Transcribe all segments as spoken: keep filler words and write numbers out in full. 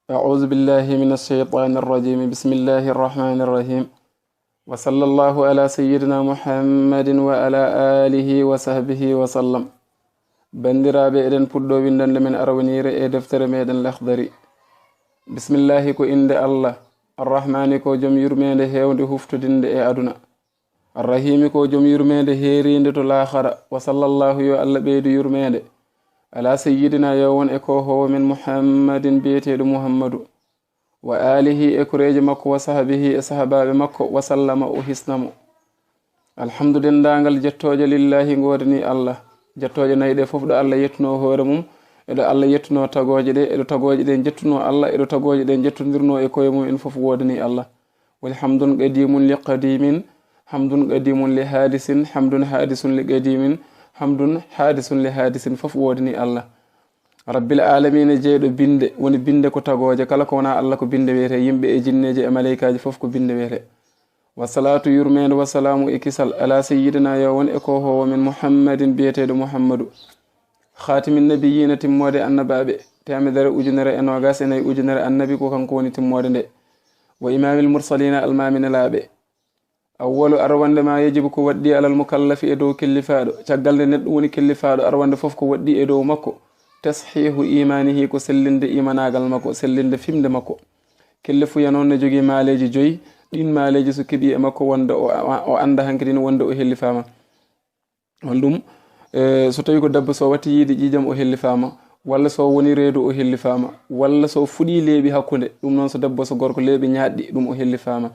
أعوذ بالله من الشيطان الرجيم. بسم الله الرحمن الرحيم. وصلى الله على سيدنا محمد وعلى آله وصحبه وسلم. Banndiraaɓe, eɗen puɗɗo winndande men arwaniire e deftere meɗen Laxdari. Bismillahi ko innde Allah, Arrahmaani ko jom yurmeende heewnde huftodinde e aduna. Arrahiimi ko jom yurmeende heeriinde to laaxara. Wa sallallahu, yo Allah ɓeydu yurmeende, ala sayyidina, yo won e koohoowo men Muhammadin biyeteeɗo Muhammadu, wa alihi e koreejo makko, wa sahbihi e sahabaaɓe makko, wa sallama o hisna mo. Alhamdu denndaangal jettooje lillahi ngoodani Allah. Jettooje nayi ɗe fof ɗo Allah yettunoo hoore mum, e ɗo Allah yettunoo tagooje ɗe, e ɗo tagooje ɗe njettunoo Allah, e ɗo tagooje ɗe njettondirnoo e koye mum en fof woodani Allah. Woni hamdun qadimun li qadimin, hamdun qadimun li hadisin, hamdun hadisun li qadimin, hamdun hadisun li hadisin, fof woodani Allah. Rabbil alamina, jeyɗo binde, woni binde ko tagooje, kala ko wonaa Allah ko binde wiyete, yimɓe e jinneeji e maleykaaji fof ko binde wiyete. Wa salaatu yurmeende wa salaamu e kisal ala sayyidina, yo won e koohoowo men Muhammadin biyeteeɗo Muhammadu, khaatimin nabiyyiina, timmoode annabaaɓe, teemedere, ujunere e noogas e nayi, ujunere annabi, ko kanko woni timmoode nde. Wa imaamil mursalina, almaami nelaaɓe. Awwalu, arwande ma, yajibu, ko waɗɗi, alal mukallafi, e dow kellifaaɗo. Caggal nde neɗɗo woni kellifaaɗo, arwande fof ko waɗɗi e dow makko, tashihu imanihi, ko sellinde imanaagal makko, sellinde fimde makko. Kellifuya noon ne jogii maaleeji joyi. Ɗiin maaleeji so keɓii e makko wonde o, o annda hankadi wonde o hellifaama. Hol ɗum? Eh, so tawi ko debbo, so watti yiide ƴiiƴam, o hellifaama, walla so woni reedu, o hellifaama, walla so fuɗii leeɓi hakkunde, ɗum noon so debbo, so gorko, leeɓi ñaaɗɗi, ɗum o hellifaama.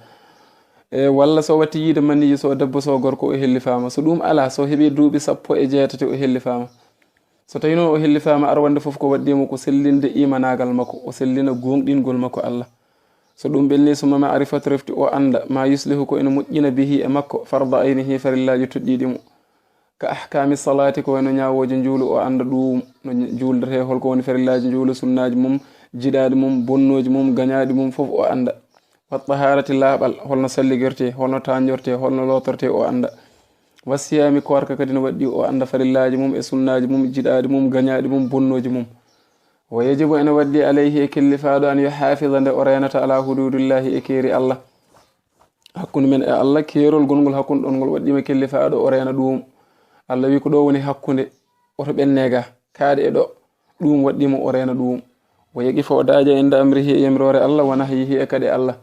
E walla so watti yiide maniyi, so debbo, so gorko, o hellifaama. So ɗum alaa, so heɓii duuɓi sappo e jeetati, o hellifaama. So tawi noon o hellifaama, arwande fof ko waɗɗii mo ko sellinde imanaagal makko, o sellina gooŋɗingol makko Allah. So ɗum ɓenni, summa ma'rifatu, refti o annda, ma yuslihu, ko ene moƴƴina, bihi, e makko, farda aynihi, farillaaji toɗɗiiɗi mo. Ka ahkaami salaati, ko wayno ñaawooje njuulu, o annda ɗum, no juuldetee, hol ko woni farillaaji njuulu, sunnaaji mum, jiɗaaɗi mum, bonnooji mum, gañaaɗi mum, fof o annda. Wa tahaarati, laaɓal, holno salligirtee, holno tañortee, holno lootortee, o annda. Wa siyaami, koorka kadi no waɗɗi, o annda farillaaji mum e sunnaaji mum, jiɗaaɗi mum, gañaaɗi mum, bonnooji mum. Wa yajibu, ene waɗɗi, alayhi, e kellifaaɗo, an yuhafida, nde o reenata, ala huduudillahi, e keeri Allah. Hakkunde men e Allah, keerol gongol hakkunde ɗon ngol waɗɗiima kellifaaɗo o reena ɗum. Allah wi ko ɗo woni hakkunde, oto ɓenne ga, kaaɗe e ɗo, ɗum waɗɗiimo o reena ɗum. Wa yaqifa, o daaƴa, inda amrihi, e yamiroore Allah, wa nahyihi, e kaɗe Allah.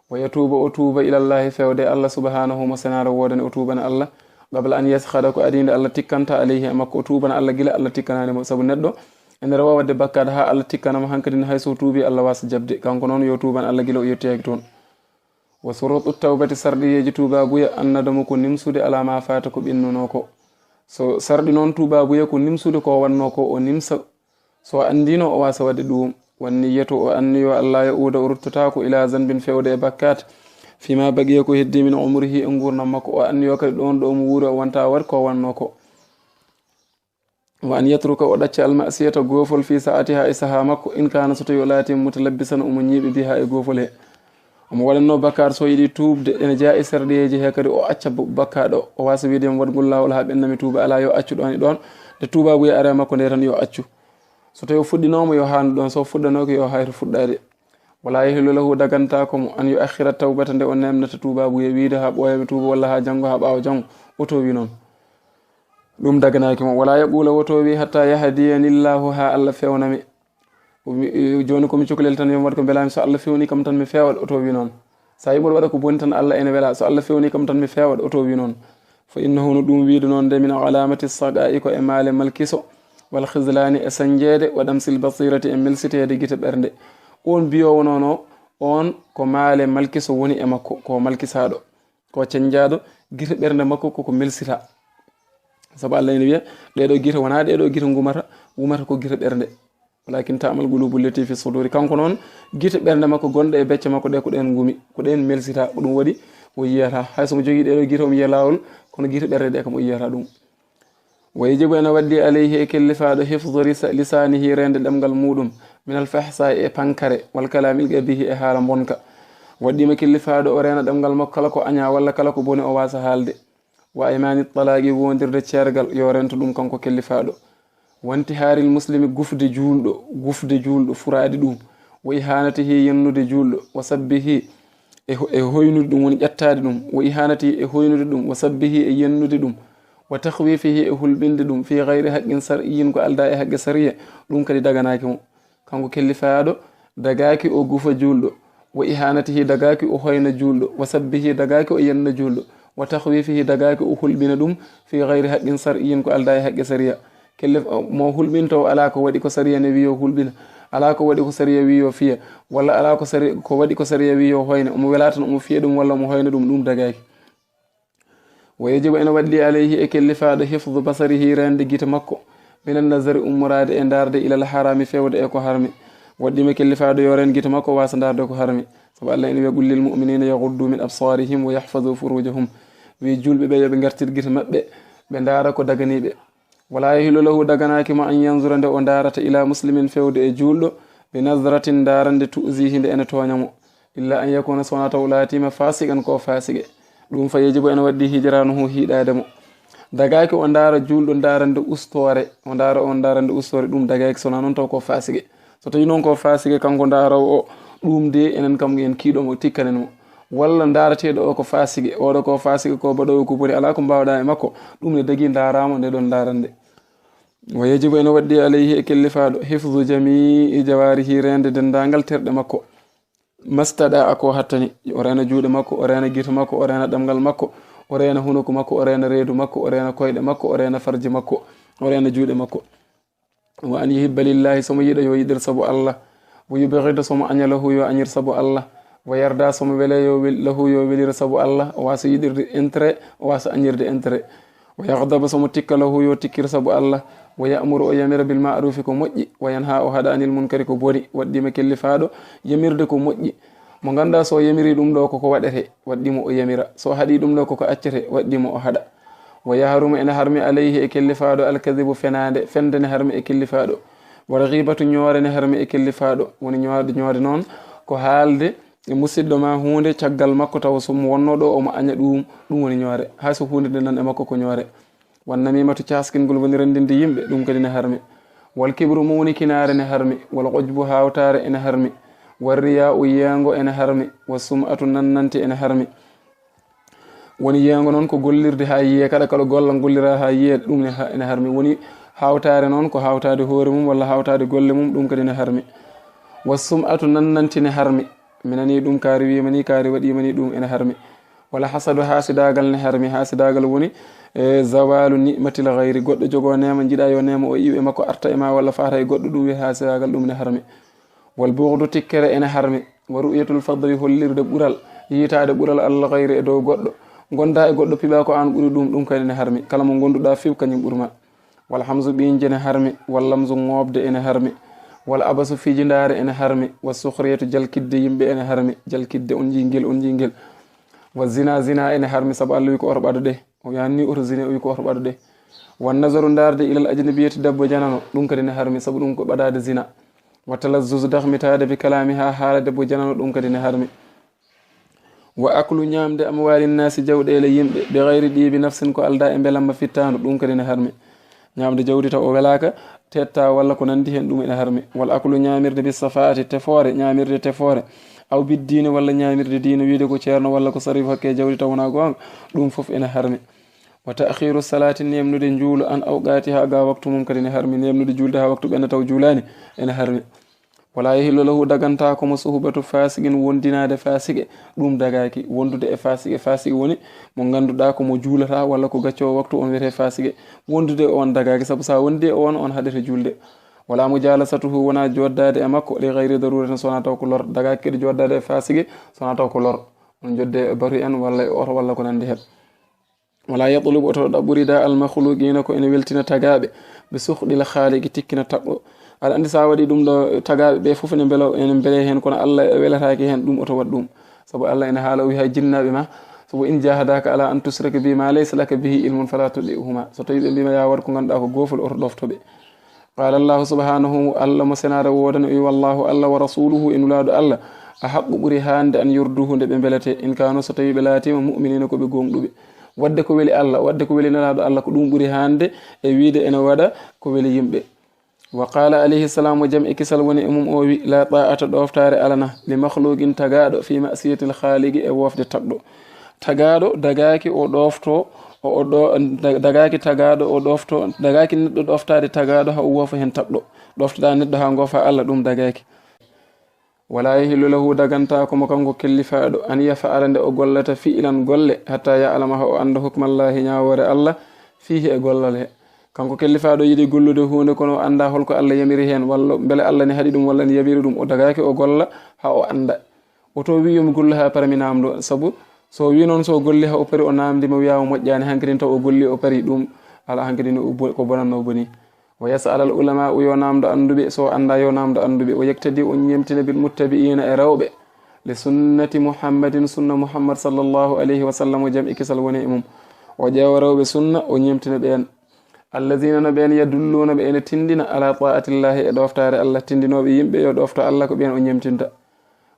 Wa yatuuba, o tuuba, ilallahi, fewde Allah subhanahu, mo senaare woodani, o tuubana Allah, qabla an yaskhada, ko adii nde Allah tikkanta, alayhi, e makko, o tuubana Allah gila Allah tikkanaani mo. Sabu neɗɗo ene rewa waɗde bakkaat haa Allah tikkana mo, hankadi hay so tuubi Allah waasa jaɓde, kanko noon yo tuuban Allah gila o yettoyaaki toon. Wa surutu tawbati, sarɗiyeeji tuubaabuya, annadamu, ko nimsude, ala ma faata, ko ɓennunoo ko. So sarɗi noon tuubaabuya ko nimsude ko wannoo ko, o nimsa. So anndino o waasa waɗde ɗum. Wan niyyatu, o anniyo, Allah ya uuda, o ruttotaako, ila zanbin, fewde e bakkaat, fima baqiya, ko heddii, min umrihi, e nguurndam makko, o anniyo kadi ɗoon ɗo omo wuuri o wonta waɗ ko wannoo ko. Wa an yatruka, o ɗacca, almasiyata, goofol, fi saatiha, e sahaa makko, in kaana, so tawi o laati, mutalabbisan, omo ñiiɓi, biha, e goofol he. Omo waɗanno bakkaat, so yiɗi tuubde, ene jeyaa e sarɗiyeeji he kadi, o acca bu-, bakkaat o, o waasa wiide, mi waɗgol laawol haa ɓennami tuuba, alaa, yo accu ɗoon e ɗoon, nde tuubaabuya ari e makko nde tan, yo accu. So tawi o fuɗɗinooma, yo haandu ɗoon, so fuɗɗanooke, yo hayto fuɗɗaade. Wala yahillu lahu, dagantaako mo, an yuakhira tawbata, nde o neemnata tuubaabuya, wiide haa ɓooya mi tuuba, walla haa janngo, haa ɓaawo janngo, o toowi noon. Ɗum daganaaki mo. Wala yaqula, woto wi, hatta yahdiyani Llahu, haa Allah fewna mi. O wi, jooni ko mi cukalel tan, yo mi waɗ ko mbelaami, so Allah fewni kam tan mi feewat, o toowi noon. So a yii mboɗo waɗa ko boni tan, Allah ene wela, so Allah fewni kam tan mi feewat, o toowi noon. Fa innahu, no ɗum wiide noon nde, min alamati saqa'i, ko e maale malkiso, wal khizlani, e sañjeede, wa damsil basirati, e melsiteede gite ɓernde. On mbiyoowo noon o, on ko maale malkiso woni e makko, ko malkisaaɗo, ko cañjaaɗo, gite ɓernde makko koko melsita. Sabu Allah ene wiya, ɗee ɗo gite wonaa ɗee ɗo gite ngumata, wumata ko gite ɓernde. Walakin ta'mal qulubu llati fi suduri. Kanko noon, gite ɓernde makko gonɗe e becce makko ɗe, ko ɗeen ngumi, ko ɗeen melsita, ko ɗum waɗi o yiyata. Hay so mo jogii ɗee ɗo gite, omo yiya laawol, kono gite ɓernde ɗe kam o yiyata ɗum. Wa yajibu, ene waɗɗi, alayhi, e kellifaaɗo, hifdu risa-, lisaanihi, reende ɗemngal muuɗum, minal fahsaa'i, e pankare, wal kalaamil qabiihi, e haala mbonka. Waɗɗiima kellifaaɗo o reena ɗemngal makko kala ko añaa walla kala ko boni o waasa haalde. Wa aymaani talaaqi, woondirde ceergal, yo rento ɗum kanko kellifaaɗo. Wantihaaril muslimi, gufde juulɗo, gufde juulɗo, furaade ɗum. wa ihanatihi, yennude juulɗo, wa sabbihi, e ho-, e hoynude ɗum, woni ƴettaade ɗum, wa ihanatihi, e hoynude ɗum, wa sabbihi, e yennude ɗum, wa takhwifihi, e hulɓinde ɗum, fi gayri haqqin shar'iyyin, ko aldaa e haqqe sariya, ɗum kadi daganaaki mo. Kanko kellifaaɗo dagaaki o gufa juulɗo, wa ihanatihi, dagaaki o hoyna juulɗo, wa sabbihi, dagaaki o yenna juulɗo, wa takhwifihi, dagaaki o hulɓina ɗum, fi gayri haqqin shar'iyyin, ko aldaa e haqqe sariya. Kellif-, mo hulɓinto o alaa ko waɗi ko sariya ne wiyo hulɓina, alaa ko waɗi ko sariya wiyo fiya, walla alaa ko sari-, ko waɗi ko sariya wiyo hoyna, omo wela tan omo fiya ɗum walla omo hoyna ɗum, ɗum dagaaki. Wa yajibu, ene waɗɗi, alayhi, e kellifaaɗo, hifdu basarihi, reende gite makko, minan nazari, ummoraade e ndaarde, ilal harami, fewde e ko harmi. Waɗɗiima kellifaaɗo yo reen gite makko, waasa ndaarde ko harmi. Sabu Allah ene wiya, "Qul lil mu'minina yaghuddu min absarihim wa yahfazu furujahum." Wi juulɓe ɓe yo ɓe ngartir gite maɓɓe, ɓe ndaara ko daganii ɓe. Wala yahillu lahu, daganaaki mo, an yanzura, nde o ndaarata, ila muslimin, fewde e juulɗo, bi nazratin, ndaarande, tu'zihi, nde ene tooña mo, illa an yakuna, so wonaa taw laatiima, fasiqan, ko faasiqe. Ɗum fa yajibu, ene waɗɗi, hijranuhu, hiiɗaade mo. Dagaaki o ndaara juulɗo ndaarande ustoore, o ndaara on ndaarande ustoore, ɗum dagaaki, so wonaa noon taw ko faasiqe. So tawii noon ko faasiqe, kanko ndaaroowo o, ɗum de enen kam en kiiɗo mo, tikkanen mo. Walla ndaarateeɗo o ko faasiqe, oɗo ko faasiqe, ko baɗoowo ko boni, alaa ko mbaawɗaa e makko, ɗum ne dagii ndaaraama nde ɗon ndaarande. Wa yajibu, ene waɗɗi, alayhi, e kellifaaɗo, hifdu jamii jawarihi, reende denndaangal terɗe makko. Mastaɗa, a ko hattani, o reena juuɗe makko, o reena gite makko, o reena ɗemngal makko, o reena hunuko makko, o reena reedu makko, o reena koyɗe makko, o reena farji makko, o reena juuɗe makko. Wa an yuhibba lillahi, so mo yiɗa yo yiɗir sabu Allah. Wa yubghida, so mo aña, lahu yo añir sabu Allah. Wa yarda, so mo wele yo wel-, lahu yo welir sabu Allah. O waasa yiɗirde intérêt, o waasa añirde intérêt. Wa yaghdaba, so mo tikka, lahu yo tikkir sabu Allah. Wa ya'muru, o yamira, bil ma'rufi, ko moƴƴi. Wa yanha, o haɗa, anil munkari, ko boni. Waɗɗiima kellifaaɗo yamirde ko moƴƴi. Mo ngannduɗaa so yamiri ɗum ɗo koko waɗete, waɗɗiimo o yamira. So haɗi ɗum ɗo koko accete, waɗɗiimo o haɗa. Wa yahrumu, ene harmi, alayhi, e kellifaaɗo, alkadibu, fenaande, fende ne harmi e kellifaaɗo. Wal ghibatu, ñoore ne harmi e kellifaaɗo. Woni ñoode, ñoode noon ko haalde e musiɗɗo ma huunde caggal makko, tawa so mo wonno ɗo omo aña ɗum, ɗum woni ñoore. Hay so huunde nde nan e makko ko ñoore. Wan namimatu, caaskingol, woni renndinde yimɓe, ɗum kadi ne harmi. Wal kibru, mawnikinaare ne harmi. Wal ujbu, hawtaare ene harmi. War riya'u, yeengo ene harmi. Was sum'atu, nannanti ene harmi. Woni yeengo noon ko gollirde haa yiye, kala kala gollal gollira haa yiye, ɗum ne ha-, ene harmi. Woni hawtaare noon ko hawtaade hoore mum walla hawtaade golle mum, ɗum kadi ne harmi. Was sum'atu, nannanti ne harmi. Mi nani ɗum, kaari wiima ni, kaari waɗiima ni, ɗum ene harmi. Wala hasadu, haasidaagal ne harmi. Haasidaagal woni, e, zawalu ni'matil ghayri, goɗɗo jogo neema, njiɗa yo neema o iw e makko arta e ma walla faata e goɗɗo, ɗum wiye haasidaagal, ɗum ne harmi. Wal bughdu, tikkere ene harmi. Wa ru'yatul fadli, hollirde ɓural, yiitaade ɓural, alal ghayri, e dow goɗɗo. Gonda e goɗɗo piɓa ko an ɓuri ɗum, ɗum kadi ne harmi. Kala mo gonduɗa fiw, kañum ɓurma. Wal hamzu, ɓiñje ne harmi. Wal lamzu, ŋoobde ene harmi. Wal abasu, fijindaare ene harmi. Was sukhriyatu, jalkidde yimɓe ene harmi. Jalkidde, on njii ngel, on njii ngel. Wa zina, zina ene harmi, sabu Allah wi ko oto ɓado ɗe. O wiyan ni oto zine, o wi ko oto ɓado ɗe. Wan nazaru, ndaarde, ilal ajnabiyati, debbo janano, ɗum kadi ne harmi, sabu ɗum ko ɓadaade zina. Wa talazzuzu, dakhmitaade, bi kalamiha, haala debbo janano, ɗum kadi ne harmi. Wa aklu, ñaamde, amwalin nasi, jawɗeele yimɓe, bi ghayri dibi nafsin, ko alda e mbelamma fittaandu, ɗum kadi ne harmi. Ñaamde jawdi taw o welaaka, tetta walla ko nandi heen, ɗum ene harmi. Wal aklu, ñaamirde, bi safaati, tefoore, ñaamirde tefoore. Aw bid diine, walla ñaamirde diine, wiide ko ceerno walla ko sariif, hakke jawdi taw wonaa goonga, ɗum fof ene harmi. Wa ta'khiru salaati, neemnude njuulu, an awqaatiha, ga waktu mum kadi ne harmi. Neemnude juulde haa waktu ɓenna taw juulaani, ene harmi. Wala yahillu lahu, dagantaako mo, suhbatu fasiqin, wondinaade faasiqe, ɗum dagaaki. Wondude e faasiqe, faasiqe woni mo ngannduɗaa ko mo juulata walla ko gaccoowo waktu, on wiyetee faasiqe. Wondude e on dagaaki, sabu so a wondi e on, on haɗete juulde. Wala mujalasatuhu, wonaa joddaade e makko, li ghayri daruratin, so wonaa taw ko lor. Dagaaki kadi joddaade e faasiqe, so wonaa taw ko lor. On jodde e batu en walla e oto walla ko nandi heen. Wala yatlubu, oto ɗaɓɓu, rida al makhluqina, ko ene weltina tagaaɓe, bi sukhɗil khaliqi, tikkina taɓɓo. Aɗa anndi so a waɗi ɗum ɗo, tagaaɓe ɓe fof ene mbela, ene mbele heen, kono Allah welataake heen, ɗum oto waɗ ɗum. Sabu Allah ene haala, o wi hay jinnaaɓe ma, so wa in jahadaka ala an tushrika bi ma laysa laka bihi ilmun fala tuti'huma. So tawi ɓe mbiima ya waɗ ko ngannduɗaa ko goofol, oto ɗofto ɓe. Qala Allahu subhanahu, Allah mo senaare woodani, o wi, "Wallahu, Allah, wa rasuluhu, e nulaaɗo Allah, a haqqu, ɓuri haande, an yurduhu, nde ɓe mbelete, in kanu, so tawi ɓe laatiima, mu'minina, ko ɓe gooŋɗuɓe." Waɗde ko weli Allah, waɗde ko weli nulaaɗo Allah, ko ɗum ɓuri haande e wiide ene waɗa ko weli yimɓe. Wa qala alayhi salam, mo jam e kisal woni e mum, o wi: la ta'ata, ɗoftaare alana, li makhluqin, tagaaɗo, fi ma'siyatil khaliqi, e wofde tagɗo. Tagaaɗo dagaaki o ɗofto, o, o ɗo, da-, dagaaki tagaaɗo o ɗofto, dagaaki neɗɗo ɗoftaade tagaaɗo haa o wofa heen tagɗo. Ɗoftoɗaa neɗɗo haa ngofa Allah, ɗum dagaaki. Wala yahillu lahu, dagantaako mo kanko kellifaaɗo, an yaf'ala, nde o gollata, fi'lan, golle, hatta ya'lama, haa o annda, hukmallahi, ñaawoore Allah, fiihi, e gollal he. Kanko kellifaaɗo yiɗi gollude huunde, kono o annda holko Allah yamiri heen, walla mbele Allah ne haɗi ɗum, walla ne yamiri ɗum, o dagaaki o golla haa o annda. O to wi yo mi gollu haa para mi naamndo, sabu so o wi noon, so o golli haa o pari, o naamndi mo, wiya o moƴƴaani, hankadin taw o golli o pari ɗum, ala hankadin o bo-, ko bonannoo boni. Wa yas'al al ulama, o yo naamndo annduɓe, so o annda yo naamndo annduɓe. O yaktadi, o ñemtina, bil muttabi'ina, e rewɓe, li sunnati Muhammadin, sunna Muhammad sallallahu alayhi wa sallam, o jam e kisal woni e mum. O ƴeewa rewɓe sunna, o ñemtina ɓeen. Alladina, no ɓeen, yadulluna, ɓe ene tindina, ala ta'atillahi, e ɗoftaare Allah, tindinooɓe yimɓe yo ɗofto Allah, ko ɓeen o ñemtinta.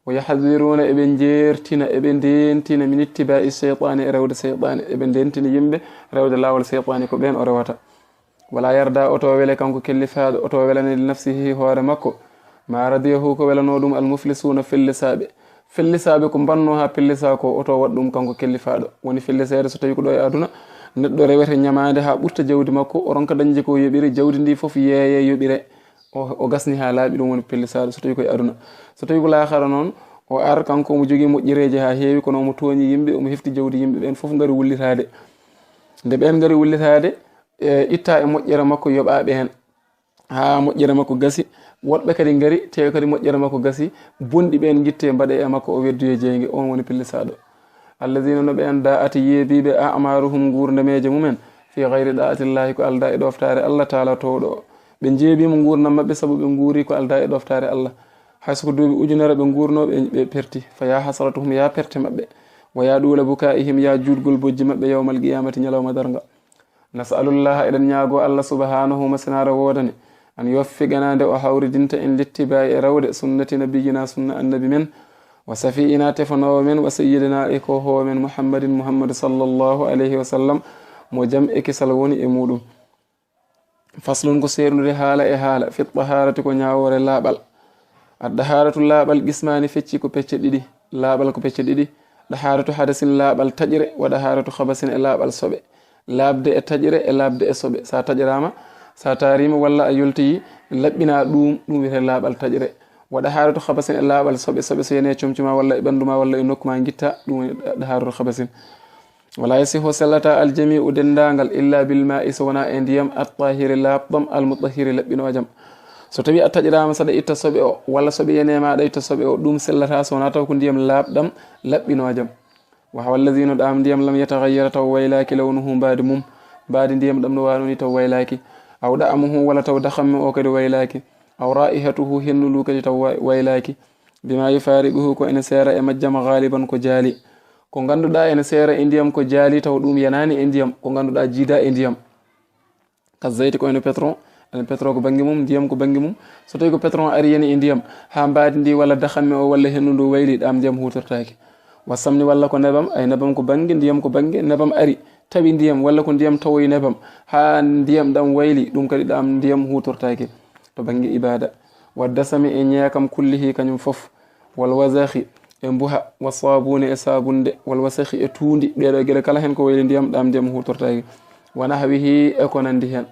Wa yahdiruna, eɓe njeertina, eɓe ndeentina, min ittiba'i shaytani, e rewde seytaane, eɓe ndeentina yimɓe rewde laawol seytaane, ko ɓeen o rewata. Wala yarda, oto wele kanko kellifaaɗo, oto welane li nafsihi, hoore makko, ma radiyahu, ko welanoo ɗum, al muflisuuna, fellisaaɓe. Fellisaaɓe ko mbannoo haa pellisaa ko, oto waɗ ɗum kanko kellifaaɗo. Woni felliseede so tawi ko ɗo e aduna, neɗɗo rewete ñamaande haa ɓurta jawdi makko, o ronka dañde ko yoɓiri, jawdi ndi fof yeeye yoɓire, o, o gasni haa laaɓi, ɗum woni pellisaaɗo so tawi ko e aduna. So tawi ko laakara noon, o ar kanko omo jogii moƴƴereeji haa heewi, kono omo tooñi yimɓe, omo hefti jawdi yimɓe, ɓeen fof ngari wullitaade. Nde ɓeen ngari wullitaade, e itta e moƴƴere makko yoɓa ɓeen, haa moƴƴere makko gasi. Woɗɓe kadi ngari, te kadi moƴƴere makko gasi, bonɗi ɓeen ngitte mbaɗe e makko, o weddoye jeynge, oon woni pellisaaɗo. Alladina, no ɓeen, da'at, yeebiiɓe, a'maruhum, nguurdameeje mumen, fi gayri da'atillahi, ko aldaa e ɗoftaare Allah taala toowɗo o. Ɓe njeebiima nguurndam maɓɓe sabu ɓe nguuri ko aldaa e ɗoftaare Allah. Hay so ko duuɓi ujunere ɓe nguurnoo, ɓe, ɓe perti. Fa ya hasratuhum, ya perte maɓɓe. Wa ya ɗuula bukaa'ihim, ya juutgol bojji maɓɓe, yawmal qiyamati, ñalawma darnga. Nas'alullaha, eɗen ñaagoo Allah subhanahu, masinaare woodani, an yuwaffiqana, nde o hawridinta en, littibaa'i, e rewde, sunnati nabiyyina, sunna annabi men, wa safiina, tefanoowo men, wa sayyidina, e kohoowo men, Muhammadin, Muhammadu sallallahu alayhi wa sallam, mo jam e kisal woni e muuɗum. Faslun, ko seerndude haala e haala, fi taharati, ko ñaawoore laaɓal. Ad daharatu, laaɓal, qismaani, fecci ko pecce ɗiɗi. Laaɓal ko pecce ɗiɗi. Daharatu hadasin, laaɓal taƴre, wa daharatu khabasin, e laaɓal soɓe. Laaɓde e taƴre e laaɓde e soɓe. Sa taƴraama, sa taariima, walla a yoltoyi, laɓɓina ɗum, ɗum wiyetee laaɓal taƴre. Wa daharatu khabasin, e laaɓal soɓe, soɓe so yani e comci ma, walla e ɓanndu ma, walla e nokku ma ngitta, ɗum woni daharatu khabasin. Wala yasihu, sellata, aljami'u, denndaangal, illa bil ma'i, so wonaa e ndiyam, at-tahiri, laaɓɗam, al-mutahhiri, laɓɓinoojam. So tawi a taƴraama, saɗa itta soɓe o, walla soɓe yani e ma, aɗa itta soɓe o, ɗum sellata so wonaa taw ko ndiyam laaɓɗam, laɓɓinoojam. Wa huwa allazi, no ɗaam ndiyam, lam yataghayyar, taw waylaaki, lawnuhu, mbaadi mum, mbaadi ndiyam ɗam no waanoo ni taw waylaaki, aw da'amuhu, walla taw dahamme o kadi waylaaki, aw ra'ihatuhu, henndu ndu kadi taw wa-, waylaaki, bima yufariquhu, ko ene seera e majjam, ghaliban, ko jaali. Ko ngannduɗaa ene seera e ndiyam ko jaali, taw ɗum yanaani e ndiyam, ko ngannduɗaa jiidaa e ndiyam. Ka zayti, ko ene pétrole, ene pétrole ko bannge mum, ndiyam ko bannge mum. So tawi ko pétrole ari yani e ndiyam, haa mbaadi ndi walla dahamme o walla henndu ndu wayli, ɗaam ndiyam huutortaake. Wa samni, walla ko nebam, ay nebam ko bannge, ndiyam ko bannge, nebam ari, tawi ndiyam, walla ko ndiyam tawoyi nebam, haa ndiyam ɗam wayli, ɗum kadi ɗaam ndiyam huutortaake to bannge ibaada. Wa dasami, e ñeekam, kullihi, kañum fof. Wal wasakhi, e mbuha, wa sabuni, e sabunde, wal wasakhi, e tuundi, ɗeeɗo geɗe kala heen ko wayli ndiyam, ɗaam ndiyam huutortaake. Wa nahwihi, e ko nanndi heen.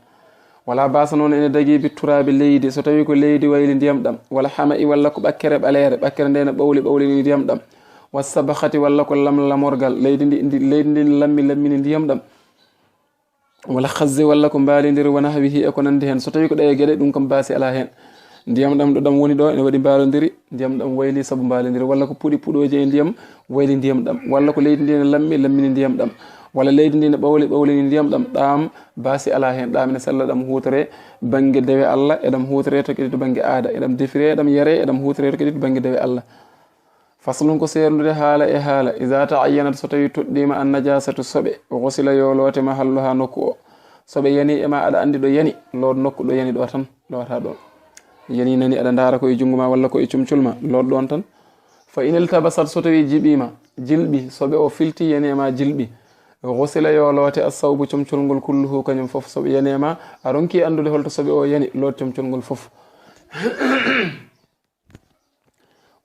Wala basa, noon ene dagii, bi turaabi, leydi, so tawi ko leydi wayli ndiyam ɗam, wala hama'i, walla ko ɓakkere ɓaleere, ɓakkere nde ne ɓawli ɓawlini ndiyam ɗam, wa sabakhati, walla ko lamlamorgal, leydi ndi, ndi, leydi ndi lammi lammini ndiyam ɗam, wala khazzi, walla ko mbaalindiri, wa nahwihi, e ko nanndi heen. So tawi ko ɗee geɗe, ɗum kam baasi alaa heen. Ndiyam ɗam ɗo ɗam woni ɗo, ene waɗi mbaalondiri, ndiyam ɗam wayli sabu mbaalondiri, walla ko puɗi puɗooji e ndiyam wayli ndiyam ɗam, walla ko leydi ndi ne lammi, lammini ndiyam ɗam, walla leydi ndi ne ɓawli, ɓawlini ndiyam ɗam, ɗam baasi alaa heen, ɗam ene sella, ɗam huutore bannge dewe Allah, e ɗam huutore to kadi to bannge aada, e ɗam defire, e ɗam yare, e ɗam huutore to kadi to bannge dewe Allah. Faslun, ko seerndude haala e haala, iza ta'ayyanat, so tawi toɗɗiima, an najasatu, soɓe, ghusila, yo loote, mahalluha, nokku o. Soɓe yani e ma, aɗa anndi ɗo yani, loot nokku ɗo yani ɗo tan, loota ɗon. Yani nani, aɗa ndaara ko e junngo ma walla ko e comcol ma, loot ɗon tan. Fa in iltabasat, so tawi jiɓiima, jilɓi, soɓe o filti, yani e ma jilɓi, Ghusila yo loote as-sawbu comcol ngol kulluhu kañum fof. So ɓe yani e ma, a ronki anndude holto soɓe o yani, loot comcol ngol fof.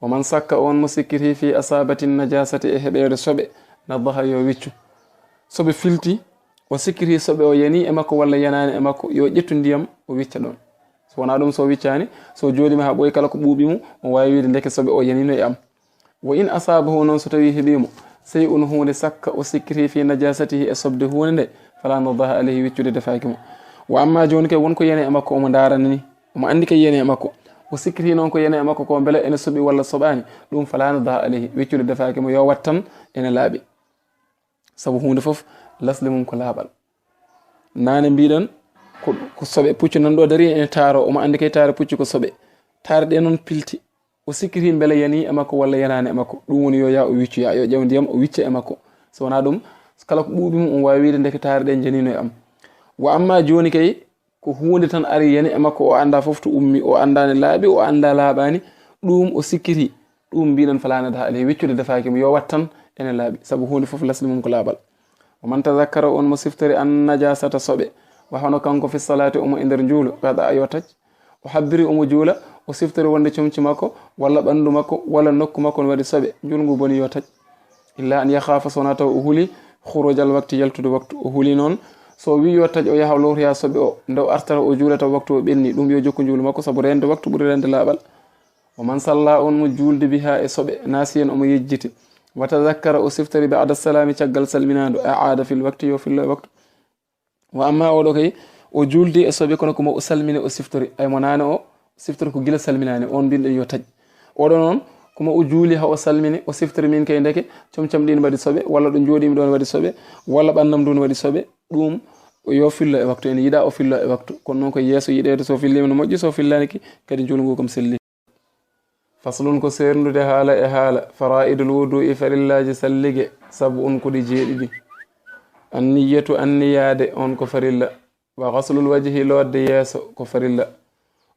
Wa man sakka, on mo sikkiti, fi asabati najasati, e heɓeede soɓe, nadaha yo wiccu. Soɓe filti, o sikkiti soɓe o yani e makko walla yanaani e makko, yo ƴettu ndiyam o wicca ɗon. So wonaa ɗum, so wiccaani, so jooɗiima haa ɓooyi, kala ko ɓuuɓi mo, o waawi wiide ndeke soɓe o yanino e am. Wa in asabahu, noon so tawi heɓii mo, shay'un, huunde, sakka o sikkiti, fi najasatihi, e soɓde huunde nde, fala nadaha alayhi, wiccude defaaki mo. Wa amma jooni kay, won ko yani e makko, omo ndaarani ni, omo anndi kay yani e makko, o sikkiti noon ko yani e makko ko mbele ene soɓi walla soɓaani, ɗum fala nadaha alayhi, wiccude defaaki mo, yo wat tan ene laaɓi. Sabu huunde fof lasli mum ko laaɓal. Naane mbiɗon ko, ko soɓe, puccu nan ɗo dari ene taaro, omo anndi kay taare puccu ko soɓe. Taare ɗe noon pilti. O sikkiti mbele yani e makko walla yanaani e makko. Ɗum woni yo yaa o wiccu, yaa yo ƴeew ndiyam o wicca e makko. So wonaa ɗum, kala ko ɓuuɓi mum, on waawi wiide ndeke taare ɗe janino e am. Wa amma jooni kay, ko huunde tan ari yani e makko, o anndaa fof to ummi, o anndaa ne laaɓi, o anndaa laaɓaani, ɗum o sikkiti, ɗum mbiɗon fala nadaha alayhi, wiccude defaaki mo, yo wat tan ene laaɓi, sabu huunde fof lasli mum ko laaɓal. Wa man tazakkara, on mo siftori, an najasata soɓe, wa hono kanko fi salaati, omo e nder njuulu, qada, yo taƴ. O habbiri, omo juula, o siftori wonde comci makko, walla ɓanndu makko, walla nokku makko no waɗi soɓe, njuulu ngu boni, yo taƴ. Illa an yakhafa, so wonaa taw o huli, khurujal waqti, yaltude waktu. O huli noon, so o wi yo taƴ, o yaha o lowtoya soɓe o, nde o artata o juulata waktu o ɓenni, ɗum yo jokku njuulu makko, sabu reende waktu ɓuri reende laaɓal. Wa man salla, on mo juuldi biha e soɓe, nasiyan, omo yejjiti, wa tazakkara, o siftori, ba'da salami, caggal salminaandu, a'ada fil waqti, yo fillo e waktu. Wa amma oɗo kay, o juuldi e soɓe, kono ko mo o salmini o siftori, ay mo naane o siftori ko gila salminaani, on mbinɗen yo taƴ. Oɗo noon, ko mo o juuli haa o salmini, o siftori min kay ndeke comcam ɗin waɗi soɓe, walla ɗo jooɗiimi ɗon waɗi soɓe, walla ɓannam ndun waɗi soɓe, ɗum yo fillo e waktu, ene yiɗa o fillo e waktu, kono noon ko yeeso yiɗeede, so filliima no moƴƴi, so fillaani ki, kadi njuulu ngu kam selli. Faslun, ko seerndude haala e haala, fara'idul wudu'i, farillaaji sallige, sab'un, ko ɗi jeeɗiɗi. An niyyatu, anniyaade, on ko farilla. Wa ghaslul wajhi, lootde yeeso, ko farilla.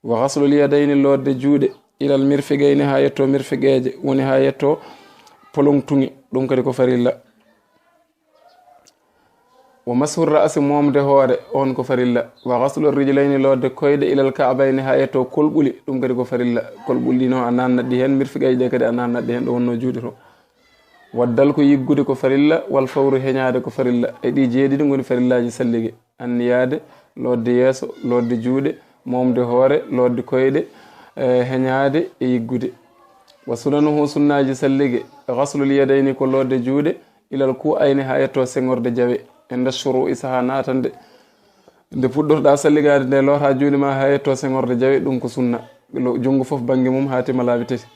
Wa ghaslul yadayni, lootde juuɗe, ilal mirfiqayni, haa yetto mirfiqeeje, woni haa yetto polongtuŋe, ɗum kadi ko farilla. Wa mashu ra'si, moomde hoore, on ko farilla. Wa ghaslu rijlayni, lootde koyɗe, ilal ka'bayni, haa yetto kolɓuli, ɗum kadi ko farilla. Kolɓuli ɗi noon a naannat ɗi heen, mirfiqayji ɗi kadi a naannat ɗi heen, ɗo wonnoo juuɗe to. Wa dalku, yiggude ko farilla, wal fawru, heñaade ko farilla. E ɗi jeeɗiɗi ngoni farillaaji sallige. Anniyaade, lootde yeeso, lootde juuɗe, moomde hoore, lootde koyɗe, e heñaade e yiggude. Wa sunanuhu, sunnaaji sallige, ghaslul yadayni, ko lootde juuɗe, ilal ku'ayni, haa yetto seŋorde jawe. Inda shuru'i, sahaa naatande. Nde puɗɗorɗaa salligaade nde, loota juuɗe ma haa yetto seŋorde jawe, ɗum ko sunna. Lo-, junngo fof bannge mum haa tima laabi tati.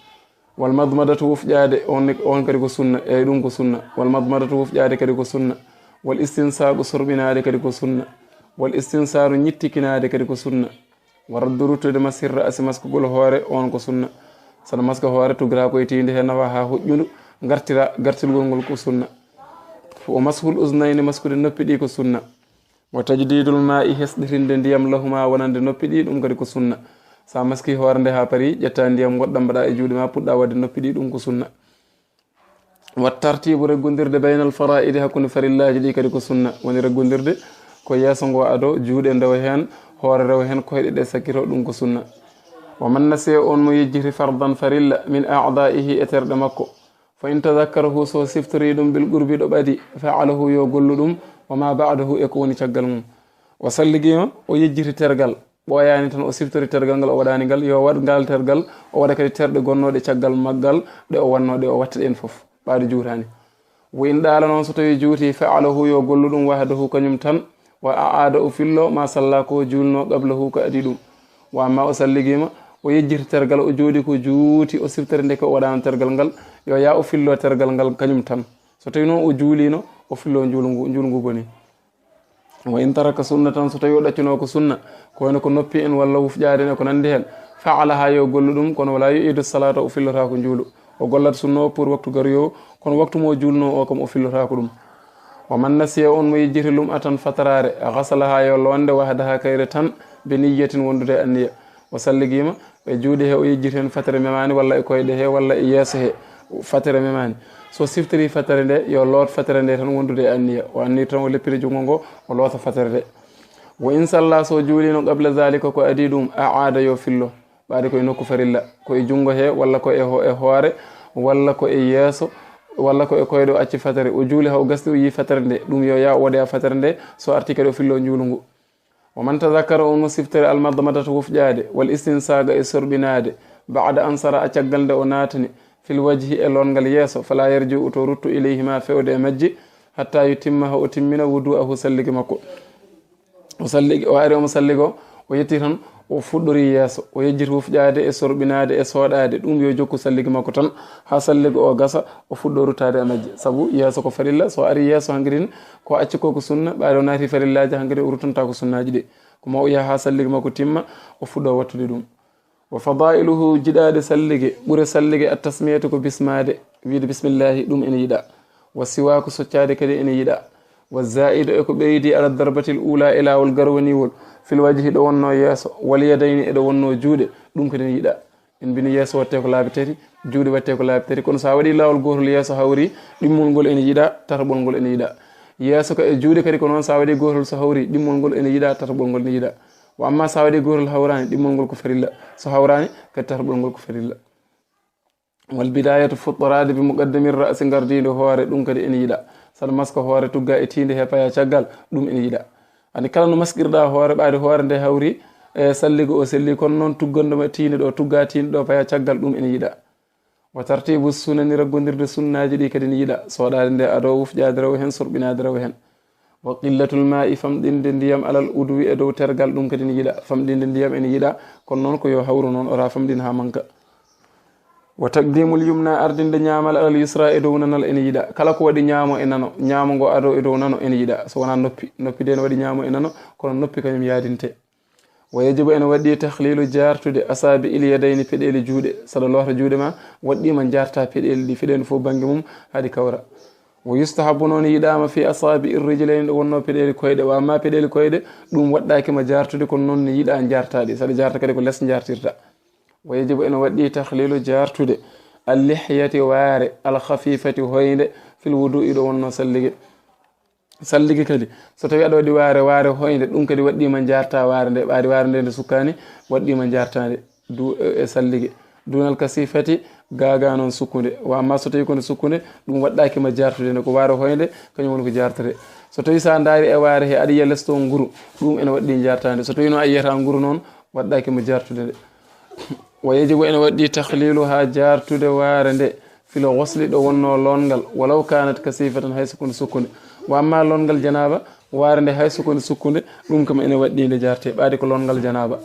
Wal madmadatu, wufƴaade, on, on kadi ko sunna, eey, ɗum ko sunna. Wal madmadatu, wufƴaade kadi ko sunna. Wal istinsaaqu, sorɓinaade kadi ko sunna. Wal istinsaru, ñittikinaade kadi ko sunna. Wa raddu, ruttude, mashir ra'si, maskugol hoore, on ko sunna. Saɗa maska hoore, tuggira ko e tiinde he, nawa haa hoƴƴundu, ngartira, gartirgol ngol ko sunna. Wa mashul uznayni, maskude noppi ɗi ko sunna. Wa tajdidul ma'i, hesɗitinde ndiyam, lahuma, wonande noppi ɗi, ɗum kadi ko sunna. Sa maski hoore nde haa pari, ƴetta ndiyam, ngoɗɗa, mbaɗa e juuɗe ma, puɗɗa waɗde noppi ɗi, ɗum ko sunna. Wa tartibu, reggondirde, baynal fara'idi, hakkunde farillaaji ɗi kadi ko sunna. Woni reggondirde ko yeeso ngo ado, juuɗe ndewa heen, hoore rewa heen, koyɗe ɗe sakkito, ɗum ko sunna. Wa man nasiya, on mo yejjiti, fardan, farilla, min a'da'ihi, e terɗe makko, fa in tazakkarahu, so siftori ɗum, bil qurbi, ɗo ɓadi, fa'alahu, yo gollu ɗum, wa ma ba'dahu, e ko woni caggal mum. O salligiima, o yejjiti tergal, ɓooyaani tan o siftori tergal ngal, o waɗaani ngal, yo waɗ ngal tergal, o waɗa kadi terɗe gonnooɗe caggal maggal, ɗe o wannoo, ɗe o watta ɗeen fof, ɓaade juutaani. Wa in ɗaala, noon so tawii juutii, fa'alahu, yo gollu ɗum, wahdahu, kañum tan, wa a'aada, o fillo, ma salla, ko juulnoo, qablahu, ko adii ɗum. Wa amma o salligiima, o yejjiti tergal, o jooɗii ko juuti, o siftori ndeke o waɗaano tergal ngal, yo yaa o fillo tergal ngal kañum tan. So tawii noon o juuliino, o fillo njuulu ngu, njuulu ngu bonii. Wa in taraka sunnatan, so tawii o ɗaccuno ko sunna, ko wayno ko noppi en walla wufƴaade en e ko nanndi heen, fa'alaha, yo gollu ɗum, kono wala yu'idu salata, o fillotaako njuulu. O gollat sunna o pour waktu garoyo, kono waktu mo o juulno o kam o fillotaako ɗum. Wa man nasiya, on mo yejjiti lum'atan, fataraare, ghasalaha, yo loonde, wahdaha, kayre tan, bi niyyatin, wondude e anniya. O salligiima, e juuɗe he o yejjiti heen, fatere memaani, walla e koyɗe he, walla e yeeso he. Fatere memani. So siftori fatere nde, yo loot fatere nde tan wondude e anniya. O annir tan o leppira junngo ngo, o loota fatere nde. Wa in salla, so juulino, qabla zalika, ko adii ɗum, a aada, yo fillo. Ɓaade ko e nokku farilla, ko e junngo he, walla ko e ho-, e hoore, walla ko e yeeso, walla ko e koyɗe, o acci fatere. O juuli haa o gasni, o yii fatere nde, ɗum yo yaa o wodoya fatere nde, so arti kadi o fillo njuulu ngu. Wa man tazakkara, on mo siftori, almadmadata, wufƴaade, wal istinsaaga, e sorɓinaade, baada an sara, a caggal nde o naatani, fil wajhi, e loongal yeeso, fala yarji'u, to ruttu, ilayhima, fewde e majji, hatta yutimma, haa o timmina, wudu'ahu, salligi makko. O salligi, o ari omo salligo, o yetti tan, o fuɗɗori yeeso, o yejjiti wufƴaade e sorɓinaade e soɗaade, ɗum yo jokku salligi makko tan, haa salligo o gasa, o fuɗɗo ruttaade e majji. Sabu yeeso ko farilla, so ari yeeso hankitin, ko acci ko ko sunna, ɓaade o naati farillaaji, hankitin o ruttanta ko sunnaaji ɗi. Ko ma o yaha haa sallige makko timma, o fuɗɗo wattude ɗum. Wa fadailuhu, jiɗaaɗe sallige, ɓure sallige, at-tasmiyatu, ko bismaade, wiide bismillahi, ɗum ene yiɗa. Wa siwaaku, soccaade kadi ene yiɗa. Wa zaidu, e ko ɓeydi, ala darbatil ula, e laawol garwaniwol, fil wajhi, ɗo wonno yeeso, wal yadayni, e ɗo wonno juuɗe, ɗum kadi ene yiɗa. En mbini yeeso watte ko laabi tati, juuɗe watte ko laabi tati. Kono so a waɗi laawol gootol, yeeso hawri, ɗimmol ngol ene yiɗa, tataɓol ngol ene yiɗa. Yeeso ka e juuɗe kadi ko noon, so a waɗi gootol so hawri, ɗimmol ngol ene yiɗa, tataɓol ngol ene yiɗa. Wa amma so a waɗi gootol hawraani, ɗimmol ngol ko farilla. So hawraani, kadi tataɓol ngol ko farilla. Wal bidayatu, fuɗɗoraade, bi muqaddami ra'si, ngardiindo hoore, ɗum kadi ene yiɗa. Saɗa maska hoore, tugga e tiinde he paya caggal, ɗum ene yiɗa. Ani kala no maskirɗa hoore, ɓaade hoore nde hawri, e salligo o selli, kono noon tugganɗo ma tiinde ɗo, tugga tiinde ɗo, paya caggal, ɗum ene yiɗa. Wa tartibu sunani, raggondirde sunnaaji ɗi kadi ne yiɗa. Soɗaade nde ado, wufƴaade rewo heen, sorɓinaade rewo heen. Wa qillatul ma'i, famɗinde ndiyam, alal udwi, e dow tergal, ɗum kadi ne yiɗa. Famɗinde ndiyam ene yiɗa, kono noon ko yo hawru noon, ora famɗin haa manka. Wa taqdimul yumna, ardinde ñaamal, alal yusra, e dow nanal ene yiɗa. Kala ko waɗi ñaamo e nano, ñaamo ngo ado e dow nano ene yiɗa. So wonaa noppi, noppi de ne waɗi ñaamo e nano, kono noppi kañum yaadinte. Wa yajibu, ene waɗɗi, takhlilu, jaartude, asabi'il yadayni, peɗeeli juuɗe. Saɗa loota juuɗe ma, waɗɗi ma njaarta peɗeeli ɗi, peɗeeli fof bannge mum, haɗi kawra. Wa yustahabu, noon yiɗaama, fi asabi'ir rijlayni, ɗo wonno peɗeeli koyɗe. Wa amma peɗeeli koyɗe, ɗum waɗɗaaki ma jaartude, kono noon ne yiɗa njaarta ɗi. Saɗa jaarta kadi ko les njaartirta. Wa yajibu, ene waɗɗi, takhlilu, jaartude, al-lihyati, waare, al-khafifati, hoynde, fil wudu'i, ɗo wonno sallige. Sallige kadi, so tawi aɗa waɗi waare, waare hoynde, ɗum kadi waɗɗi ma njaarta waare nde, ɓaade waare nde nde sukkaani, waɗɗi ma njaarta nde, du-, e, e sallige. Dunal kasifati, gaaga noon sukkunde. Wa amma so tawi ko nde sukkunde, ɗum waɗɗaaki ma jaartude nde, ko waare hoynde, kañum woni ko jaartete. So tawi so a ndaari e waare he, aɗa yiya les to nguru, ɗum ene waɗɗi njaarta nde. So tawi noon a yiyata nguru noon, waɗɗaaki ma jaartude nde. Wa yajibu, ene waɗɗi, takhlilu, haa jaartude waare nde, fil ghusli, ɗo wonno loongal, walaw kanat kasifatan, hay so ko nde sukkunde. Wa amma loongal janaaba, waare nde hay so ko nde sukkunde, ɗum kam ene waɗɗi nde jaarte, ɓaade ko loongal janaaba.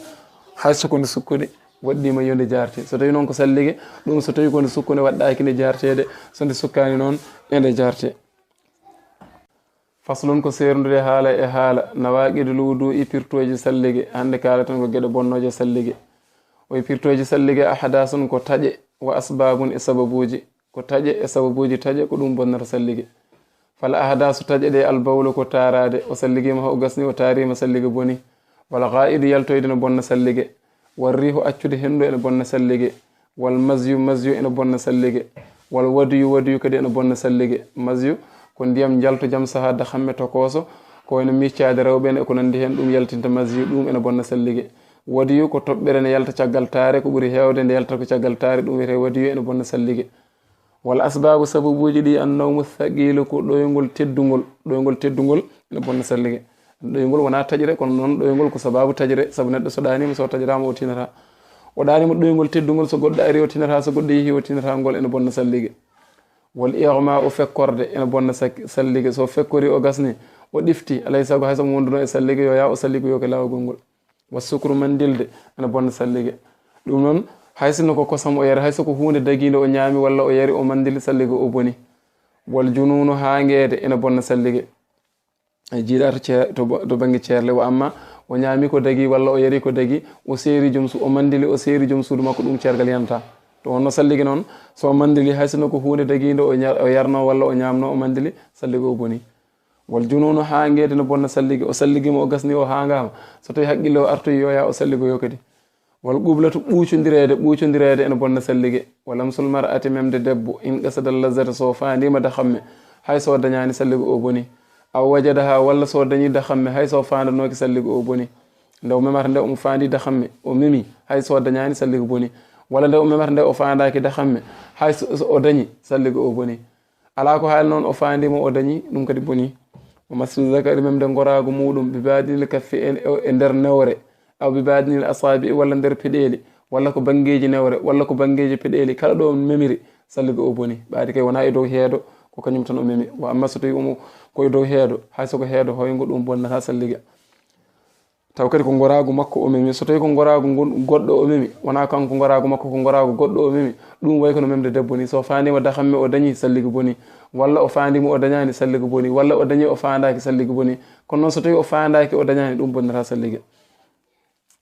Hay so ko nde sukkunde, waɗɗi ma yo nde jaarte. So tawi noon ko sallige, ɗum so tawi ko nde sukkunde, waɗɗaaki nde jaarteede, so nde sukkaani noon, e nde jaarte. Faslun, ko seerndude haala e haala, nawaqidul wudu'i, pirtooji sallige. Hannde kaalaten ko geɗe bonnooje sallige. O wi'i pirtooji sallige, ahdasun, ko taƴe, wa asbabun, e sababuuji. Ko taƴe e sababuuji taƴe, ko ɗum bonnata sallige. Fal ahdasu, taƴe ɗe, al bawlu, ko taaraade, o salligiima haa o gasni, o taariima, sallige boni. Wal gha'idu, yaltoyde no bonna sallige. Wal riihu, accude henndu, ene bonna sallige. Wal mazyu, mazyu ene bonna sallige. Wal wadiyu, wadiyu kadi ene bonna sallige. Mazyu ko ndiyam njalto jam sahaa dahamme tokooso, ko wayno miccaade rewɓe en e ko nanndi heen, ɗum yaltinta mazyu, ɗum ene bonna sallige. Wadiyu ko toɓɓere ne yalta caggal taare, ko ɓuri heewde nde yaltata ko caggal taare, ɗum wiyetee wadiyu, ene bonna sallige. Wal asbaabu, sababuuji ɗi, an nawmu thaqilu, ko ɗoyngol teddungol, ɗoyngol teddungol ene bonna sallige. Ɗoyngol wonaa taƴre, kono noon ɗoyngol ko sabaabu taƴre, sabu neɗɗo so ɗaaniima, so taƴraama o tinataa. O ɗaaniima ɗoyngol teddungol, so goɗɗo ari o tinataa, so goɗɗo yehii o tinataa, ngol ene bonna sallige. Wal ighma, o fekkorde ene bonna sak-, sallige. So fekkori o gasni, o ɗifti, alay sago hay so mo wonduno e sallige, yo yaa o salligo yo ko laawol ngol. Wa sukru, mandilde ene bonna sallige. Ɗum noon, hay sinno ko kosam o yari, hay so ko huunde dagiinde o ñaami walla o yari o mandili, sallige o boni. Wal jununu, haangeede ene bonna sallige. E jiiɗa to ce-, to ba-, to bannge ceerle, wa amma o ñaami ko dagi walla o yari ko dagi, o seeri joom su-, o mandili, o seeri joom suudu makko, ɗum ceergal yanata. To wonno sallige noon, so o mandili, hay sinno ko huunde dagiinde o ña-, o yarno walla o ñaamno, o mandili, sallige o boni. Wal jununu, haangeede no bonna sallige, o salligiima, o gasni, o haangaama. So tawi haqqille o artoyi, yo yaa o salligoyo kadi. Wal qublatu, ɓuucondireede, ɓuucondireede ene bonna sallige. Wa lamsul mar'ati, memde debbo, in qasada lazzata, so faandiima dahamme, hay so dañaani sallige o boni. Aw wajadaha, walla so dañi dahamme, hay so faandanooki sallige o boni. Nde o memata nde omo faandi dahamme, o memi, hay so dañaani sallige boni. Walla nde o memata nde o faandaaki dahamme, hay so, so o dañi sallige o boni. Alaa ko haali noon, o faandiima o dañi, ɗum kadi boni. Wa massu zakari, memde ngoraagu muuɗum, bi baadinil kaffi, e, e nder newre, aw bi baadinil asaabi, walla nder peɗeeli, walla ko banngeeji newre, walla ko banngeeji peɗeeli, kala ɗo memiri, sallige o boni. Ɓaadi kay wonaa e dow heedo, ko kañum tan o memi. Wa amma so tawi omo ko e dow heedo, hay so ko heedo hoyngo, ɗum bonnata sallige. Taw kadi ko ngoraagu makko o memi. So tawi ko ngoraagu ngun goɗɗo o memi, wonaa kanko ngoraagu makko, ko ngoraagu goɗɗo o memi, ɗum way kono memde debbo ni. So faandiima dahamme o dañi, sallige boni. Walla o faandiima o dañaani, sallige boni. Walla o dañi o faandaaki, sallige boni. Kono noon so tawi o faandaaki o dañaani, ɗum bonnata sallige.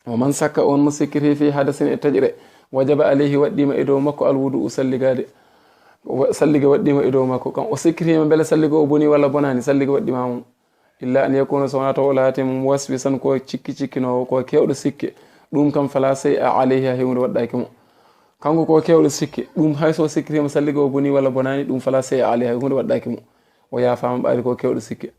Wa man sakka, on mo sikkiti fi hadasin e taƴre, wajaba alayhi, waɗɗiima e dow makko, al wudu'u, salligaade. Wa-, sallige waɗɗiima e dow makko. Kan o sikkitiima mbele sallige o boni walla bonaani, sallige waɗɗiima mum. Illa an yakuna, so wonaa taw o laati mo muwaswisan, ko cikki cikkinoowo, ko keewɗo sikke. Ɗum kam fala shay'a alayhi, hay huunde waɗɗaaki mo. Kanko ko keewɗo sikke, ɗum hay so sikkitiima sallige o boni walla bonaani, ɗum fala shay'a alayhi, hay huunde waɗɗaaki mo. O yaafaama ɓaadi ko keewɗo sikke.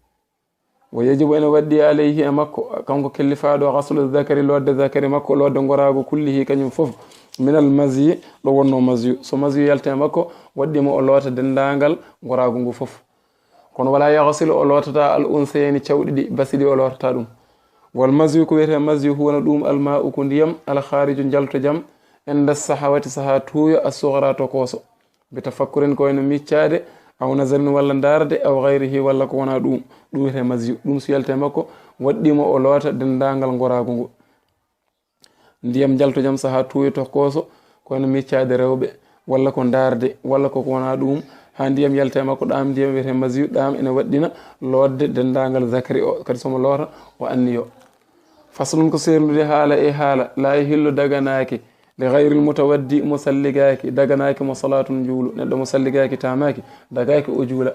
Wa yajibu, ene waɗɗi alayhi, e makko, kanko kellifaaɗo, ghaslu zakari, lootde zakari makko, lootde ngoraagu kullihi, kañum fof, minal mazyi, ɗo wonnoo mazyu. So mazyu yalti e makko, waɗɗi mo o loota denndaangal ngoraagu ngu fof. Kono wala yaghsilu, o lootata al unsayni, cawɗi ɗi basi ɗi o lootata ɗum. Wal mazyu, ko wiyetee mazyu, huwa no ɗum al ma'u, ko ndiyam, al khariju, njaltojam, inda sahawati, saha tuuyo, as sughra, tokooso. Bi tafakkurin, ko wayno miccaade, aw nazarin, walla ndaarde, aw ghayrihi, walla ko wonaa ɗum. Ɗum wiyetee mazyu. Ɗum so yalti e makko, waɗɗi mo o loota denndaangal ngoraagu ngu. Ndiyam njaltojam saha tuuyo tokooso, ko wayno miccaade rewɓe, walla ko ndaarde, walla ko ko wonaa ɗum, haa ndiyam yalta e makko, ɗaam ndiyam wiyetee mazyu, ɗaam ene waɗɗina lootde denndaangal zakari o, kadi so mo loota, o anniyo. Faslun, ko seerndude haala e haala, laa yahillu, daganaaki, li ghayril mutawaddi, mo salligaaki, daganaaki mo salaatun, njuulu, neɗɗo mo salligaaki, taamaaki, dagaaki o juula.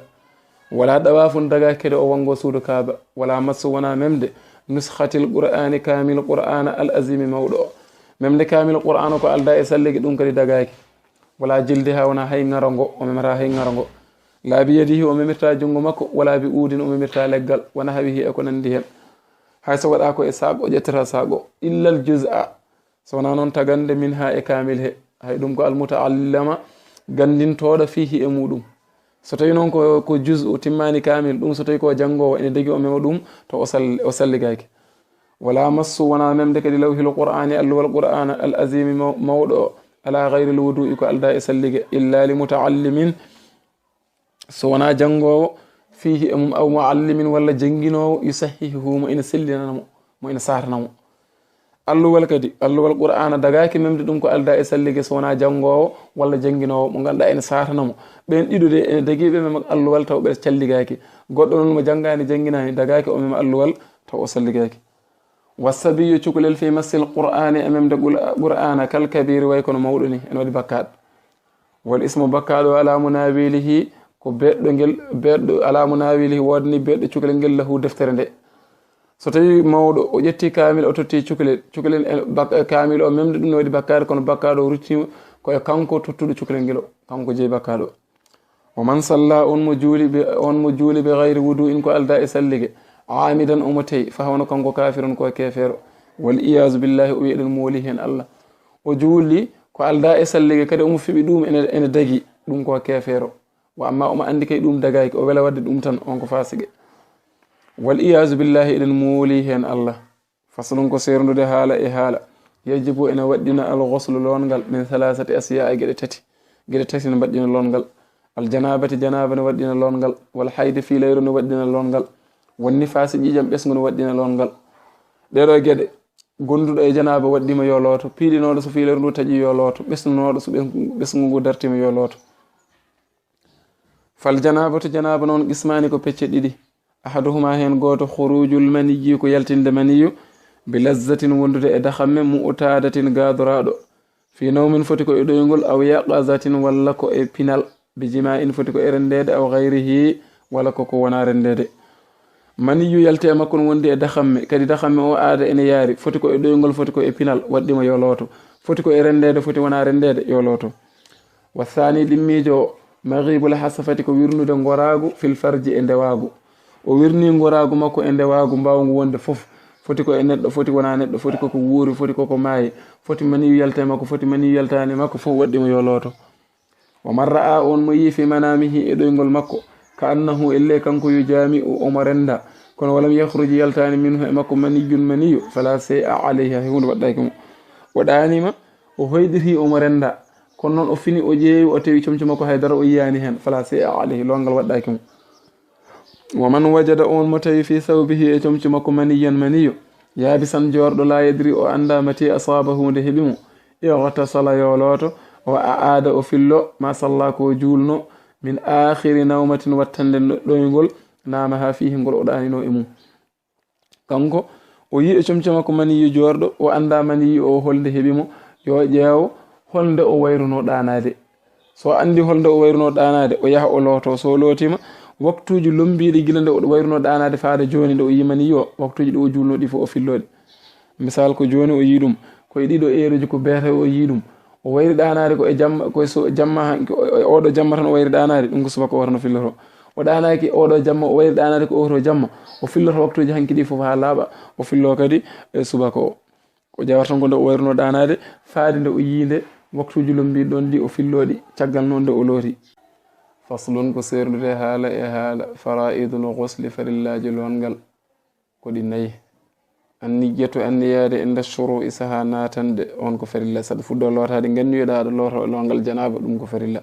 Wala dawaafun, dagaaki kadi o wanngo suudu Kaaba. Wala massu, wonaa memde, nuskhatil Qur'aani, kaamil Qur'aana, al azimi, mawɗo o. Memde kaamil Qur'aana ko aldaa e sallige, ɗum kadi dagaaki. Wala jildiha, wonaa hay ŋaro ngo, o memata hay ŋaro ngo. La bi yadihi, o memirta junngo makko, wala bi uudin, o memirta leggal, wa nahwihi, e ko nanndi heen. Hay so waɗaa ko e saaqo, ƴettata saaqo. Illal juz'a, so wonaa noon tagande, minha, e kaamil he, hay ɗum ko almutaallama, ganndintooɗo, fiihi, e muuɗum. So tawi noon ko, ko juz'u timmaani kaamil, ɗum so tawi ko janngoowo ene dagi o mema ɗum, to o sal-, o salligaaki. Wala massu, wonaa memde kadi lawhil Qur'aani, alluwal Qur'aana, al azimi, maw-, mawɗo o, ala ghayril wudu'i, ko aldaa e sallige, illa li mutaallimin, so wonaa janngoowo, fiihi, e mum, aw muallimin, walla jannginoowo, yusahhihuhu, mo ina sellinana mo, mo ina saatana mo. Alluwal kadi, alluwal Qur'aana dagaaki memde ɗum ko aldaa e sallige so wonaa janngoowo walla jannginoowo mo ngannduɗaa ene saatana mo. Ɓeen ɗiɗo de ene dagii ɓe mema alluwal taw ɓe calligaaki. Goɗɗo noon mo janngaani, jannginaani, dagaaki o mema alluwal taw o salligaaki. Wa sabiyu, cukalel, fi massil Qur'aani, e memde Qul-, Qur'aana, kal kabiri, way kono mawɗo ni, ene waɗi bakkaat. Wal ismu, bakkaaɗo, ala munawilihi, ko beɗɗo ngel, beɗɗo, ala munawilihi, woodani beɗɗo cukalel ngel, lahu, deftere nde. So tawi mawɗo o ƴetti kaamil, o totti cukalel, cukalel e bak-, kaamil o memde ɗum ne waɗi bakkaat, kono bakkaaɗo o rutti ko e kanko tottuɗo cukalel ngel o, kanko jeyi bakkaaɗo. Wa man salla, on mo juuli bi, on mo juuli bi ghayri wudu'in, ko aldaa e sallige, aamidan, omo teyi, fa hawno kanko kaafirun, ko keefeero. Wal iyaazu billahi, o wiya eɗen mooli heen Allah. O juuli ko aldaa e sallige, kadi omo fiɓi ɗum ene, ene dagi, ɗum ko keefeero. Wa amma omo anndi kay ɗum dagaaki, o wela waɗde ɗum tan, on ko faasiqe. Wal iyaazu billahi, eɗen mooli heen Allah. Faslun, ko seerndude haala e haala. Yajibu, ene waɗɗina, al ghuslu, loongal, min thalathati ashiya, e geɗe tati. Geɗe tati ne mbaɗɗina loongal. Al janabati, janaba ne waɗɗina loongal. Wal haydi, fiilayru ne waɗɗina loongal. Wan nifaasi, ƴiiƴam ɓesngu ne waɗɗina loongal. Ɗeɗo geɗe, gonduɗo e janaba waɗɗiima yo looto, piiɗinooɗo so fiilayru ndu taƴi yo looto, ɓesnunooɗo so ɓes-, ɓesngu ngu dartiima yo looto. Fal janabatu, janaba noon, qismaani, ko pecce ɗiɗi. Ahaduhuma, heen gooto, khurujul maniyyi, ko yaltinde maniyu, bi lazzatin, wondude e dahamme, mu'tadatin, gaadoraaɗo. Fi nawmin, foti ko e ɗoyngol, aw yaqazatin, walla ko e pinal, bi jima'in, foti ko e renndeede, aw ghayrihi, walla ko ko wonaa renndeede. Maniyu yalta e makko no wondi e dahamme, kadi dahamme o aada ene yaari, foti ko e ɗoyngol, foti ko e pinal, waɗɗimo yo looto. Foti ko e renndeede, foti wonaa renndeede, yo looto. Wa thani, ɗimmiijo o, maghibul hasafati, ko wirnude ngoraagu, fil farji, e ndewaagu. O wirni ngoraagu makko e ndewaagu mbaawngu wonde fof. Foti ko e neɗɗo, foti wonaa neɗɗo, foti ko ko wuuri, foti ko ko maayi, foti maniyu yalta e makko, foti maniyu yaltaani e makko, fof waɗɗimo yo looto. Wa man ra'a, on mo yii, fi manamihi, e ɗoyngol makko, ka annahu, elle kanko, yujami'u, omo rennda, kono walam yakhruj, yaltaani, minhu, e makko, maniyyun, maniyu, fala shay'a alayhi, hay huunde waɗɗaaki mo. O ɗaaniima, o hoyɗitii, omo rennda, kono noon o fini, o ƴeewi, o tawi comci makko hay dara o yiyaani heen, fala shay'a alayhi, loolngal waɗɗaaki mo. Wa man wajada, on mo tawi, fi thawbihi, e comci makko, maniyyan, maniyu, yaabisan, joorɗo, la yadri, o anndaa, mati asaabahu, nde heɓi mo, ightasala, yo looto, wa a'aada, o fillo, ma salla, ko juulno, min aakhiri nawmatin, wattande no ɗoyngol, naamaha fiihi, ngol o ɗaanino e mum. Kanko, o yii e comci makko maniyu joorɗo, o anndaa maniyu o holnde heɓi mo, yo ƴeew holnde o wayruno ɗaanaade. So o anndi holnde o wayruno ɗaanaade, o yaha o looto. So o lootiima, waktuuji lommbiiɗi gila nde o wayruno ɗaanaade faade jooni nde o yii maniyu o, waktuuji ɗi o juulno ɗi fof o fillo ɗi. Misal, ko jooni o yii ɗum, ko e ɗiɗo eeruji ko beete o yii ɗum. O wayri ɗaanaade ko e jamma, ko e so-, jamma han-, ko e oɗo jamma tan o wayri ɗaanaade, ɗum ko subaka o tan o filloto. O ɗaanaaki oɗo jamma, o wayri ɗaanaade ko oto jamma. O filloto waktuuji hanki ɗi fof haa laaɓa, o fillo kadi e subaka o. O ƴeewata tan ko nde o wayruno ɗaanaade, faade nde o yii nde, waktuuji lommbiiɗi ɗoon ɗi o fillo ɗi, caggal noon nde o looti. Faslun, ko seerndude haala e haala, fara'idul ghusli, farillaaji loolngal, ko ɗi nayi. Anniyatu, anniyaade, inda shuru'i, sahaa naatande, on ko farilla. Saɗa fuɗɗo lootaade, nganniyoɗaa aɗa looto e loolngal janaaba, ɗum ko farilla.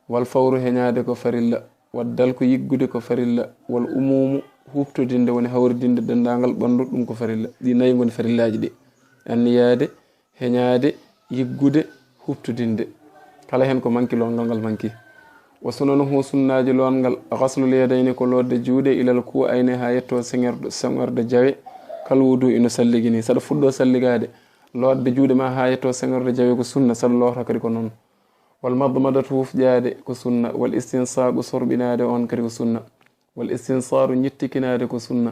Wal fawru, heñaade, ko farilla. Wal dalku, yiggude, ko farilla. Wal umuumu, huuɓtodinde, woni hawridinde denndaangal ɓanndu, ɗum ko farilla. Ɗi nayi ngoni farillaaji ɗi. Anniyaade, heñaade, yiggude, huuɓtodinde. Kala heen ko manki, loolngal ngal manki. Wa sunanuhu, sunnaaji loolngal, ghaslul yadayni, ko lootde juuɗe, ilal kuu'ayni, haa yetto seŋorɗe, seŋorɗe jawe, kal wudu'i, no salligi ni. Saɗa fuɗɗo salligaade, lootde juuɗe ma haa yetto seŋorɗe jawe ko sunna, saɗa looto kadi ko noon. Wal madmadatu, wufƴaade ko sunna. Wal istinsaaqu, sorɓinaade on kadi ko sunna. Wal istinsaaru, ñittikinaade ko sunna.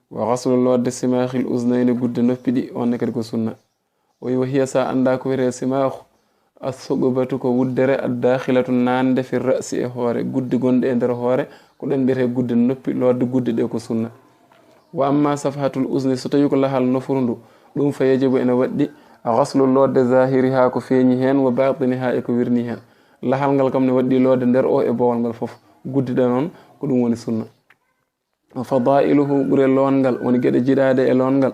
Wa ghaslu, lootde, simaakhil uznayni, gudde noppi ɗi, on ne kadi ko sunna. O wi, wa hiya, sa anndaa ko wiyetee simaahu, as-suqbatu, ko wuddere, ad-daakhilatu, naatnde, fi ra'si, e hoore, gudde gonɗe e nder hoore, ko ɗen mbiyetee gudde noppi, lootde gudde ɗe ko sunna. Wa amma safhatul uzni, so tawi ko lahal nofuru ndu, ɗum fa yajibu, ene waɗɗi, ghaslu, lootde, zahiriha, ko feeñi heen, wa batiniha, e ko wirnii heen. Lahal ngal kam ne waɗɗi lootde nder o e boowal ngal fof. Gudde ɗe noon, ko ɗum woni sunna. Wa fadailuhu, ɓure loolngal, woni geɗe jiɗaaɗe e loolngal.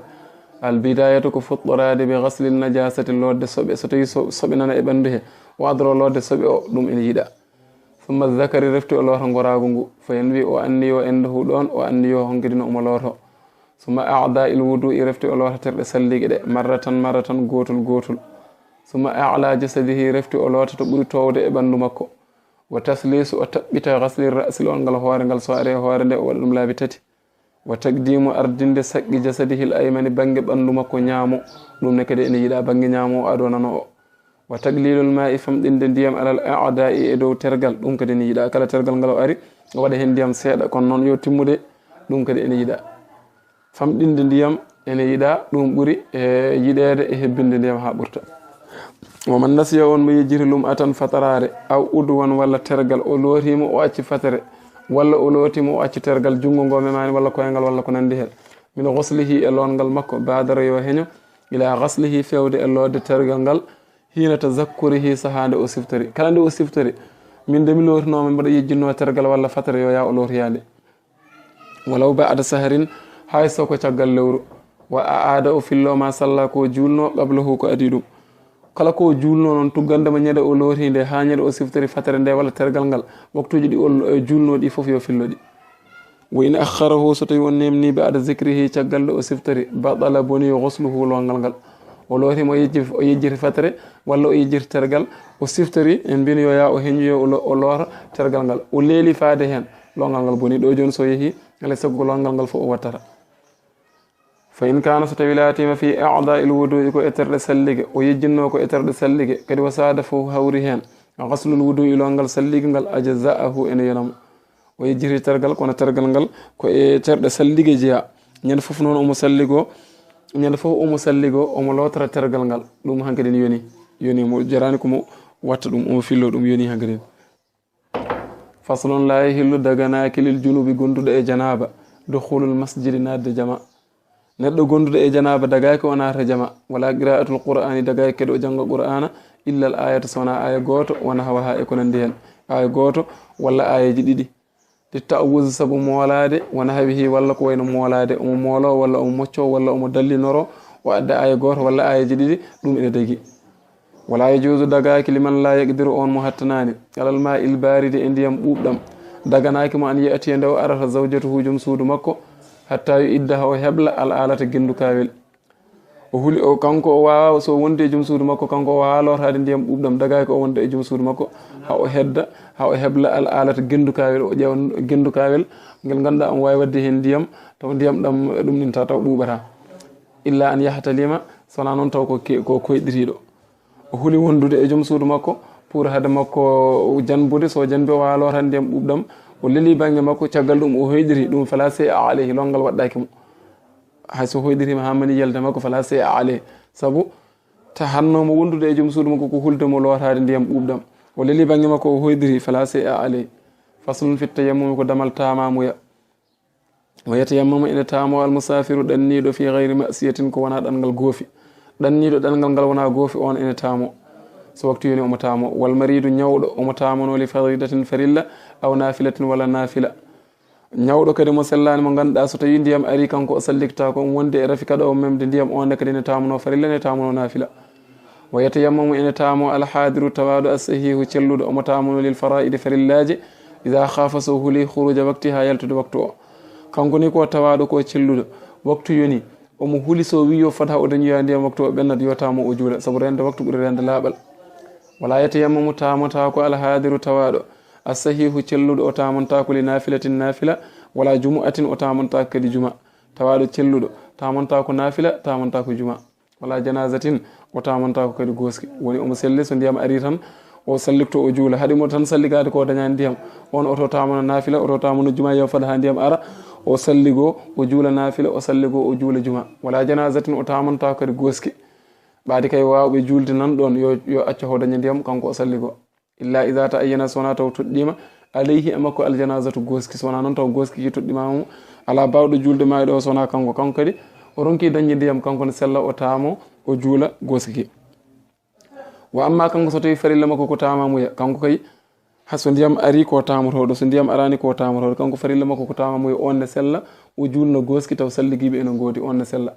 Al bidayatu, ko fuɗɗoraade, bi ghasli najasati, lootde soɓe, so tawi so-, soɓe nana e ɓanndu he, o adoro lootde soɓe o, ɗum ene yiɗaa. Summa zakari, refti o loota ngoraagu ngu, fa yanwi, o anniyo indahu ɗoon, o anniyo honkadi no omo looto. Summa a'da'il wudu'i, refti o loota terɗe sallige ɗe, marratan marratan, gootol gootol. Summa a'la jasadihi, refti o loota to ɓuri toowde e ɓanndu makko. Wa taslisu, o taɓɓita, ghasli ra'si, loolngal hoore ngal, so ari e hoore nde, o waɗa ɗum laabi tati. Wa taqdimu, ardinde, saqqi jasadihil aymani, bannge ɓanndu makko ñaamo, ɗum ne kadi ene yiɗaa, bannge ñaamo o adoo nano o. Wa taqlilul ma'i, famɗinde ndiyam, alal a'da'i, e dow tergal, ɗum kadi ene yiɗaa. Kala tergal ngal o ari, o waɗa heen ndiyam seeɗa, kono noon yo timmude, ɗum kadi ene yiɗaa. Famɗinde ndiyam ene yiɗaa, ɗum ɓuri e yiɗeede e hebbinde ndiyam haa ɓurta. Wa man nasiya, on mo yejjiti lum'atan, fataraare, aw udwan, walla tergal, o lootiima, o acci fatere, walla o lootiima, o acci tergal, junngo ngo memaani, walla koyngal, walla ko nanndi heen. Min ghuslihi, e loolngal makko, baadara, yo heño, ila ghaslihi, feewde e lootde tergal ngal, hiina tazakkurihi, sahaa nde o siftori. Kala nde o siftori, min de mi lootinoo, mbaɗa yejjitnoo tergal walla fatere, yo yaa o lootoyaa nde. Walaw ba'da sahrin, hay so ko caggal lewru. Wa a'ada, o fillo, ma salla, ko juulno, qablahu, ko adii ɗum. Kala ko juulno noon, tuggande mo ñande o looti nde haa ñande o siftori fatere nde walla tergal ngal, waktuuji ɗi o, e, juulno ɗi fof yo fillo ɗi. Wa in akhkharahu, so tawi o neemni, ba'da zikrihi, caggal nde o siftori, batala, boni, ghusluhu, loolngal ngal. O looti mo, o yejji-, o yejjiti fatere walla o yejjiti tergal, o siftori, en mbiyii yo yaa o heñu, yo o lo-, o loota tergal ngal. O leeli faade heen, loolngal ngal boni. Ɗo jooni so yehi, alaa e sago ko loolngal ngal fof o wattata. Fa in kaana, so tawi laatiima, fi a'daa'il wuduu'i, ko e terɗe sallige, o yejjitnoo ko e terɗe sallige, kadi wa saadafahu, hawri heen, ghaslul wuduu'i, loolngal sallige ngal, ajza'ahu, ene yona mo. O yejjiti tergal, kono tergal ngal ko e terɗe sallige jeyaa. Ñande fof noon omo salligoo, ñande fof omo salligoo, omo lootora tergal ngal. Ɗum hankadi ne yoni, yoni mo jarani ko mo watta ɗum, omo fillo ɗum, yoni hankadi. Faslun, laa yahillu, daganaaki, lil junubi, gonduɗo e janaaba, dukhulul masjidi, naatde jama. Neɗɗo gonduɗo e janaaba dagaaki o naata jama, wala qira'atul qur'ani, dagaaki kadi o jannga qur'ana, illa al ayata, so wonaa aya gooto, wa nahwaha, e ko nandi hen, aya gooto walla ayaji ɗiɗi. Li ta'awuz, sabu moolaade, wa nahwihi, walla ko wayno moolaade, omo moolo walla omo mocco walla omo dallinoro, o adda aya gooto walla ayaji ɗiɗi, ɗum ene dagi. Wala yajuuzu, dagaaki, liman laa yaqdiru, on mo hattanaani, alal maa'il baaridi, e ndiyam ɓuuɓɗam. Daganaaki mo an ya'tiya, nde o arata, zawjatahu, joom suudu makko, hatta yu'idda, haa o hebla, al alata, gendukaawel. O huli, o, kanko o waawa, so wondi e joom suudu makko, kanko o waawa lootaade ndiyam ɓuuɓɗam, dagaaki o wonda e joom suudu makko, haa o hedda, haa o hebla al alata, gendukaawel, o ƴeewa gendukaawel, ngel ngannduɗaa omo waawi waɗde heen ndiyam, taw ndiyam ɗam, ɗum ɗin taw, taw ɓuuɓataa. Illa an yahtalima, so wonaa noon taw ko ke-, ko koyɗiriiɗo. O huli wondude e joom suudu makko pour hade makko janbude, so janbi o waawa lootaade ndiyam ɓuuɓɗam, o leli bannge makko, caggal ɗum o hoyɗiri ɗum, fala shay'a alayhi, lonngal waɗɗaaki mo. Hay so hoyɗiriima haa mani yalta makko, fala shay'a alayhi, sabu ta hannoomo wondude e joom suudu makko ko hulde mo lootaade ndiyam ɓuuɓɗam, o leli bannge makko o hoyɗiri, fala shay'a alayhi. Faslun fit tayammumi, ko damal taamamuya. Wa yatayammamu, ene taamo, al musaafiru, ɗanniiɗo, fi gayri ma'siyatin, ko wonaa ɗanngal goofi. Ɗanniiɗo ɗanngal ngal wonaa goofi, on ene taamo. So waktu yoni omo taamo. Wal mariidu, ñawɗo, omo taamono, li faridatin, farilla, aw naafilatin, walla naafila. Ñawɗo kadi mo sellaani, mo ngannduɗaa so tawii ndiyam arii, kanko o salliktaako, omo wondi e rafi kaɗoowo memde ndiyam, on ne kadi ene taamono farilla, ene taamono naafila. Wa yatayammamu, ene taamo, al haadiru, tawaaɗo, as sahiihu, celluɗo, omo taamono, lil faraa'idi, farillaaji, idaa khaafa, so huli, khuruuja waqtihaa, yaltude waktu o. Kanko ni ko tawaaɗo, ko celluɗo, waktu yoni, omo huli so wii yo fad haa o dañoya ndiyam, waktu o ɓennat, yo taamo o juula, sabu reende waktu ɓuri reende laaɓal. Wala yatayammamu, taamotaako, al haadiru, tawaaɗo, as sahiihu, celluɗo, o taamontaako, li naafilatin, naafila, wala jumu'atin, o taamontaako kadi juma. Tawaaɗo celluɗo taamontaako naafila, taamontaako juma. Wala janaazatin, o taamontaako kadi gooski. Woni omo selli, so ndiyam arii tan, o sallikto, o juula. Haɗi mo tan salligaade ko o dañaani ndiyam, on oto taamono naafila, oto taamono juma, yo fad haa ndiyam ara, o salligoo, o juula naafila, o salligoo, o juula juma. Wala janaazatin, o taamontaako kadi gooski. Ɓaadi kay waawɓe juulde nan ɗon, yo, yo accu haa o daña ndiyam, kanko o salligoo. Illa idaa ta'ayyana, so wonaa taw toɗɗiima, alayhi, e makko, al janaazatu, gooski, so wonaa noon taw gooski ki toɗɗimaama mo, alaa baawɗo juulde maayɗo o, so wonaa kanko. Kanko kadi o ronki dañde ndiyam, kanko ne sella, o taamo, o juula gooski ki. Wa amma kanko, so tawii farilla makko ko taamamuya, kanko kay, ha so ndiyam arii ko taamotooɗo, so ndiyam araani ko taamotooɗo, kanko farilla makko ko taamamuya, on ne sella, o juulna gooski taw salligiiɓe ene ngoodi, on ne sella.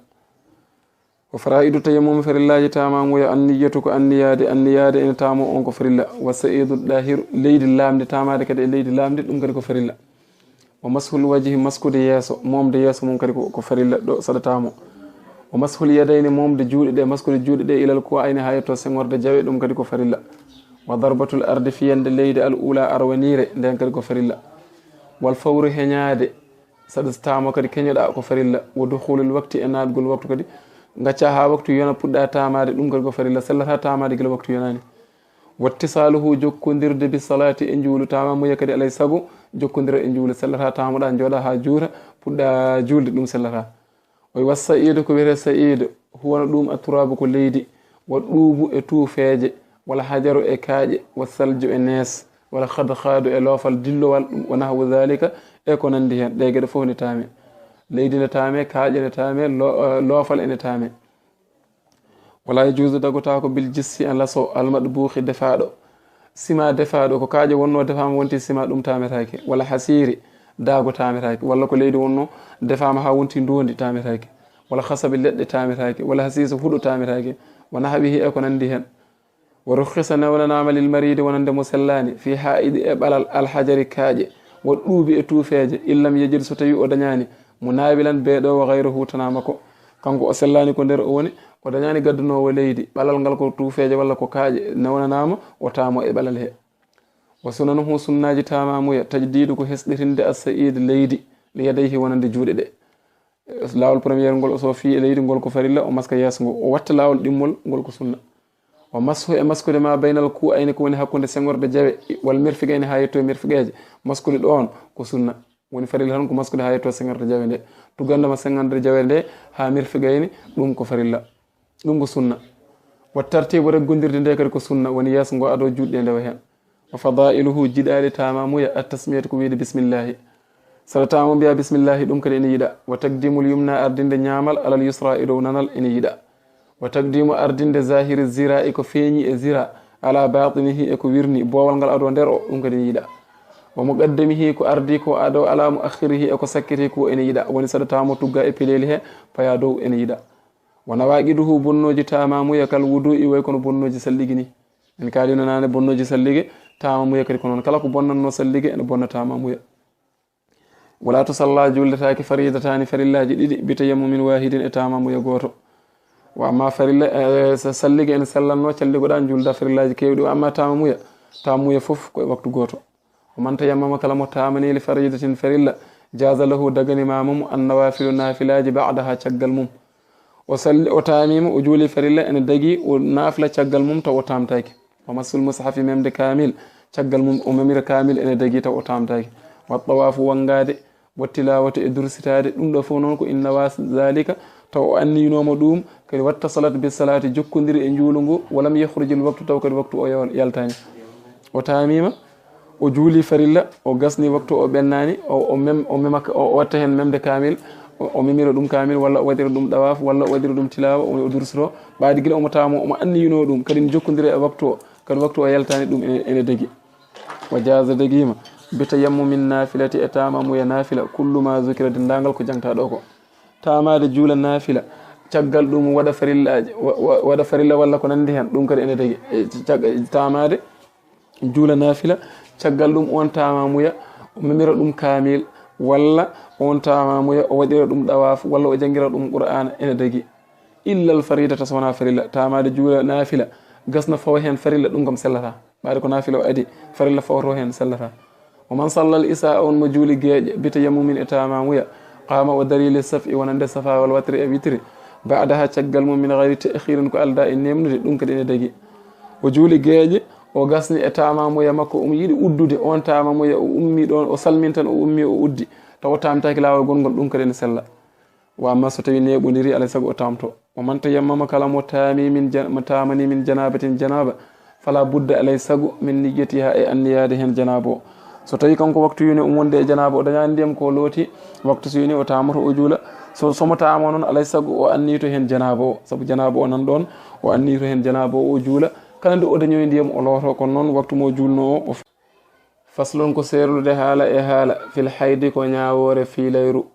Ko faraa'idu tayammum, farillaaji taamamuya, an niyyatu, ko anniyaade, anniyaade ene taamo on ko farilla. Wa sa'idu daahiru, leydi laamndi, taamaade kadi e leydi laamndi, ɗum kadi ko farilla. Wa mashul wajhi, maskude yeeso, moomde yeeso mum kadi ko, ko farilla ɗo saɗa taamo. Wa mashul yadayni, moomde juuɗe ɗe, maskude juuɗe ɗe, ilal kuwa'ayni, haa yetto seŋorde jawe, ɗum kadi ko farilla. Wa darbatul ardi, fiyande leydi, al ula, arwaniire, nden kadi ko farilla. Wal fawru, heñaade, saɗa taamo kadi keñoɗaa ko farilla. Wa dukhulul waqti, e naatgol waktu kadi. Ngacca haa waktu yona, puɗɗa taamaade, ɗum kadi ko farilla. Sellata taamaade gila waktu yonaani. Wattisaaluhu, jokkondirde, bi salaati, e njuulu, taamamuya kadi alay sago jokkondira e njuulu. Sellata taamoɗaa, njooɗaa haa juuta, puɗɗa juulde, ɗum sellata. O wi, wa sa'idu, ko wiyetee sa'idu, huwa, no ɗum, atturaabu, ko leydi, wa ɗuubu, e tuufeeje, wal hajaru, e kaaƴe, wa salju, e nees, wal khadkhadu, e loofal dillowal, wa nahwu dhalika, e ko nandi heen. Ɗee geɗe fof ne taame. Leydi ne taame, kaaƴe ne taame, lo-, eh, loofal ene taame. Wala yajuuzu, dagotaako, bil jissi, e laso, al madbuuxi, defaaɗo. Sima defaaɗo, ko kaaƴe wonno defaama wonti sima, ɗum taametaake. Wala hasiiri, daago taametaake. Walla ko leydi wonno defaama haa wonti ndoondi, taametaake. Wala hasabi, leɗɗe taametaake. Wala hasiisa, huɗo taametaake. Wa nahwihi, e ko nandi heen. Wa rukhisa, newnanaama, lil mariidi, wonande mo sellaani, fi haa'idi, e ɓalal, al hajari, kaaƴe, wa ɗuubi, e tuufeeje, in lam yajid, so tawii o dañaani mo naawilan bee ɗo, wa ghayrahu, tanaa makko. Kanko o sellaani ko nder o woni, o dañaani gaddanoowo leydi, ɓalal ngal ko tuufeeje walla ko kaaƴe, newnanaama o taamo e ɓalal he. Wa sunanuhu, sunnaaji taamamuya, tajdiidu, ko hesɗitinde, as-sa'iid, leydi, li yadayhi, wonande juuɗe ɗe. Laawol première ngol, o soofi e leydi, ngol ko farilla, o maska yeeso ngo, o watta laawol ɗimmol, ngol ko sunna. Wa mashu, e maskude ma baynal ku ayni, ko woni hakkunde seŋorde jawe, wal mirfiqayni, haa yetto e mirfiqeeje. Maskude ɗoon ko sunna. Woni farilla tan ko maskude haa yetto seŋorde jawe nde. Tuggande ma seŋorde jawe nde haa mirfiqayni, ɗum ko farilla. Ɗum ko sunna. Wa tartibu, reggondirde nde kadi ko sunna. Woni yeeso ngo ado juuɗe ndewa heen. Wa fadailuhu, jiɗaali tamamuya, at tasmiyatu, ko wiide bismillahi. Saɗa tama mbiya bismillahi, ɗum kadi ene yiɗa. Wa taqdimul yumna, ardinde ñaamal, alal yusra, e dow nanal, ene yiɗa. Wa taqdimu, ardinde zahiri zira'i, ko feeñi e zira, ala batinihi, e ko wirni, boowal ngal ado nder o, ɗum kadi ene yiɗa. Wa muqaddamihi, ko ardi ko ado, ala muakhirihi, e ko sakkiti ko, ene yiɗa. Woni saɗa tama tugga e peleeli he, paya dow, ene yiɗa. Wa nawaqiduhu, bonnooji tamamuya, kal wudu'i, way kono bonnooji salligi ni. En kaalino naane bonnooji sallige, tamamuya kadi ko noon. Kala ko bonnatnoo sallige, ene bonna tamamuya. Wala tusalla, juuldetaake, faridataani, farillaaji ɗiɗi, bi tayammumin waahidin, e tamamuya gooto. Wa amma farilla, eh, sa-, sallige ene sellannoo, calligoɗaa, juulda farillaaji keewɗi. Wa amma tamamuya, tamamuya fof ko e waktu gooto. Wa man tayammama, kala mo tamani, li faridatin, farilla, jaaza lahu, dagani ma mo, an nawafilu, nafilaaji, ba'daha, caggal mum. O salli, o tamima, o juuli farilla, ene dagi, o nafila caggal mum taw o tamtaki. Wa massul mushafi, memde kamil, caggal mum o memira kamil, ene dagi taw o tamtaki. Wa tawafu, wangade, wa tilawatu, e dursitade, ɗum ɗo fof noon ko inna wa zalika, taw o anniyinoma ɗum, kadi wattasalat bi salati, jokkondiri e juulu ngu, wa lam yakhrujil waktu, taw kadi waktu o yal-, yaltani. O tamima, o juuli farilla, o gasni waktu o ɓennani, o, o mem-, o memaka, o, o watta heen memde kamil, o, o memira ɗum kamil, walla o waɗira ɗum ɗawaf, walla o waɗira ɗum tilawa, o, o dursoto. Ɓaadi gila omo tamo, omo anniyino ɗum, kadi ne jokkondira e waktu o, kadi waktu o yaltani ɗum ene, ene dagi. Wa jaza, dagima, bi tayammumin nafilati, e tamamuya nafila, kullu ma zukira, dendagal ko jangta ɗo ko. Tamade juula nafila, caggal ɗum waɗa farillaaji, wa-, wa-, waɗa farilla walla ko nandi heen, ɗum kadi ene dagi. E cag-, tamade juula nafila, caggal ɗum on tamamuya, o memira ɗum kamil, walla on tamamuya, o waɗira ɗum ɗawaf, walla o jangira ɗum Qur'ana, ene dagi. Illal faridata, so wona farilla. Tamade juula nafila, gasna fawa heen farilla, ɗum kam sellata. Ɓaade ko nafila o adi, farilla fawoto heen sellata. Wa man sallal isa, on mo juuli geeƴe, bi tayammumin, e tamamuya, qama, o dari, li saf'i, wonande safa wal watri, e witri, ba'daha, caggal mum, min gayri ta'khirin, ko alda e nemnude, ɗum kadi ene dagi. O juuli geeƴe, o gasni e tamamuya makko, omo yiɗi uddude on tamamuya, o ummi ɗon, o salmintan, o ummi, o uddi, taw o tamtaki laawol gongol, ɗum kadi ene sella. Wa amma so tawi neeɓodiri, alay sago o tamto. Wa man tayammama, kala mo taami min jan-, mo tamani min janabatin, janaba, fala budda, alay sago, min niyyatiha, e anniyade heen janaba o. So tawi kanko waktu yoni omo wonde e janaba, o dañani ndiyam ko looti, waktu so yoni o tamoto o juula. So, so mo tamo noon, alay sago o anniyto heen janaba o, sabu janaba o nan ɗon, o anniyto heen janaba o, o juula. Kala nde o dañoyi ndiyam o looto, kono noon waktu mo juulno o, o. Faslun, ko serlude haala e haala, fil haydi, ko ñaawoore fiilayru.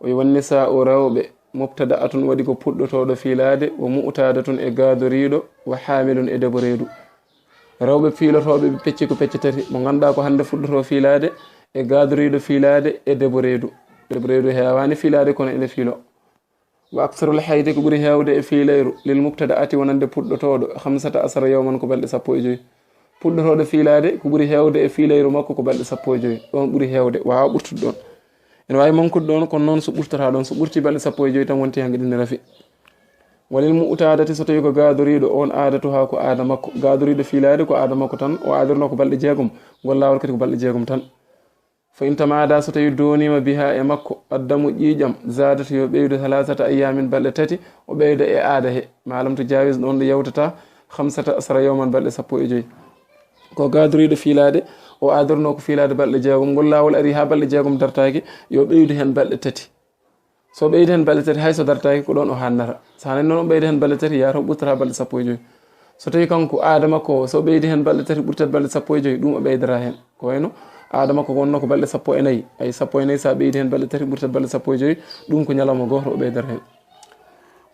O yi wannisa o rewɓe, mubtada'atun, waɗi ko puɗɗotooɗo fiilaade, wa mu'tadatun, e gaadoriiɗo, wa hamilun, e deboreedu. Rewɓe fiilotooɓe ɓe pecci ko pecce tati, mo ngannduɗaa ko hannde fuɗɗotoo fiilaade, e gaadoriiɗo fiilaade, e deboreedu. Deboreedu heewaani fiilaade kono ene fiilo. Wa aksarul haydi, ko ɓuri heewde e fiilayru, lil mubtada'ati, wonande puɗɗotooɗo, khamsata asara yawman, ko balɗe sappo e joy. Puɗɗotooɗo fiilaade, ko ɓuri heewde e fiilayru makko ko balɗe sappo e joy. Ɗon ɓuri heewde, waawa ɓurtude ɗon. Ene waawi mankude ɗon, kono noon so ɓurtata ɗon, so ɓurti balɗe sappo e joy tan wonti hanki ɗin rafi. Walil mu'tadati, so tawi ko gaadoriiɗo, on aadatu haa ko aada makko. Gaadoriiɗo fiilaade ko aada makko tan, o aadirno ko balɗe jeegom, ngol laawol kadi ko balɗe jeegom tan. Fa in tamada, so tawi doonima biha, e makko, addamu, ƴiiƴam, zadat, yo ɓeydu, thalathata ayyamin, balɗe tati, o ɓeyda e aada he, ma lam tujawis, ɗon ɗo yawtata, khamsata asara yawman, balɗe sappo e joy. Ko gaadoriiɗo fiilaade, o aadirno ko fiilaade balɗe jeegom, ngol laawol ari haa balɗe jeegom dartaaki, yo ɓeydu heen balɗe tati. So o ɓeydi heen balɗe tati, hay so dartaaki, ko ɗon o haannata. So haanani noon o ɓeyda heen balɗe tati, yaata o ɓurtata balɗe sappo e joy. So tawi kanko aada makko o, so o ɓeydi heen balɗe tati ɓurtat balɗe sappo e joy, ɗum o ɓeydata heen. Ko wayno aada makko ko wonno ko balɗe sappo e nayi. Ay, sappo e nayi, so a ɓeydi heen balɗe tati ɓurtat balɗe sappo e joy, ɗum ko ñalawma gooto o ɓeydata heen.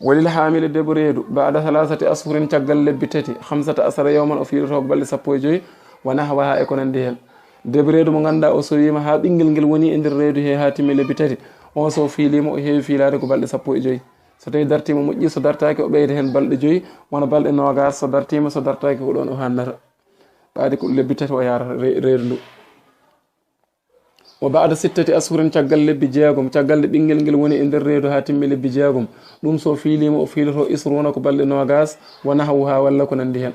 Walil hamili, deboreedu, ba'da thalathati ashhurin, caggal lebbi tati, khamsata asara yawman, o fiiloto ko balɗe sappo e joy, wa nahwaha, e ko nandi heen. Deboreedu mo ngannduɗaa o sowiima haa ɓinngel ngel woni e nder reedu he haa timmi lebbi tati, on so fiiliima o heewi fiilaade ko balɗe sappo e joy. So tawi dartiima moƴƴi, so dartaaki o ɓeyda heen balɗe joy, wona balɗe noogas, so dartiima, so dartaaki ko ɗon o haannata. Ɓaade ko lebbi tati o yaarata re-, reedu ndu. Wa ba'da sittati ashhurin, caggal lebbi jeegom, caggal nde ɓinngel ngel woni e nder reedu haa timmi lebbi jeegom, ɗum so fiiliima, o fiiloto isruuna ko balɗe noogaas, wa nahwuhaa walla ko nanndi heen.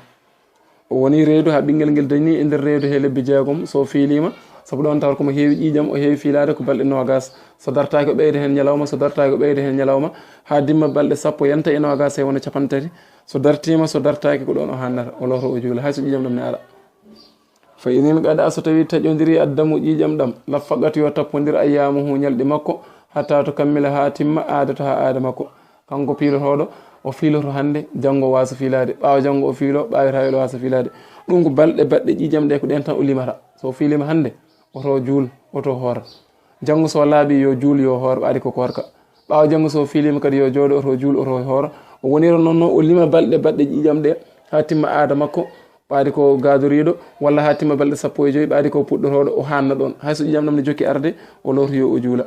O woni reedu haa ɓinngel ngel dañi e nder reedu he lebbi jeegom, so fiiliima, sabu ɗoon tawata ko mo heewi ƴiiƴam, o heewi fiilaade ko balɗe noogaas. So dartaaki o ɓeyda heen ñalawma, so dartaaki o ɓeyda heen ñalawma, haa dimma balɗe sappo yanta e noogaas he wona capanɗe tati. So dartiima, so dartaaki ko ɗoon o haannata, o looto o juula, hay so ƴiiƴam ɗam ne ara. Fa in inqata'a, so tawii taƴondirii addamu ƴiiƴam ɗam, laffaqat yo tappondir ayyaamuhu ñalɗi makko, hattaa tukammila haa timma aadatahaa aada makko. Kanko piilotooɗo, o fiiloto hannde, janngo o waasa fiilaade, ɓaawo janngo o fiilo, ɓaawo taweede o waasa fiilaade. Ɗum ko balɗe baɗɗe ƴiiƴam ɗe ko ɗeen tan o limata. So o fiiliima hannde, oto juul, oto hoor. Janngo so laaɓi yo juul yo hoor, ɓaadi ko koorka. Ɓaawo janngo so fiiliima kadi yo jooɗo oto juul oto hoor. O wonira noon no o lima balɗe baɗɗe ƴiiƴam ɗe haa timma aada makko, ɓaadi ko gaadoriiɗo, walla haa timma balɗe sappo e joy, ɓaadi ko puɗɗotooɗo, o haanna ɗoon. Hay so ƴiiƴam ɗam ne jokki arde, o lootoyo o juula.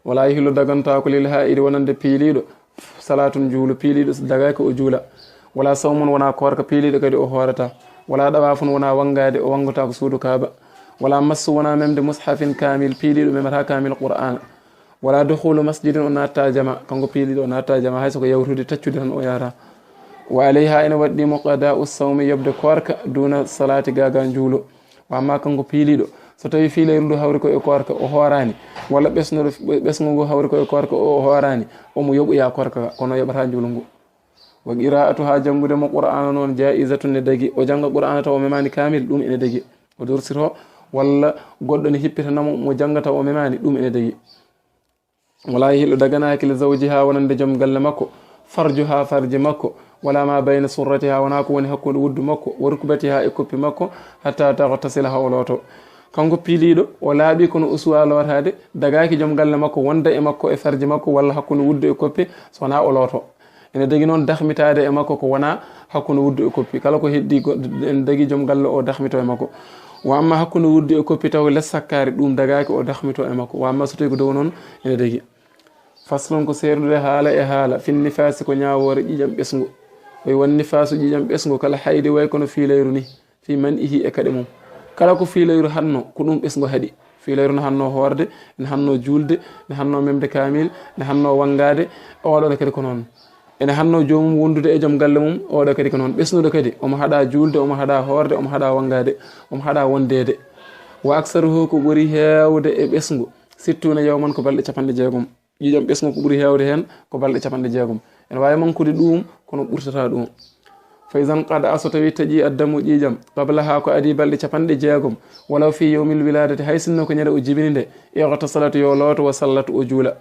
Wala yahillu, dagantaako, lil haa'idi, wonande piiliiɗo, salaatun, juulu, piiliiɗo dagaaki o juula. Wala sawmun, wona koorka, piiliiɗo kadi o hoorata. Wala dawaafun, wona wanngaade, o wanngotaako suudu Kaaba. Wala massu, wona memde mushafin, kaamil, piiliiɗo memata kaamil Qur'aana. Wala dukhulu masjidin, o naatta jama, kanko piiliiɗo o naatta jama, hay so ko yawtude, taccude tan o yahata. Wa alayha, ene waɗɗii mo qadaa'u sawmi, yoɓde koorka, duuna salaati, gaaga njuulo. Wa amma kanko piiliiɗo, so tawii fiilayru ndu hawri ko e koorka, o hooraani, walla ɓesnuɗo, ɓesngu ngu hawri ko e koorka, o hooraani, omo yoɓoya koorka ka, kono o yoɓataa njuulu ngu. Wa qiraa'atuha, janngude mo Qur'aana noon, jaa'izatun, ne dagi. O jannga Qur'aana tawa o memaani kaamil, ɗum ene dagi. O dorsito, walla goɗɗo ne hippitana mo, mo jannga tawa o memaani, ɗum ene dagi. Wala yahillu, daganaaki, li zawjiha, wonande joom galle makko, farjuha, farji makko, wala ma bayna surratiha, wona ko woni hakkunde wuddu makko, wa rukbatiha, e koppi makko, hatta taghtasila, haa o looto. Kanko piiliiɗo, o laaɓi kono o suwaa lootaade, dagaaki joom galle makko wonda e makko e farji makko walla hakkunde wuddu e koppi, so wonaa o looto. Ene dagi noon dakhmitaade e makko ko wonaa hakkunde wuddu e koppi. Kala ko heddii goɗɗo, ene dagi joom galle o dakhmito e makko. Wa amma hakkunde wuddu e koppi taw les sakkaari, ɗum dagaaki o dakhmito e makko. Wa amma so tawii ko dow noon, ene dagi. Faslun, ko seernude haala e haala, fin nifaasi, ko ñaawoore ƴiiƴam ɓesngu. Way won nifaasu ƴiiƴam ɓesngu, kala haydi, way kono fiilayru ni, fi man'ihi, e kaɗe mum. Kala ko fiilayru haɗno, ko ɗum ɓesngu haɗi. Fiilayru ne haɗno hoorde, ne haɗno juulde, ne haɗno memde kaamil, ne haɗno wanngaade, oɗo ne kadi ko noon. Ene haɗno joomum wondude e joom galle mum, oɗo kadi ko noon. Ɓesnuɗo kadi, omo haɗa juulde, omo haɗa hoorde, omo haɗa wanngaade, omo haɗa wondeede. Wa aksaruhu, ko ɓuri heewde e ɓesngu, sittuuna yawman, ko balɗe capanɗe jeegom. Ƴiiƴam ɓesngu ko ɓuri heewde heen ko balɗe capanɗe jeegom. Ene waawi mankude ɗuum, kono ɓurtata ɗuum. Fa iza nqata'a, so tawii taƴii addamu ƴiiƴam, qablaha, ko adii balɗe capanɗe jeegom, walaw fi yawmil wiladati, hay sinno ko ñande o jibini nde, ightasalat, yo looto, wa sallat, o juula.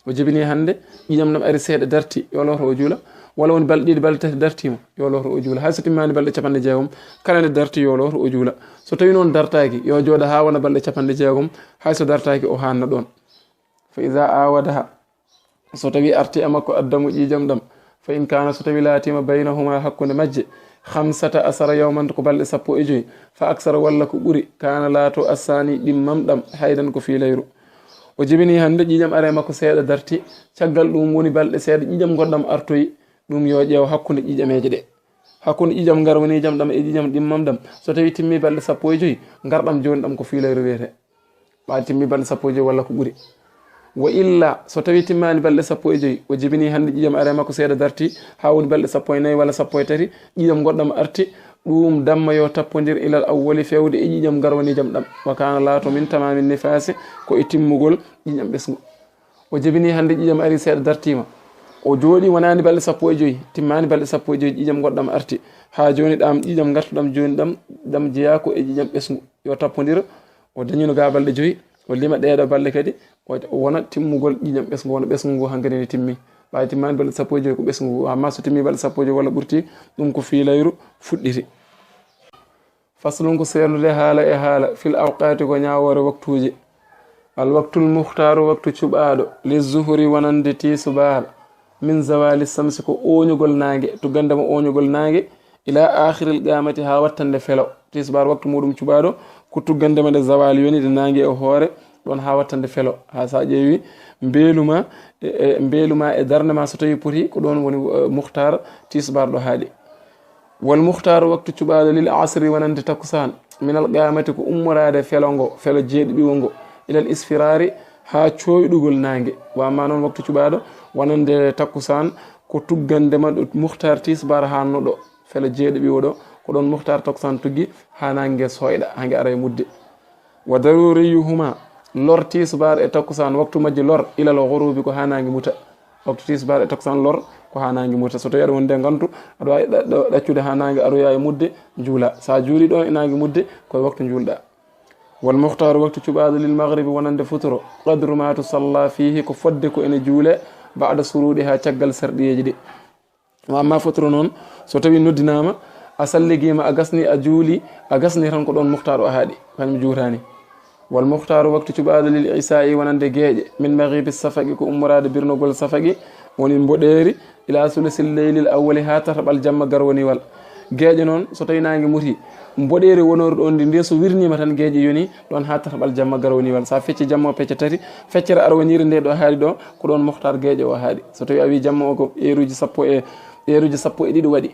O jibini hannde, ƴiiƴam ɗam ari seeɗa darti, yo looto o juula. Walla woni balɗe ɗiɗi, balɗe tati dartiima, yo looto o juula. Hay so timmaani balɗe capanɗe jeegom, kala nde darti, yo looto o juula. So tawii noon dartaaki, yo jooɗo haa wona balɗe capanɗe jeegom, hay so dartaaki, o haanna ɗoon. Fa iza awadaha, so tawii arti e makko addamu ƴiiƴam ɗam, fa in kaana, so tawii laatiima, baynahuma, hakkunde majje, khamsata ashara yawman, ko balɗe sappo e joy, fa aksara, walla ko ɓuri, kaana, laato, assaani, ɗimmam ɗam, haydan, ko fiilayru. O jibini hannde, ƴiiƴam ari e makko seeɗa darti, caggal ɗum woni balɗe seeɗa ƴiiƴam goɗɗam artoyi, ɗum yo ƴeew hakkunde ƴiiƴameeje ɗe. Hakkunde ƴiiƴam ngarwaniijam ɗam e ƴiiƴam ɗimmam ɗam, so tawii timmii balɗe sappo e joy, ngarɗam jooni ɗam ko fiilayru wiyetee. Ɓaade timmii balɗe sappo e joy walla ko ɓuri. Wa illa, so tawii timmaani balɗe sappo e joy, o jibinii hannde ƴiiƴam ari e makko seeɗa dartii, haa woni balɗe sappo e nayi walla sappo e tati, ƴiiƴam goɗɗam arti, ɗuum damma yo tappondir ilal awwali feewde e ƴiiƴam ngarwaniijam ɗam. Wa kaana, laato, min tamaami nifaasi, ko e timmugol ƴiiƴam ɓesngu. O jibinii hannde ƴiiƴam arii seeɗa dartiima. O jooɗii wonaani balɗe sappo e joy, timmaani balɗe sappo e joy, ƴiiƴam goɗɗam arti. Haa jooni ɗam ƴiiƴam ngartuɗam jooni ɗam, ɗam jeyaa ko e ƴiiƴam ɓesngu. Yo tappondir, o dañino gaa balɗe joy, o lima ɗeeɗo balɗe kadi, o, o wona timmugol ƴiiƴam ɓesngu, wona ɓesngu ngu hankadi ne timmi. Ɓaawo timmaani balɗe sappo e joy ko ɓesngu ngu, ammaa so timmii balɗe sappo e joy walla ɓurtii, ɗum ko fiilayru fuɗɗiti. Faslun, ko seernude haala e haala, fil awqaati, ko ñaawoore waktuuji. Al waqtul muhtaaru, waktu cuɓaaɗo, li zuhuri, wonande tiisubaar, min zawali samsi, ko ooñugol naange, tuggande mo ooñugol naange, ila aakhiril qaamati, haa wattande felo. Tiisubaar waktu muuɗum cuɓaaɗo, ko tuggande mo nde zawali yoni, nde naange e hoore, ɗoon haa wattande felo. Haa so a ƴeewi mbeelu ma, e, e, mbeelu ma e darnde ma, so tawii poti, ko ɗoon woni, eh, muhtaar, tiisubaar ɗo haaɗi. Wal muhtaaru, waktu cuɓaaɗo, lil asri, wonande takkusaan, minal qaamati, ko ummoraade felo ngo, felo jeeɗiɗiwo ngo, ilal isfiraari, haa cooyɗugol naange. Wa amma noon waktu cuɓaaɗo wonande takkusaan, ko tuggande ma ɗo muhtaar tisbaar haanno ɗo, felo jeeɗiɗiwo ɗo, ko ɗoon muhtaar takkusaan tuggi haa naange sooyɗa, haa nge ara e mudde. Wa daruriyuhuma, lor tisbaar e takkusaan, waktu majji lor, ilal ghurubi, ko haa naange muta. Waktu tisbaar e takkusaan lor, ko haa naange muta. So tawi aɗa wondi e ngantu, aɗa waawi ɗa-, ɗa-, ɗaccude haa naange aroya e mudde, juula. So a juuli ɗo e naange mudde, ko e waktu juulɗa. Wal muhtaaru, waktu cuɓaaɗo, lil maghribi, wonande futuro, qadru ma tusalla fihi, ko fodde ko ene juule, ba'da suruɗiha, caggal sarɗiyeeji ɗi. Wa amma futuro noon, so tawi noddinaama, a salligiima, a gasni, a juuli, a gasni tan, ko ɗoon muhtaaru o haaɗi, kañum juutaani. Wal muhtaaru, waktu cuɓaaɗo, lil isaa'i, wonande geeƴe, min maghibi safaqi, ko ummoraade birnogol safaqi, woni mboɗeeri, ila sulusil leylil awwali, haa tataɓal jamma garwaniwal. Geeƴe noon, so tawi naange muti, mboɗeeri wonori ɗoon ndi, nde so wirniima tan geeƴe yoni ɗoon haa tataɓal jamma garwaniwal. So a fecci jamma o pecce tati, feccere arwaniire nde ɗo haaɗi ɗo, ko ɗoon muhtaar geeƴe o haaɗi. So tawi a wii jamma o ko eeruuji sappo e, eeruuji sappo e ɗiɗi waɗi.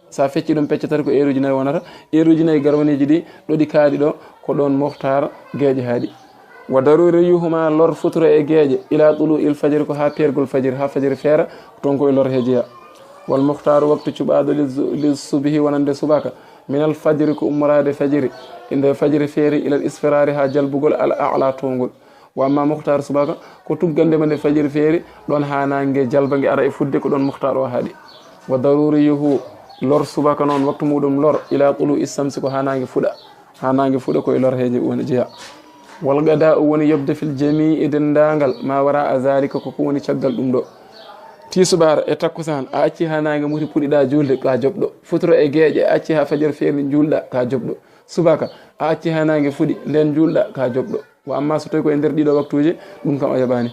So a fecci ɗum pecce tati ko eeruuji nayi wonata. Eeruuji nayi garwaniiji ɗi ɗoɗi kaaɗi ɗo, ko ɗoon muhtaar geeƴe haaɗi. Wa daruriyuhuma, lor futuro e geeƴe, ila tulu'il fajri, ko haa peergol fajiri, haa fajiri feera, toon ko e lor he jeya. Wal muhtaaru, waktu cuɓaaɗo, li zu-, li subhi, wonande subaka, minal fajri, ko ummoraade fajiri, nde fajiri feeri, ilal isfiraari, haa jalbugol al a'la toowngol. Wa amma muhtaar subaka, ko tuggande ma nde fajiri feeri, ɗoon haa naange jalba nge ara e fuɗde, ko ɗoon muhtaar o haaɗi. Wa daruriyuhu, lor subaka noon, waktu muɗum lor, ila tulu'i samsi, ko haa naange fuɗa. Haa naange fuɗa ko e lor he je-, woni jeya. Wal qadaa'u woni yoɓde fil jami'i denndaangal, ma wara'a zalika ko ko woni caggal ɗum ɗo. Tisubaar e takkusaan, a acci haa naange muti puɗiɗa juulde, ka joɓɗo. Futuro e geeƴe, a acci haa fajar feeri juulɗa, ka joɓɗo. Subaka, a acci haa naange fuɗi, nden juulɗa, ka joɓɗo. Wa amma so tawi ko e nder ɗiɗo waktuuje, ɗum kam a yoɓaani.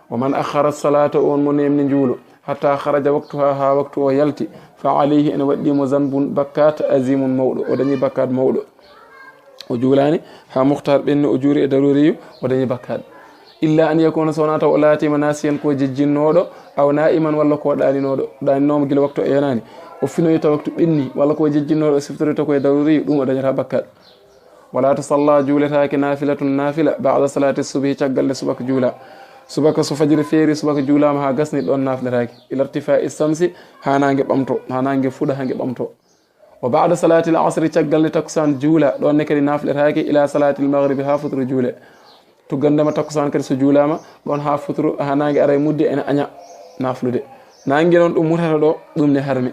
Wa man akhkhara salata, on mo neemni njuulu, hatta kharaja waktuha, haa waktu o yalti, fa alayhi, ene waɗɗii mo zanbun, bakkat, azimun, mawɗo. O dañi bakkat mawɗo. O juulaani haa muhtaar ɓenni, o juuri e daruriyu, o dañi bakkat. Illa an yakuna, so wonaa taw o laatiima nasiyan ko jejjinnooɗo, aw na'iman walla ko ɗaaninooɗo, ɗaaninooma gila waktu o yanaani. O finoyi taw waktu ɓenni, walla ko jejjinnooɗo, o siftori taw ko e daruriyu, ɗum o dañata bakkat. Wala tusalla, juuletaake, nafilatun, nafila, ba'da salati subhi, caggal nde subaka juula. Subaka so fajiri feeri, subaka juulaama haa gasni, ɗoon nafiletaake. Ila irtifa'i samsi, haa naange ɓamto, haa naange fuɗa, haa nge ɓamto. Wa ba'da salatil asri, caggal nde takkusaan juula, ɗoon ne kadi nafiletaake, ila salatil maghribi, haa futuro juule. Tuggandema takkusaan kadi so juulaama, ɗoon haa futuro, haa naange ara e mudde, ene aña naflude. Naange noon ɗum mutata ɗo, ɗum ne harmi.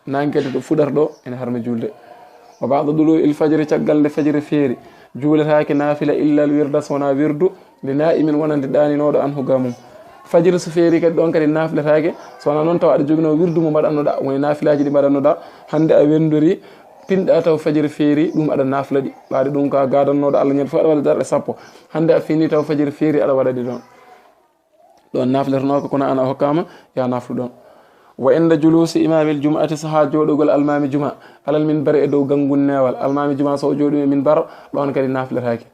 Naange kadi ɗo fuɗata ɗo, ene harmi juulde. Wa ba'da dulu'il fajri, caggal nde fajiri feeri, juuletaake nafila illa al wirda, so wonaa wirdu, li na'imin, wonande ɗaaninooɗo, anhu ga mum. Fajiri so feeri kadi ɗoon kadi nafiletaake, so wonaa noon taw aɗa joginoo wirdu mo mbaɗannoɗa, woni nafilaaji ɗi mbaɗannoɗa, hannde a wenndori, pinɗa taw fajiri feeri, ɗum aɗa nafila ɗi. Ɓaade ɗum ka gaadannooɗo Allah ñande fof aɗa waɗa darɗe sappo. Hannde a fini taw fajiri feeri aɗa waɗa ɗi ɗoon. Ɗoon nafletonooka kono an a hokkaama, ya naflu ɗoon. Wa inda julusi imamil jum'ati, sahaa jooɗogol almami juma, alal minbar, e dow ganngun neewal. Almami juma so o jooɗii e minbar, ɗoon kadi nafletaake.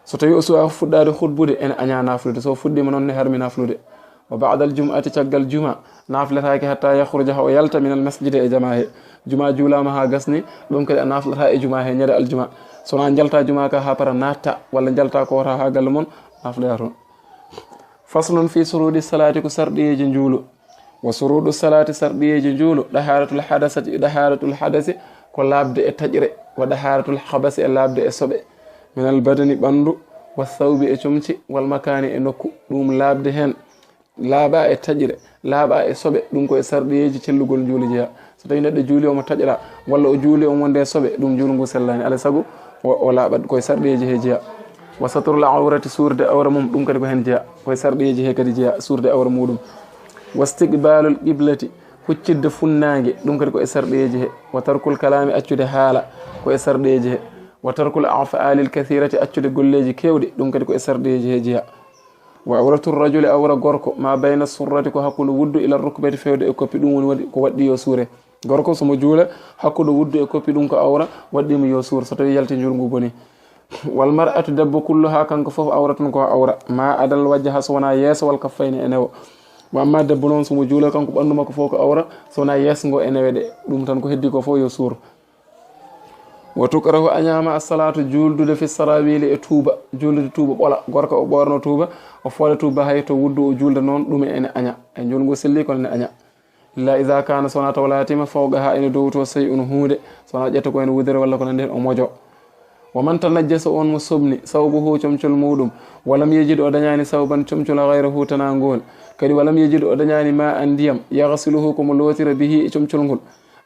So tawi o suwaa fuɗɗaade hutbude, ene añaa naflude. So fuɗɗiima noon ne harmi naflude. Wa ba'dal jum'ati, caggal juma, nafletaake hatta yakhruja, haa o yalta, minal masjidi, e jama he. Juma juulaama haa gasni, ɗum kadi a naflata e juma he ñande aljuma. So wonaa njalta juma ka haa para naatta, walla njalta ko wota haa galle mon, nafloya toon. Faslun fi surudi salati, ko sarɗiyeeji njuulu. Wa surudu salati, sarɗiyeeji njuulu, daharatul hadasati, daharatul hadasi, ko laaɓde e taƴre, wa daharatul habasi, e laaɓde e soɓe, minal badani, ɓanndu, wa thawbi, e comci, wal makani, e nokku, ɗum laaɓde heen, laaɓa e taƴre, laaɓa e soɓe, ɗum ko e sarɗiyeeji cellugol njuulu jeya. So tawi neɗɗo juuli omo taƴra, walla o juuli omo wonde e soɓe, ɗum njuulu ngu sellaani. Alaa sago o, o laaɓat, ko e sarɗiyeeji he jeya. Wa satrul awrati, suurde awra mum, ɗum kadi ko heen jeya. Ko e sarɗiyeeji he kadi jeya, suurde awra muɗum. Wa istiqbalul qiblati, huccitde funnaange, ɗum kadi ko e sarɗiyeeji he. Wa tarkul kalami, accude haala, ko e sarɗiyeeji he. Wa tarkul af'alil kathirati, accude golleeji keewɗi, ɗum kadi ko e sarɗiyeeji he jeya. Wa awratur rajuli, awra gorko, ma bayna surrati, ko hakkunde wuddu, ila rukbati, fewde e koppi, ɗum woni waɗi, ko waɗɗi yo suure. Gorko so mo juula, hakkunde wuddu e koppi, ɗum ko awra, waɗɗi mo yo suur, so tawi yalti njuulu ngu boni. Wal mar'atu, debbo, kulluha, kanko fof, awratun, ko awra, ma adal wajha, so wonaa yeeso, wal kaffayni, e newo. Wa amma debbo noon, so mo juula kanko, ɓanndu makko fof ko awra, so wonaa yeeso ngo e newe ɗe, ɗum tan ko heddi ko fof yo suur. Wa tukrahu, a ñaama, as-salaatu, juuldude, fi sarawiili, e tuuba, juuldude tuuba ɓola, gorko o ɓoorno tuuba, o fooda tuuba hay to wuddu o juulda noon, ɗum ene aña. E njuulngu selli kono ene aña. Illa iza kaana, so wonaa taw laatiima, fawqaha, ene dow to, shay'un, huunde, so wonaa ƴetta ko ene wudere walla ko nanndi heen, o mojo. Wa man tanajjasa, on mo soɓni, sawbuhu, comcol muuɗum, wa lam yajid, o dañaani, sawban, comcol, ghayrahu, tanaa ngool, kadi wa lam yajid, o dañaani, ma'an, ndiyam, yaghsiluhu, ko mo lootira, bihi, e comcol ngol,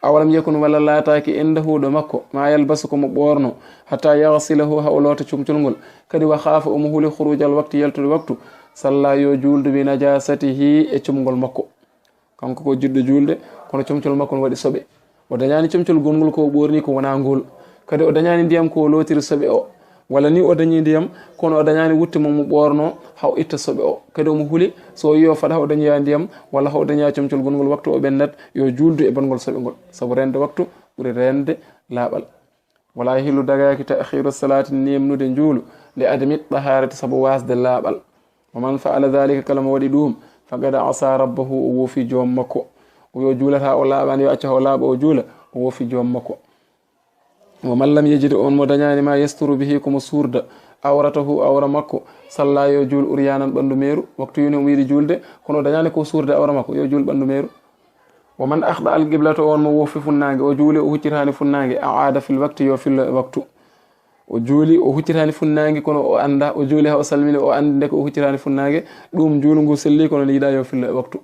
aw lam yakun, walla laataaki, indahu, ɗo makko, ma yalbasu, ko mo ɓoorno, hatta yaghsilahu, haa o loota comcol ngol, kadi wa khaafa, omo huli, khurujal waqti, yaltude waktu, salla, yo juuldu, bi najasatihi, e comngol makko. Kanko ko jiɗɗo juulde, kono comcol makko no waɗi soɓe. O dañaani comcol gongol ko o ɓoorni ko wonaa ngol. Kadi o dañaani ndiyam ko o lootiri soɓe o. Walla ni o dañi ndiyam, kono o dañaani wutte mo mo ɓoorno haa o itta soɓe o. Kadi omo huli, so o yiyo fada o dañoya ndiyam, walla o dañoya comcol gongol waktu o ɓennat, yo juuldu e bongol soɓe ngol. Sabu reende waktu ɓuri reende laaɓal. Wala yahillu, dagaaki, ta'khiru salaati, neemnude njuulu, li adami taharati, sabu waasde laaɓal. Wa man fa'ala dhalika, kala mo waɗi ɗum, faqad asa rabbahu, o woofi joom makko. O yo juulata o laaɓaani, yo acca o laaɓa o juula, o woofi joom makko. Wa man lam yajid, on mo dañaani ma yasturu bihi, ko mo suurda, awratahu, awra makko, salla, yo juul, uryanan, ɓanndu meeru. Waktu yoni omo yiɗi juulde, kono o dañaani ko suurde awra makko, yo juul ɓanndu meeru. Wa man akhta al qiblata, on mo woofi funnaange, o juuli o huccitaani funnaange, a'ada fil waqti, yo fillo e waktu. O juuli o huccitaani funnaange, kono o annda, o juuli haa o salmini, o anndi ndeke o huccitaani funnaange, ɗum njuulu ngu selli, kono ne yiɗa yo fillo e waktu.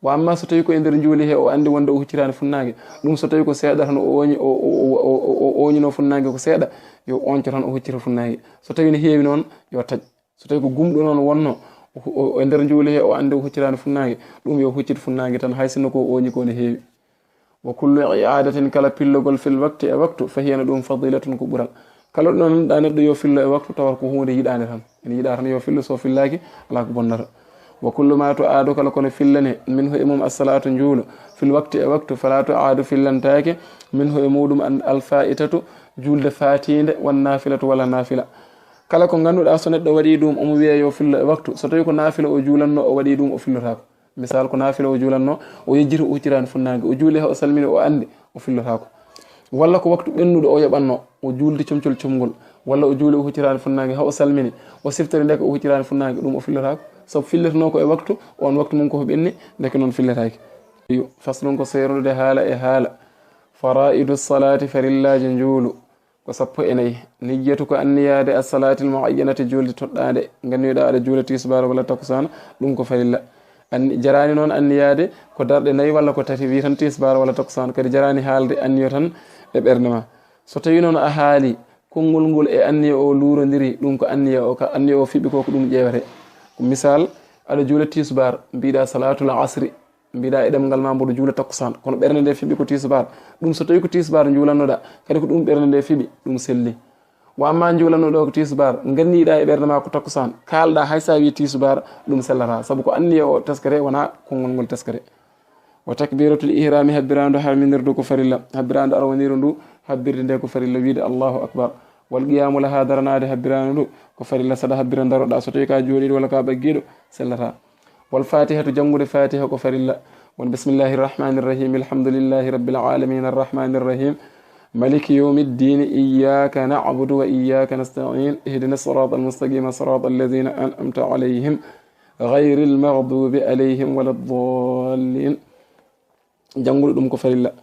Wa amma so tawi ko e nder njuuli he o anndi wonde o huccitaani funnaange, ɗum so tawi ko seeɗa tan o ooñi, o, o, o, o, o ooñino funnaange ko seeɗa, yo oñco tan o huccita funnaange. So tawi ne heewi noon, yo taƴ. So tawi ko gumɗo noon wonno, o, o, e nder njuuli he o anndi o huccitaani funnaange, ɗum yo huccit funnaange tan, hay sinno ko o ooñi ko ne heewi. Wa kullu i'adatin, kala pillogol, fil waqti, e waktu, fa hiya, no ɗum, fadilatun, ko ɓural. Kala ɗo nanɗa neɗɗo yo fillo e waktu, tawata ko huunde yiɗaande tan. Ene yiɗa tan yo fillo, so fillaaki, alaa ko bonnata. Wa kullu ma tu'adu, kala kono fillane, minhu, e mum, as-salaatu, njuulu, fil waqti, e waktu, fala tu'adu, fillantaake, minhu, e muɗum, an, al-fa'itatu, juulde faatiinde, wan nafilatu, walla nafila. Kala ko ngannduɗaa so neɗɗo waɗi ɗum, omo wiya yo fillo e waktu, so tawi ko nafila o juulanno, o waɗi ɗum, o fillotaako. Misal, ko nafila o juulanno, o yejjiti o huccitaani funnaange, o juuli haa o salmini, o anndi, o fillotaako. Walla ko waktu ɓennuɗo o yoɓanno, o juuldi comcol comngol, walla o juuli o huccitaani funnaange haa o salmini, o siftori ndeke o huccitaani funnaange, ɗum o fillotaako. Sabu fillitano ko e waktu, on waktu mum ko ɓenni, ndeke noon filletaaki. Yo, faslun, ko seerndude haala e haala. Faraidu salaati, farillaaji njuulu. Ko sappo e nayi. Niyyatu, ko anniyaade, as-salaatil muayyanati, juulde toɗɗaande. Ngannduɗaa aɗa juula tisbaar walla takkusaan, ɗum ko farilla. Anni-, jaraani noon anniyaade ko darɗe nayi walla ko tati, wii tan tisbaar walla takkusaan, kadi jaraani haalde anniyo tan e ɓernde ma. So tawii noon a haali, konngol ngol e anniya o luurondiri, ɗum ko anniya o, ka anniya o fiɓi ko, ko ɗum ƴeewete. Ko misal, aɗa juula tisbaar, mbiɗa salaatul asri, mbiɗa e ɗemngal ma mboɗo juula takkusaan, kono ɓernde nde fiɓi ko tisbaar. Ɗum so tawi ko tisbaar njuulannoɗa, kadi ko ɗum ɓernde nde fiɓi, ɗum selli. Wa amma njuulannoɗo ko tisbaar, nganniɗa e ɓernde ma ko takkusaan, kaalɗa hay sa wi tisbaar, ɗum sellata, sabu ko anniya o teskete, wona konngol ngol teskete. Wa takbiratul ihrami, habbiraandu harminirdu ko farilla, habbiraandu arwanirdu ndu, habbirde nde ko farilla, wiide Allahu akbar. Wal qiyamu laha, daranaade habbiraandu ndu, ko farilla, saɗa habbira daroɗa, so tawi ka jooɗiiɗo walla ka ɓaggiiɗo, sellata. Wal fatihatu, janngude fatiha ko farilla. Wal bismillahi rahmani rahim, alhamdulillahi rabbil alamin, arrahmani rahim, maliki yawmi ddin, iyyaka na'budu wa iyyaka nasta'in, ihdina sirata almustaqima, sirata alladhina an'amta alayhim, ghayril maghdubi alayhim wala ddallin. Janngude ɗum ko farilla.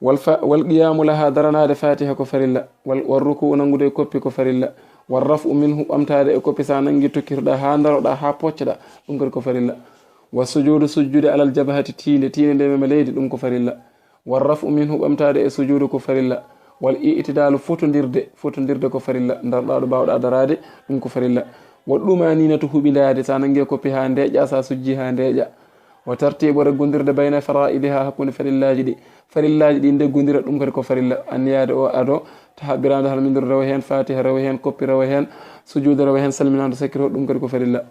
Wal fa-, wal qiyamu laha, daranaade fatiha ko farilla. Wal, wal ruku'u, nanngude e koppi ko farilla. Wal raf'u minhu, ɓamtaade e koppi, sa nanngi tokkitoɗa haa daroɗa, haa poccoɗa, ɗum kadi ko farilla. Wa sujudu, sujjude, alal jabhati, tiinde, tiinde nde mema leydi, ɗum ko farilla. Wal raf'u minhu, ɓamtaade e sujudu ko farilla. Wal i'tidalu, fotondirde, fotondirde ko farilla. Daroɗa ɗo mbaawɗa daraade, ɗum ko farilla. Wal dumaninatu, huɓindaade, sa nanngi e koppi haa deeƴa, sa sujji haa deeƴa. Wa tartibu, reggondirde, bayna faraidiha, hakkunde farillaaji ɗi. Farillaaji ɗi ndeggondira, ɗum kadi ko farilla. Anniyaade o ado, ta habbiraandu harminirdu rewa heen, fatiha rewa heen, koppi rewa heen, sujuudu rewa heen, salminaandu sakkito, ɗum kadi ko farilla.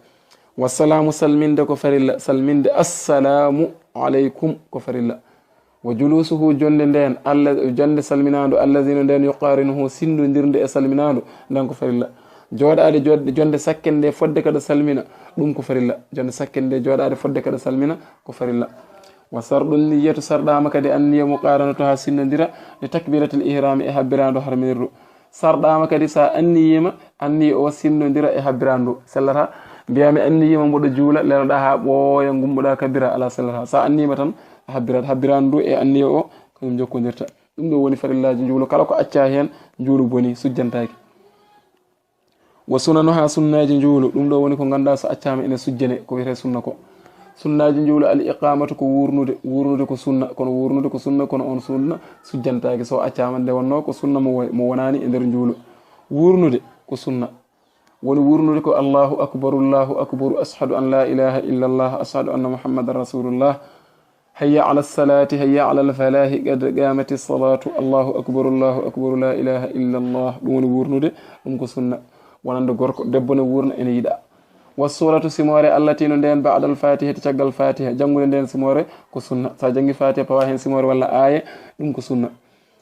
Wa salaamu, salminde ko farilla. Salminde assalamu aleykum ko farilla. Wa julusuhu, jonde ndeen, alla-, jonde salminaandu, allazina, ndeen, yuqarinuhu, sinndondirnde e salminaandu, ndeen ko farilla. Jooɗaade jooɗ-, jonnde sakken nde fodde kaɗa salmina, ɗum ko farilla. Jonnde sakken nde jooɗaade fodde kaɗa salmina ko farilla. Wa sarɗu niyyatu, sarɗaama kadi anniya, muqaranatu, haa sinndondira, li takbiratil ihrami, e habbiraandu harminirdu. Sarɗaama kadi, so a anniyiima, anniya o sinndondira e habbiraandu. Sellata mbiyaa mi anniyiima mboɗo juula, leloɗaa haa ɓooya, ngummoɗaa kabbira, alaa, sellata. So a anniyiima tan, a habbirat. Habbiraandu ndu e anniya o, kañum njokkondirta. Ɗum ɗo woni farillaaji njuulu. Kala ko accaa heen, njuulu bonii, sujjantaake. Wa sunanuha, sunnaaji njuulu, ɗum ɗo woni ko ngannduɗaa so accaama ene sujjane, ko wiyetee sunna ko. Sunnaaji njuulu, al iqamatu, ko wuurnude. Wuurnude ko sunna, kono wuurnude ko sunna, kono on sunna sujjantaake so accaama, nde wonnoo ko sunna mo wo-, mo wonaani e nder njuulu. Wuurnude ko sunna. Woni wuurnude ko Allahu akbaru, Allahu akbaru, ashhadu an la ilaha illa Allah, ashhadu anna Muhammadan rasulullah. Hayya ala salati, hayya ala al falahi, qad qamati salatu, Allahu akbaru, Allahu akbaru, la ilaha illa Allah. Ɗum woni wuurnude, ɗum ko sunna. Wonande gorko, debbo ne wuurna ene yiɗa. Wa suratu, simoore, allati, no ndeen, ba'da al fatihati, caggal fatiha. Janngude ndeen simoore ko sunna. So a janngi fatiha, pawa heen simoore walla aaye, ɗum ko sunna.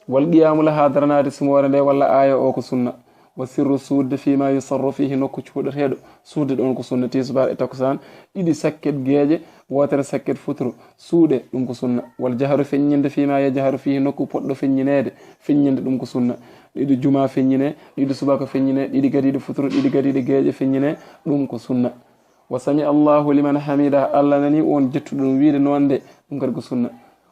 Wal qiyamu laha, daranaade simoore nde walla aaya o ko sunna. Wa sirru, suuɗde, fima yusarru fihi, nokku cuuɗeteeɗo, suuɗde ɗoon ko sunna. Tisbaar e takkusaan, ɗiɗi sakket geeƴe, wootere sakket futuro, suuɗe, ɗum ko sunna. Wal jahru, feññinde, fima yajharu fihi, nokku potɗo feññineede, feññinde ɗum ko sunna. Ɗiɗi juma feññine, ɗiɗi subaka feññine, ɗiɗi gadiiɗe futuro, ɗiɗi gadiiɗe geeƴe feññine, ɗum ko sunna. Wa sami Allahu liman hamida, Allah nani on jettuɗo ɗum wiide noon de, ɗum kadi ko sunna.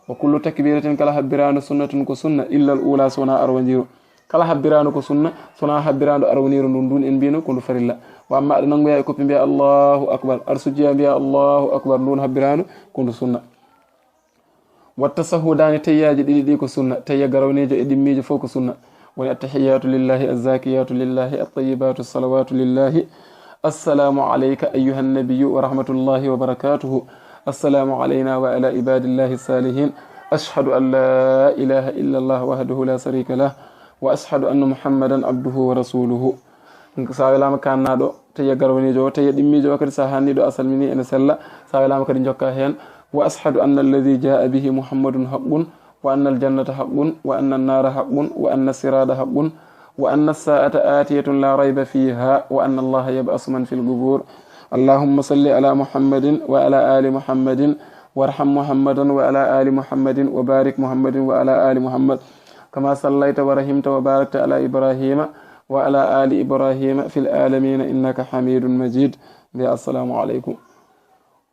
Wa kullu takbiratin, kala habbiraandu, sunnatun, ko sunna, illa al ula, so wonaa arwandiiru. Kala habbiraandu ko sunna, so wonaa habbiraandu arwandiiru ndun, ndun en mbino ko ndu farilla. Wa amma aɗa nanngoya e koppi mbiya Allahu akbar, aɗa sujjoya mbiya Allahu akbar, ndun habbiraandu ko ndu sunna. Wa tasahudaani, tayyaaji ɗiɗi ɗi ko sunna, tayya garawniijo e ɗimmiijo fof ko sunna. Woni attahiyatu lillahi, azzakiyatu lillahi, attayibatu salawatu lillahi. Assalamu alayka ayyuhan nabiyyu wa rahmatullahi wa barakatuhu. Assalamu alayna wa ala ibadillahi salihin. Ashhadu an la ilaha illa Allah wahdahu la sharika lah, wa ashhadu anna Muhammadan abduhu wa rasuluhu. Sa welaama kaannaaɗo, tayya garwaniijo o, tayya ɗimmiijo o kadi, sa hanniiɗo a salmini ene sella. Sa welaama kadi jokka heen. Wa ashhadu anna alladhi jaa bihi Muhammadun haqqun, wa anna aljannata haqqun, wa anna annaara haqqun, wa anna siraada haqqun, wa anna assaa'ata aatiyatun la rayba fiha, wa anna Allaha yab'asu man fil qubur. Allahumma salli ala Muhammadin wa ala ali Muhammadin, warham Muhammadan wa ala ali Muhammadin, wa barik Muhammadin wa ala ali Muhammad, kama sallayta wa rahimta wa barakta ala Ibrahima wa ala ali Ibrahima fil alamina innaka hamidun majid. Mbiya assalamu aleykum.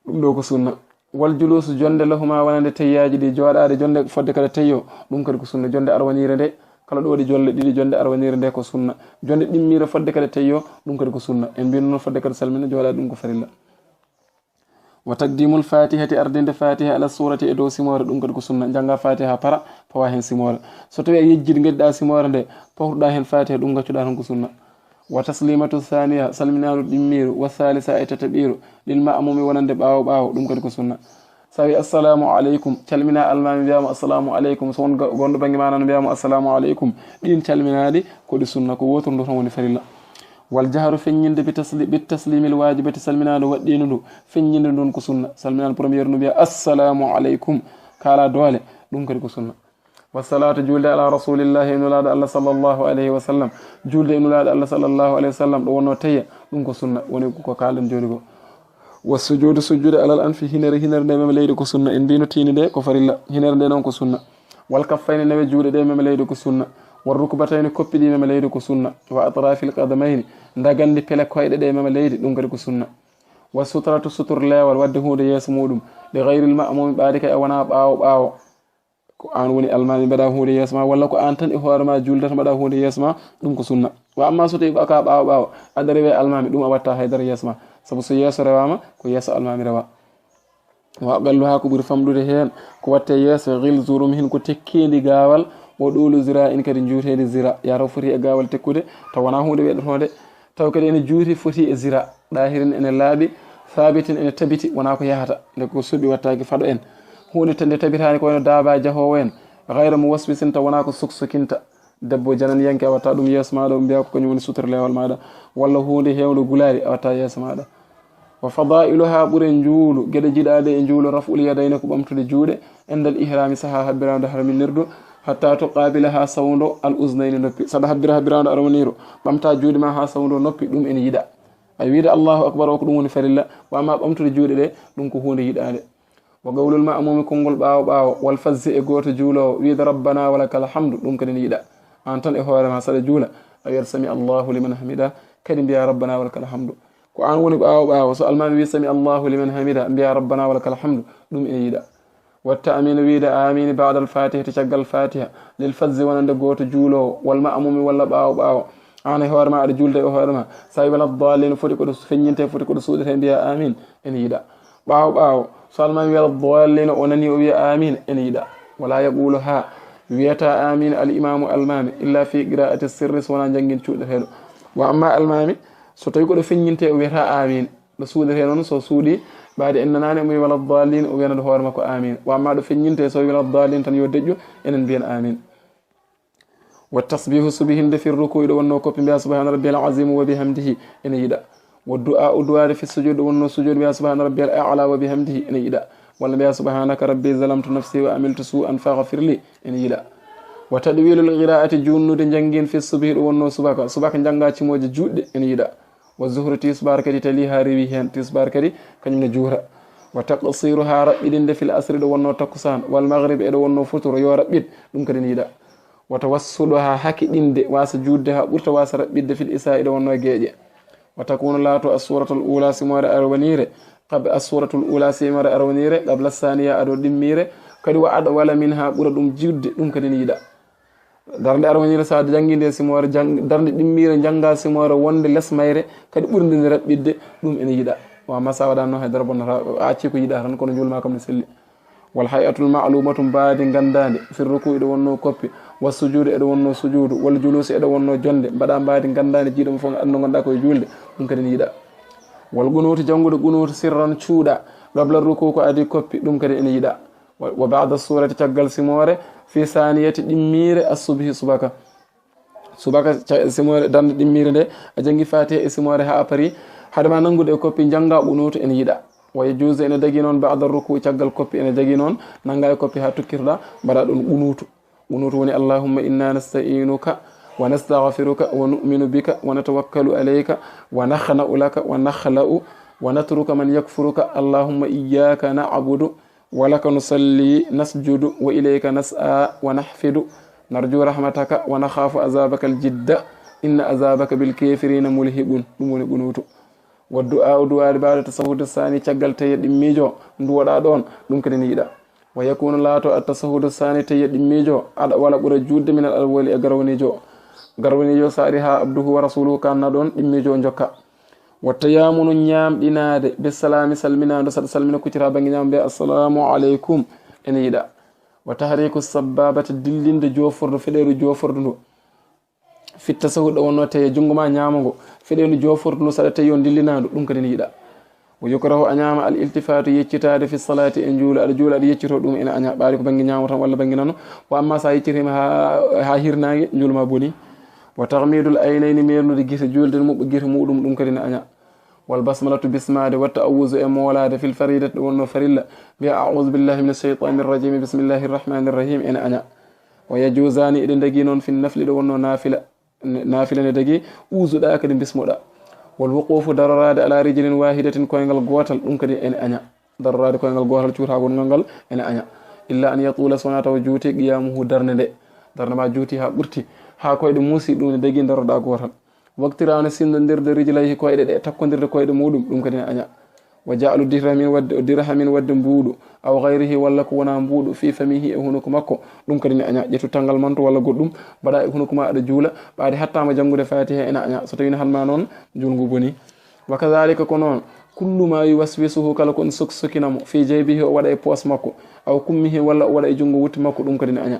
Ɗum ɗo ko sunna. Wal julusu, jonde, lahuma, wonande tayyaaji ɗi, jooɗaade jonde fodde kala tayyo, ɗum kadi ko sunna. Jonde arwaniire nde, kala ɗo waɗi jolle ɗiɗi, jonde arwaniire nde ko sunna. Jonde ɗimmiire fodde kala tayyo, ɗum kadi ko sunna. En mbino noon fodde kala salmina, jooɗaade ɗum ko farilla. Wa taqdimul fatihati, ardinde fatiha, ala surati, e dow simoore, ɗum kadi ko sunna. Jannga fatiha para, pawa heen simoore. So tawi a yejjit ngedduɗaa simoore nde, pawtuɗaa heen fatiha, ɗum ngaccuɗaa toon ko sunna. Wa taslimatu thaniya, salminaandu ɗimmiiru, wa thalisa, e tataɓiiru, lil ma'mumi, wonande ɓaawo ɓaawo, ɗum kadi ko sunna. Sa wi assalamu aleykum, calmina almaami, mbiya mo assalamu aleykum. So won go-, gonɗo bannge ma nana mbiya mo assalamu aleykum. Ɗin calminaaɗi ko ɗi sunna, ko wootoru ndu tan woni farilla. Wal jahru, feññinde, bi tasli-, bi taslimil wajibati, salminaandu waɗɗiindu ndu, feññinde ndun ko sunna. Salminaandu première ndu mbiya assalamu aleykum, kaala doole, ɗum kadi ko sunna. Wa salatu, julde ala rasulillahi, e nulaaɗo Allah sallallahu alayhi wa sallam. Julde e nulaaɗo Allah sallallahu alayhi wa sallam, ɗo wonno tayya, ɗum ko sunna, woni ko kaalɗen jooni ko. Wa sujudu, sujjude, alal anfi, hinere, hinere nde mema leydi ko sunna. En mbino tiinde nde ko farilla, hinere nde noon ko sunna. Wal kaffayni, nawe juuɗe ɗe mema leydi ko sunna. Wal rukbatayni, koppi ɗi mema leydi ko sunna. Wa atrafil qadamayni, ndagandi pele koyɗe ɗe mema leydi, ɗum kadi ko sunna. Wa sutratu, sutur leewal, waɗde huunde yeeso muɗum, li gayril ma'mumi, ɓaade kay a wona ɓaawo ɓaawo. Ko aan woni almaami, mbaɗa huunde yeeso ma, walla ko aan tan e hoore ma juuldata, mbaɗa huunde yeeso ma, ɗum ko sunna. Wa amma so tawi ɓaka ɓaawo ɓaawo, aɗa rewe almaami, ɗum a watta haydara yeeso ma. Sabu so yeeso rewaama, ko yeeso almaami rewa. Wa aqalluha, ko ɓuri famɗude heen, ko watte yeeso, ghilzu rumhin, ko tekkeendi gaawal, wa ɗuulu zira'in, kadi njuuteendi zira. Yaa taw foti e gaawal tekkude, taw wona huunde weɗotoonde. Taw kadi ene juuti, foti e zira, ɗahirin, ene laaɓi, thabitin, ene tabiti, wona ko yahata, nde ko suuɓi wattaaki faɗo en. Huunde nde tabitaani ko wayno daaba jahoowo en, ghayra muwaswisin, taw wona ko soksokinta. Debbo jananiyanke, a watta ɗum yeeso maaɗa, mbiya ko kañum woni sutura leewal maaɗa, walla huunde heewnde gulaali, a watta yeeso maaɗa. Wa fadailuha, ɓure njuulu, geɗe jiɗaaɗe e njuulu, raf'ul yadayni, ko ɓamtude juuɗe, indal ihrami, sahaa habbiraandu harminirdu, Hatta tuqabila, ha sawndo, al uznayni, noppi. Saɗa habbira habbiraando arwaniiru, ɓamta juuɗe ma ha sawndo noppi, ɗum ene yiɗa. Ay wiide Allahu akbar o ko ɗum woni farilla, wa amma ɓamtude juuɗe ɗe, ɗum ko huunde yiɗaande. Wa qawlul ma'mumi, konngol ɓaawo ɓaawo, wal fazzi, e gooto juuloowo, wiide rabbana wa lakal hamdu, ɗum kadi ne yiɗa. Aan tan e hoore ma saɗa juula, a wiyat sami Allahu liman hamida, kadi mbiya rabbana wa lakal hamdu. Ko aan woni ɓaawo ɓaawo, so almaami wi sami Allahu liman hamida, mbiya rabbana wa lakal hamdu, ɗum ene yiɗa. Wa ta'min, wiide amin ba'dal fatiha, to caggal fatiha, lil fazzi, wonande gooto juuloowo, wal ma'mumi, walla ɓaawo ɓaawo. Aan e hoore ma aɗa juulde e hoore ma, sa wi wala dallin, foti ko ɗo feññinte, foti ko ɗo suuɗete, mbiya amin, ene yiɗa. Ɓaawo ɓaawo, so almaami wiyata dallin, o nani o wiya amin, ene yiɗa. Wala yaqulu ha, wiyata amin al imamu almaami, illa fi qira'ati sirri, so wona janngin cuuɗeteeɗo. Wa amma almaami, so tawi ko ɗo feññinte o wiyata amin, ɗo suuɗete noon, so suuɗi, ɓaade en nanaani omo wiya wala dallin, o wiyanata hoore makko amin. Wa amma ɗo feññinte, so wi wala dallin tan yo deƴƴu, enen mbiyen amin. Wa tasbihu, subhinde, fi ruku'i, ɗo wonno koppi, mbiya subhana rabbiyal azim wa bihamdihi, ene yiɗa. Wa du'a, o du'aade, fi sujud, ɗo wonno sujud, mbiya subhana rabbiyal a'la wa bihamdihi, ene yiɗa. Walla mbiya subhanaka rabbi zalamtu nafsi wa amiltu su'an faghfir li, ene yiɗa. Wa tadwilul qira'ati, juutnude janngin, fi subhi, ɗo wonno subaka. Subaka jannga cimooje juutɗe, ene yiɗa. Wa zuhru, tisbaar kadi tali ha rewi heen, tisbaar kadi kañum ne juuta. Wa taqsiruha, raɓɓiɗinde, fil asri, ɗo wonno takkusaan, wal maghrib, e ɗo wonno futuro, yo raɓɓiɗ, ɗum kadi ne yiɗa. Wa tawassuluha, hakiɗinde, wasa juutde ha ɓurta, wasa raɓɓiɗde, fil isa, e ɗo wonno geeƴe. Wa takunu, laato, as-suratul ula, simoore arwaniire, qab-, as-suratul ula, simoore arwaniire, qabla saniya, ado ɗimmiire, kadi wa adwala minha, ɓura ɗum juutde, ɗum kadi ne yiɗa. Darnde arwaniire, so a janngii nde simoore, jang-, darnde ɗimmiire, njannga simoore wonde les mayre, kadi ɓurde nde raɓɓiɗde, ɗum ene yiɗa. Wa amma so a waɗaano hay dara bonnata, a accii ko yiɗa tan, kono njuul ma kam ne selli. Wal hay'atul ma'lumatu, mbaadi nganndaande, fi ruku'i, ɗo wonno koppi, wa sujuudi, e ɗo wonno sujuudu, wal juluusi, e ɗo wonno jonde, mbaɗa mbaadi nganndaande, jiiɗo mo fof, anndu ngannduɗaa ko e juulde, ɗum kadi ne yiɗa. Wal qunuutu, janngude qunuutu, sirran, cuuɗa, qabla ruku'i, ko adii koppi, ɗum kadi ene yiɗa. Wa, wa ba'da suurati, caggal simoore, fi saaniyati, ɗimmiire, as-subhi, subaka. Subaka, ca-, simoore, darnde ɗimmiire nde, a janngi Faatiha e simoore haa a parii, hade ma nanngude e koppi, njannga qunuutu, ene yiɗa. Wa yajuuzu, ene dagii noon, ba'da rukuu, caggal koppi, ene dagii noon, nannga e koppi haa tokkitoɗaa, mbaɗa ɗum qunuutu. Qunuutu woni, Allahumma inna nasta'inuka wa nastaghfiruka wa nu'minu bika wa natawakkalu alayka wa nakhla'u laka wa nakhla'u wa natruku man yakfuruka. Allahumma iyyaka na'budu wa laka nusalli, nasjudu, wa ilayka nas'a, wa nahfidu, narju rahmataka, wa nakhafu azabaka aljidda, inna azabaka bil kafirina mulhiqun. Ɗum woni qunuutu. Wa du'a'u, du'aade ba'da tashahhudi saani, caggal tayya ɗimmiijo, nduwoɗaa ɗoon, ɗum kadi ne yiɗa. Wa yakunu, laato, at tashahhudu saani, tayya ɗimmiijo, aɗa wala ɓura juutde min al awwali e garwaniijo. Garwaniijo, so ari haa abduhu wa rasuluhu, kanna ɗoon, ɗimmiijo o jokka. Wa tayammunu, ñaamɗinaade, bi salaami, salminaandu, saɗa salmina, kuccita bannge ñaamo, mbiya, "Assalamu aleykum," ene yiɗa. Wa tahriku sabbabata, dillinde joofordu, feɗeeru joofordu ndu. Fi tashahhud, ɗo wonno tawi e junngo ma ñaamo ngo, feɗeeru joofordu ndu, saɗa tawi on dillinaandu, ɗum kadi ne yiɗa. Wa yukrahu, a ñaama, al iltifatu, yeccitaade, fi salaati, e njuulu, aɗa juula, aɗa yeccito, ɗum ene aña, ɓaade ko bannge ñaamo tan walla bannge nano. Wa amma so a yeccitiima haa, haa hirnaange, njuulu ma boni. Wa taghmidul aynayni, meernude gite, juulde muɓɓo gite muɗum, ɗum kadi ne aña. Wal basmalatu, bismaade, wa ta'awuzu, e moolaade, fil faridati, ɗo wonno farilla, mbiya, "A'udhu billahi minash shaytanir rajim, bismillahir rahmanir rahim," ene aña. Wa yajuzaani, eɗe dagii noon, fin nafli, ɗo wonno naafila, naafila ne dagii, uuzuɗaa kadi bismoɗaa. Wal wuqufu, daroraade, ala rijlin wahidatin, koyngal gootal, ɗum kadi ene aña. Daroraade koyngal gootal, cuutagol ngal ngal ene aña. Illa an yatula, so wonaa tawa juuti, qiyamuhu, darnde nde. Darnde ma juuti haa ɓurti, haa koyɗe muusi, ɗum ne dagii daroɗaa gootal. Waqtiranu, sinndondirde, rijlayhi, koyɗe ɗe, takkondirde koyɗe muɗum, ɗum kadi ne aña. Wa ja'lu dirhamin, wadde, dirhamin, wadde mbuuɗu, aw ghayrihi, walla ko wonaa mbuuɗu, fi famihi, e hunuko makko, ɗum kadi ne aña. Ƴettu tanngal manto walla goɗɗum, mbaɗa e hunuko ma, aɗa juula, ɓaade hattaama janngude Faatiha, ene aña. So tawii halma noon, juulngu boni. Wa kadhalika, ko noon, kullu ma yuwaswisuhu, kala ko ɗum soksokinamo, fi jaybihi, o waɗa e poos makko, aw kummihi, walla o waɗa e junngo wutte makko, ɗum kadi ne aña.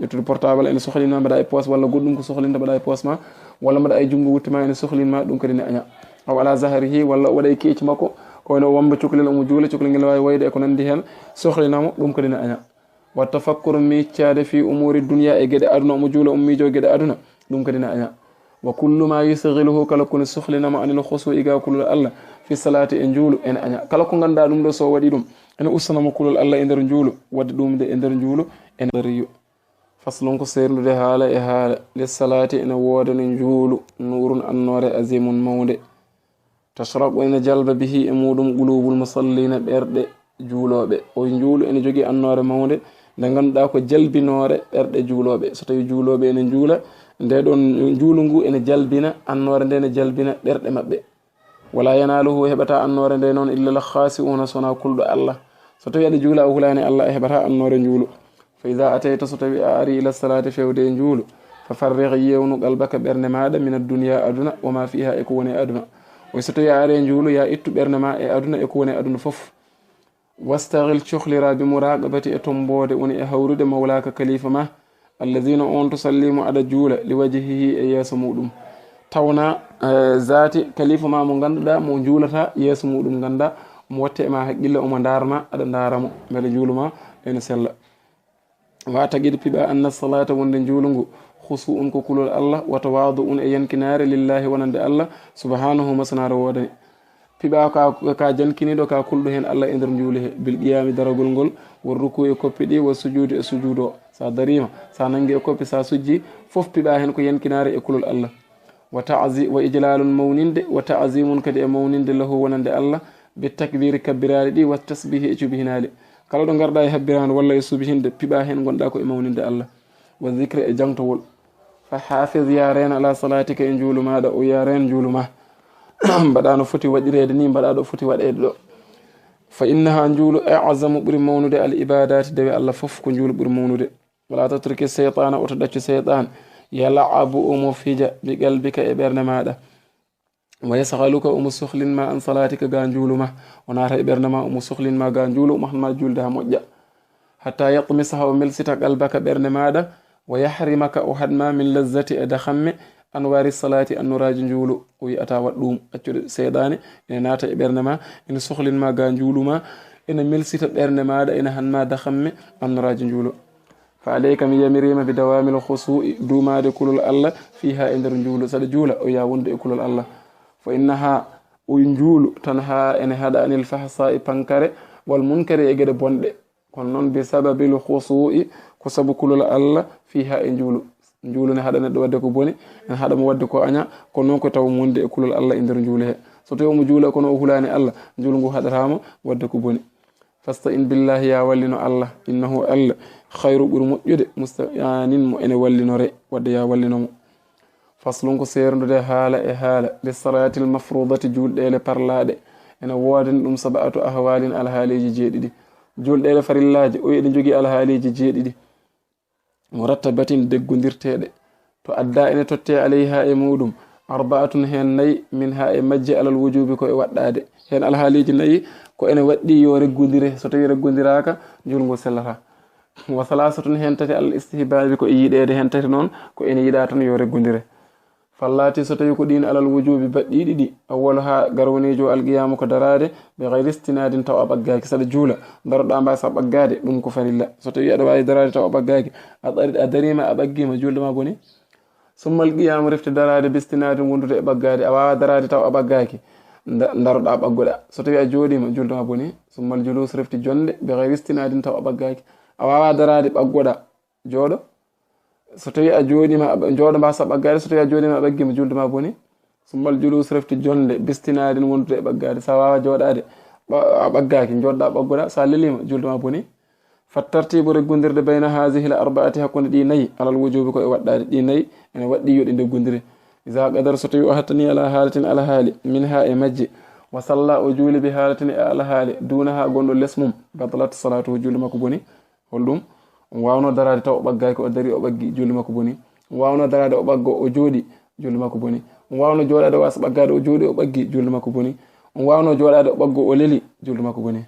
Ƴettude portable ene sohlin ma, mbaɗa e poos, walla goɗɗum ko sohlinta, mbaɗa e poos ma, walla mbaɗa e junngo wutte ma, ene sohlin ma, ɗum kadi ne aña. Aw ala zahrihi, walla o waɗa e keeci makko, ko wayno o wamba cukalel, omo juula, cukalel ngel waawi wayde e ko nanndi heen, sohlinamo, ɗum kadi ne aña. Wa tafakkuru, miijaade, fi umuri dunya, e geɗe aduna, omo juula, omo miijoo geɗe aduna, ɗum kadi ne aña. Wa kullu ma yushghiluhu, kala ko ne sohlinamo, anil khushu'i, ga kulol Allah, fi salaati, e njuulu, ene aña. Kala ko ngannduɗaa ɗum ɗo, so o waɗi ɗum, ene ustanamo kulol Allah e nder njuulu, waɗde ɗum nde e nder njuulu, ene darriyo. Faslun ko seerndude haala e haala. Lissalaati ene woodani njuulu nuurun annoore azimun mawnde. Tashraqu ene jalba bihi e muɗum qulubul musallina ɓerɗe juulooɓe. O njuulu ene jogii annoore mawnde nde ngannduɗaa ko jalbinoore ɓerɗe juulooɓe. So tawii juulooɓe ene njuula, nde ɗon njuulu ngu ene jalbina, annoore nde ene jalbina ɓerɗe maɓɓe. Wala yanaluhu, heɓata annoore nde noon, illa al khasi'una, sona kulɗo Allah. So tawi aɗa juula a hulaani Allah, a heɓata annoore njuulu. Fa iza atayta, so tawi a ari ila salati, fewde e njuulu, fa farrigh, yewnu, qalbaka, ɓernde maɗa, min addunya, aduna, wa ma fiha, e ko woni e aduna. O so tawi a ari e njuulu, ya ittu ɓernde ma e aduna, e ko woni e aduna fof. Wastaghil, cohlira, bi muraqabati, e tomboode, woni e hawrude, mawlaka, kalifa ma, alladhina, on tusallimu, aɗa juula, li wajhihi, e yeeso muɗum. Tawna, eh, zaati kalifa ma mo ngannduɗaa, mo juulata yeeso muɗum, ngannda mo watte e ma haqqille, omo ndaarma, aɗa ndaara mo, mbele njuulu ma ene sella. Wa taqid, piɓa, anna salata, wonde njuulu ngu, khusu'un, ko kulol Allah, wa tawadu'un, e yankinaare, lillahi, wonande Allah, subhanahu, masanaare woodani. Piɓa ka, ka jankiniiɗo, ka kulɗo heen Allah e nder njuulu he, bil qiyami, daragol ngol, wa ruku'i, e koppi ɗi, wa sujudi, e sujuudo. Sa dariima, sa nangi e koppi, sa sujji, fof piɓa heen ko yankinaare e kulol Allah. Wa ta'zi-, wa ijlalun, mawninde, wa ta'zimun, kadi e mawninde, lahu, wonande Allah, bi takbiri, kabbiraali ɗi, wa tasbihi, e cubihinaali. Kala ɗo ngarɗa e habbiraande walla e subihinde, piɓa heen ngonɗa ko e mawninde Allah. Wa zikri, e jangtowol. Fa hafiz, ya reen, ala salatika, e njuulu maɗa, o ya reen njuulu ma. Mbaɗa no foti waɗireede ni, mbaɗa ɗo foti waɗeede ɗo. Fa innaha, njuulu, a'zamu, ɓuri mawnude, al ibadati, dewe Allah fof, ko njuulu ɓuri mawnude. Wala tatruki seytana, oto ɗaccu seytan, yal'abu, omo fija, bi qalbika, e ɓernde maɗa. Wa yasghaluka, omo sohlin ma, an salatika, ga njuulu ma. O naata e ɓernde ma, omo sohlin ma ga njuulu, omo han ma juulde ha moƴƴa. Hatta yatmisa, ha o melsita, qalbaka, ɓernde maɗa. Wa yahrimaka, o haɗma, min lazzati, e dahamme, anwari salati, annuraaji njuulu. O wi'ata waɗ ɗum, accude seyɗaane ene naata e ɓernde ma, ene sohlin ma ga njuulu ma, ene melsita ɓernde maɗa, ene han ma dahamme, annuraaji njuulu. Fa alayka, mi yamirima, bi dawamil khusu'i, duumaade kulol Allah, fiha, e nder njuulu. Saɗa juula, o ya wonde e kulol Allah. Fa innaha, o njuulu, tanha, ene haɗa, anil fahsa'i, pankare, wal munkari, e geɗe bonɗe. Kono noon, bi sababil khusu'i, ko sabu kulol Allah, fiha, e njuulu. Njuulu ne haɗa neɗɗo waɗde ko boni, ene haɗa mo waɗde ko aña, kono noon ko taw mo wonde e kulol Allah e nder njuulu he. So tawi omo juula kono o hulaani Allah, njuulu ngu haɗata mo waɗde ko boni. Fasta'in billahi, ya wallino Allah, innahu, Allah, khayru, ɓuri moƴƴude, musta'anin, mo ene wallinore, wadde ya wallino mo. Faslun ko seerndude haala e haala, li salatil mafrudati, juulɗeele parlaaɗe, ene woodani ɗum sab'atu ahwalin, alhaaliiji jeeɗiɗi. Juulɗeele farillaaji, o eɗi njogii alhaaliiji jeeɗiɗi. Murattabatin, deggondirteeɗe. To adda, ene totte, alayha, e muɗum, arba'atun, heen nayi, minha, e majje, alal wujubi, ko e waɗɗaade. Heen alhaaliiji nayi, ko ene waɗɗi yo reggondire. So tawi reggondiraaka, njuulu ngu sellata. Wa thalathatun, heen tati, alal istihbabi, ko e yiɗeede. Heen tati noon, ko ene yiɗa tan yo reggondire. Fallati, so tawi ko ɗiin, alal wujubi, baɗɗiiɗi ɗi, awwaluha, garwaniijo, alqiyamu, ko daraade, bi ghayri istinadin, taw a ɓaggaaki. Saɗa juula, daroɗa mbaasa ɓaggaade, ɗum ko farilla. So tawi aɗa waawi daraade taw a ɓaggaaki, a ɗari-, a dariima, a ɓaggiima, juulde ma boni. Summal qiyamu, refti daraade, bi istinadin, wondude e ɓaggaade, a waawa daraade taw a ɓaggaaki, nda-, daroɗa ɓaggoɗa. So tawi a jooɗiima, juulde ma boni. Summal julus, refti jonde, bi ghayri istinadin, taw a ɓaggaaki, a waawa daraade ɓaggoɗa. Jooɗo. So tawi a jooɗiima, a ɓa-, jooɗo mbaasa ɓaggaade, so tawi a jooɗiima a ɓaggiima, juulde ma boni. Summal julus, refti jonde, bi istinadin, wondude e ɓaggaade. Sa waawa jooɗaade, ɓa-, a ɓaggaaki, jooɗoɗa ɓaggoɗa, sa leliima, juulde ma boni. Fa tartibu, reggondirde, bayna hazihi al arba'ati, hakkunde ɗi nayi, alal wujubi, ko e waɗɗaade, ɗi nayi ene waɗɗi yo ɗi ndeggondire. Iza qadar, so tawi o hattani, ala halatin, alhaali, minha, e majje, wa salla, o juuli, bi halatin, e alhaali, dunaha, gonɗo les mum, batalat salatuhu, juulde makko boni. Holɗum? On waawno daraade taw o ɓaggaaki, o darii, o ɓaggi, juulde makko boni. On waawno daraade, o ɓaggo, o jooɗi, juulde makko boni. On waawno jooɗaade, o waasa ɓaggaade, o jooɗi, o ɓaggi, juulde makko boni. On waawno jooɗaade, o ɓaggo, o leli, juulde makko boni.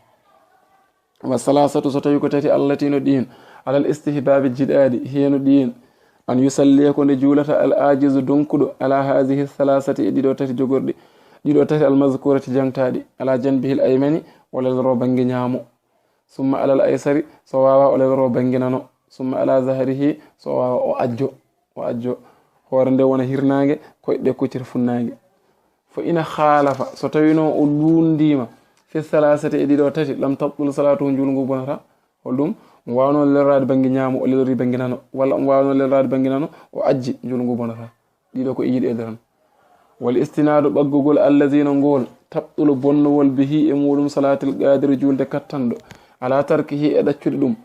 Wa salasatu, so tawi ko tati, allati, no ɗiin, alal istihbabi, jiɗaaɗi, hiya, no ɗiin, an yusalliya, ko nde juulata, al ajizu, donkuɗo, ala hazihi salasati, e ɗiɗo tati jogorɗi, ɗiɗo tati, al mazkurati, jangtaaɗi, ala janbihil aymani, walla lero bannge ñaamo. Summa alal aysari, so waawa o leloro bannge nano. Summa ala zahrihi, so waawa o ajjo, o ajjo. Hoore nde wona hirnaange, koyɗe ɗe koccita funnaange. Fa ina khalafa, so tawino o luundiima, fi salasati, e ɗiɗo tati, lam tabtul salatu, njuulu ngu bonata. Holɗum? Omo waawno lelraade bannge ñaamo, o lelori bannge nano, walla omo waawno lelraade bannge nano, o ajji, njulngu bonata. Ɗiɗo ko e yiɗeede tan. Wal istinaadu ɓaggugol allazina ngol tabɗulu bonnowol bihi e muɗum salaatil qaadiri juulde kattanɗo. Ala tarkihi e ɗaccude ɗum.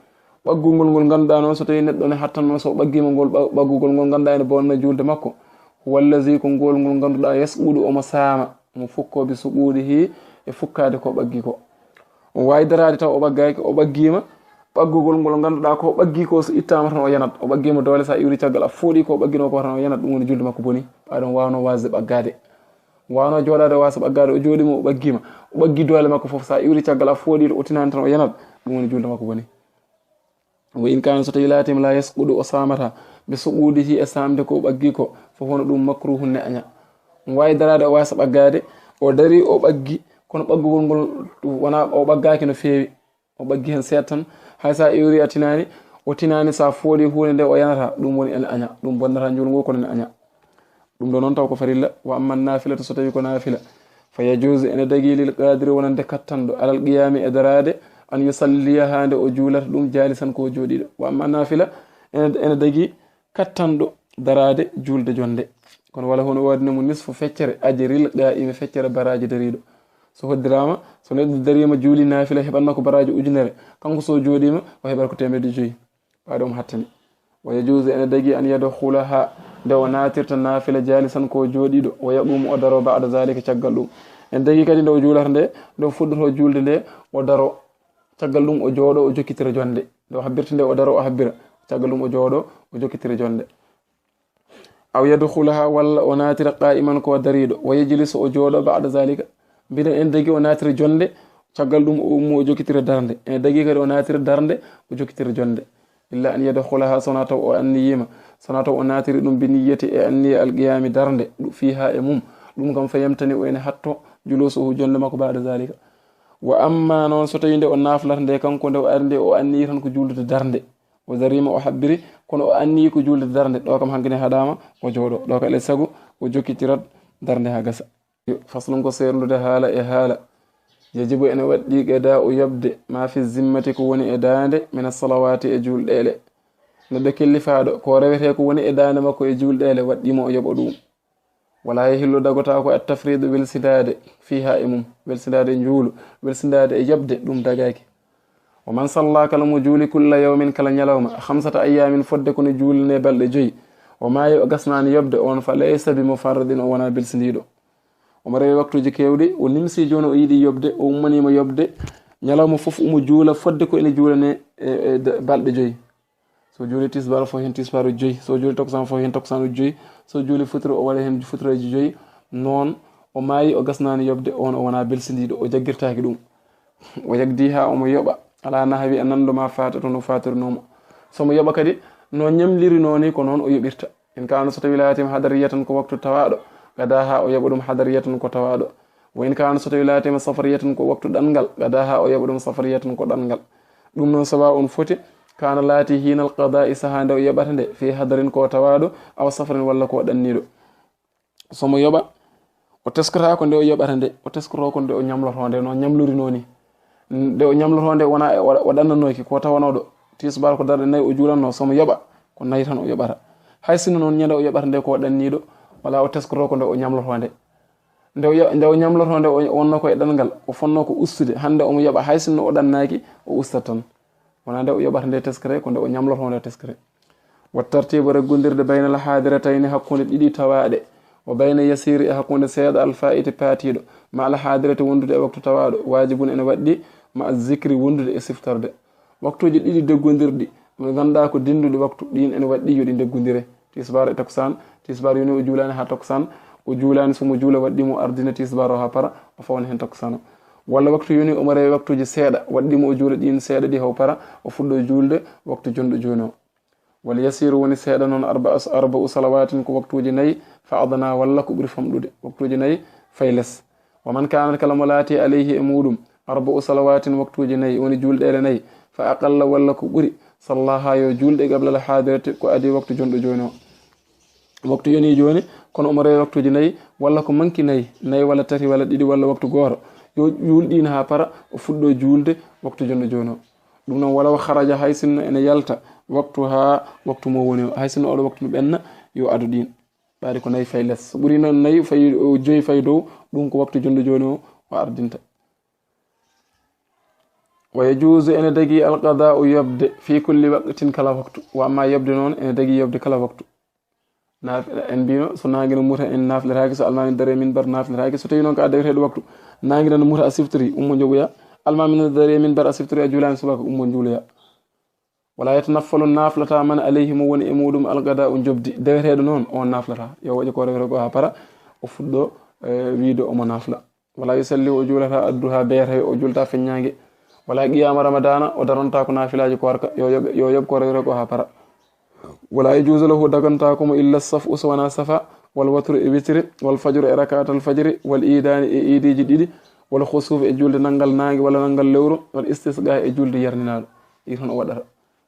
Ɓaggugol ngol ngannduɗaa noon so tawii neɗɗo ne hattanno so ɓaggima ngol ɓa-, ɓaggugol ngol ngannduɗaa ene bonna juulde makko. Huwa allazi ko ngol ngol ngannduɗaa yasqudu omo saama, omo fukko bi suqudihi e fukkaade ko ɓaggi ko. O waawi daraade taw o ɓaggaaki, o ɓaggima, ɓaggugol ngol ngannduɗaa ko ɓaggi ko so ittaama tan o yanat. O ɓaggima doole so a iwri caggal a fooɗi ko ɓaggino ko tan o yanat, ɗum woni juulde makko boni. Ɓaaɗo waawno waasde ɓaggaade. Waawno jooɗaade o waasa ɓaggaade, o jooɗima o ɓaggima. O ɓaggi doole makko fof, so a iwri caggal a fooɗi o tinaani tan o yanat, ɗum woni juulde makko boni. Wa in kaana so tawi laatiima la yasqudu o saamata, bi suqudihi e saamde ko o ɓaggi ko, fof hono ɗum makruhun ne aña. Omo waawi daraade o waasa ɓaggaade, o darii o ɓaggi, kono ɓaggugol ngol wonaa o ɓaggaaki no feewi. O ɓaggi heen seeɗa tan, hay so a iwri a tinaani, o tinaani so a fooɗi huunde nde o yanata, ɗum woni ene aña, ɗum bonnata njuulngu kono ene aña. Ɗum ɗo noon taw ko farilla, wa amma nafilatu so tawi ko nafila, fa yajuuzu ene dagii lil qaadiri wonande kattanɗo, alal qiyaami e daraade, an yusalliya haa nde o juulata ɗum jaalisan ko o jooɗiiɗo. Wa amma nafila ene, ene dagii kattanɗo daraade juulde jonnde. Kono wala hono waɗde mo nisfu feccere ajril qaa'imi feccere baraaji dariiɗo. So hoddiraama, so neɗɗo dariima juuli naafila heɓatno ko baraaji ujunere, kanko so jooɗiima o heɓat ko teemedde joyi. Ɓaaɗo omo hattani. Wa yajuuzu ene dagii an yadkhulaha nde o naatirta naafila jaalisan ko jooɗiiɗo, wa yaqumu o daro ba'da zalika caggal ɗum. Ene dagii kadi nde o juulata nde, nde o fuɗɗoto juulde nde, o daro. Caggal ɗum o jooɗo o jokkitira jonnde. Nde o habbirta nde o daro o habbira. Caggal ɗum o jooɗo o jokkitira jonnde. Aw yadkhulaha walla o naatira qaa'iman ko dariiɗo. Wa yajlisu o jooɗo ba'da zalika. Mbiɗen ene dagii o naatira jonnde. Caggal ɗum o ummo o jokkitira darnde. Ene dagii kadi o naatira darnde o jokkitira jonnde. Illa an yadkhulaha sona taw o anniyiima. Sona taw o naatiri ɗum bi niyyati e anniya alqiyaami darnde. Ɗu-, fiha e mum. Ɗum kam fa yamtani o ene hatto julusuhu jonnde makko ba'da zalika. Wa amma noon so tawi nde o naaflata nde kanko nde o ari nde o anniyi tan ko juuldude darnde. O dariima o habbiri kono o anniyi ko juulde darnde. Ɗo kam hankadi haɗaama o jooɗo. Ɗo kam alaa e sago o jokkitirat darnde haa gasa. Faslun ko seerndude haala e haala. Yajibu ene waɗɗi qada o yoɓde ma fi zimmati ko woni e daande mina salawaati e juulɗeele. Neɗɗo kellifaaɗo ko rewetee ko woni e daande makko e juulɗeele waɗɗi mo o yoɓa ɗum. Wala yahillu dagotaako at tafridu welsindaade fiha e mum. Welsindaade e njuulu, welsindaade e yoɓde ɗum dagaaki. Wa man salla kala mo juuli kulla yawmin kala ñalawma, khamsata ayyamin fodde kono juulne balɗe joyi. O maayi o gasnaani yoɓde on fa laysa bi mufarridin o wonaa belsindiiɗo. Omo rewi waktuuji keewɗi, o nimsi jooni o yiɗi yoɓde, o ummaniima yoɓde. Ñalawma fof omo juula fodde ko ene juulane e, e de-, balɗe joyi. So juuli tisbaar fof heen tisbaaruji joyi, so juuli takkusaan fof heen takkusaanuji joyi, so juuli futuro o waɗa heen futureeji joyi. Noon o maayi o gasnaani yoɓde, on o wonaa belsindiiɗo, o jaggirtaaki ɗum. O yagdi haa omo yoɓa, alaa nahwi e nanndo ma faata toon o faatorinoo mo. So mo yoɓa kadi, no ñamlirinoo ni ko noon o yoɓirta. In kaana so tawi laatiima hadariyatan ko waktu tawaaɗo, qada haa o yoɓa ɗum hadariyatan ko tawaaɗo. Wa in kaana so tawi laatiima safariyatan ko waktu ɗanngal, qada haa o yoɓa ɗum safariyatan ko ɗanngal. Ɗum noon sawa on foti, kaana laati hiinal qadaa'i sahaa nde o yoɓata nde, fii hadarin ko tawaaɗo, aw safarin walla ko ɗanniiɗo. So mo yoɓa, o teskotaako nde o yoɓata nde, o teskoto ko nde o ñamlotoo nde, no ñamlori noon ni. Nde o ñamlotoo nde wona o, o ɗannanooki, ko tawanooɗo tisbaar ko darɗe nayi o juulanno, so mo yoɓa, ko nayi tan o yoɓata. Hay sinno noon ñande o yoɓata nde ko ɗanniiɗo, wala o teskoto ko nde o ñamlotoo nde. Nde o yo-, nde o ñamlotoo nde o wonno ko e ɗanngal, o fonno ko ustude, hannde omo yoɓa, hay sinno o ɗannaaki, o ustat tan. Wona nde o yoɓata nde teskere, ko nde o ñamlotoo nde teskere. Wa tartibu reggondirde bayna al hadiratayni hakkunde ɗiɗi tawaaɗe, wa bayna yasiri e hakkunde seeɗa al faiti paatiiɗo, ma al hadirati wondude e waktu tawaaɗo, waajibun ene waɗɗi, ma al zikri wondude e siftorde. Waktuuji ɗiɗi deggondirɗi, mo ngannduɗaa ko dennduɗi waktu, ɗin ene waɗɗi yo ɗi ndeggondire. Tisbaar e takkusaan, tisbaar yoni o juulaani haa takkusaan, o juulaani so mo juula waɗɗi mo ardina tisbaar o haa para, o fawna heen takkusaan o. Walla waktu yoni omo rewi waktuuji seeɗa, waɗɗi mo o juula ɗin seeɗa ɗi haw para, o fuɗɗo juulde waktu jonɗo jooni o. Wal yasiru woni seeɗa noon, arba, arba'u salawatin ko waktuuji nayi, fa adna walla ko ɓuri famɗude, waktuuji nayi fay les. Wa man kaanat kala mo laati alayhi e muɗum, arba'u salawatin waktuuji nayi, woni juulɗeele nayi, fa aqalla walla ko ɓuri, sallaha yo juulɗe qabla al hadirati ko adi waktu jonɗo jooni o. Waktu yoni jooni, kono omo rewi waktuuji nayi, walla ko manki nayi, nayi walla tati walla ɗiɗi walla waktu gooto, yo juul ɗin haa para, o fuɗɗo juulde waktu jonɗo jooni o. Ɗum noon, walaw kharaja, hay sinno ene yalta, waqtuha, waqtu mo woni o, hay sinno oɗo waqtu no ɓenna, yo ado ɗin. Ɓaade ko nayi fay les. So ɓuri noon nayi fay, o joyi fay dow, ɗum ko waqtu jonde jooni o, o ardinta. Wa yajuuzu, ene dagi, alqadaa'u, yoɓde, fi kulli waqtin, kala waqtu. Wa amma yoɓde noon, ene dagi yoɓde kala waqtu. Naaf-, en mbino, so naange no muta, en naafliraaki, so almaami darii e minbar, naafliraaki. So tawi noon ko a dewteeɗo waqtu, naange no muta, a siftiri, ummo njoɓoya. Almaami no darii e minbar, a siftiri, a juulaani subaka, ummo njuuloya. Wala yatanaffalu, naaflata, man alayhi, mo woni e muɗum, alqadaa'u, njoɓdi. Deweteeɗo noon, on naaflata. Yo waɗi ko rewre ko haa para, o fuɗɗo, eh, wiide omo naafla. Wala yusalli, o juulata, adduha, beere, o juulta feññaange. Wala qiyaama ramadaana, o daronta ko naafilaaji koorka. Yo yoɓ, yo yoɓ ko rewre ko haa para. Wala yajuuzu lahu, dagantaako mo, illa saf'u, so wonaa safa, wal watru, e witiri, wal fajru, e rakaatal fajri, wal iidaani, e iidiiji ɗiɗi, wal khusuuf, e juulde nanngal naange walla nanngal lewru, wal istisqaa, e juulde yarninaaɗo. Ɗi toon o waɗata.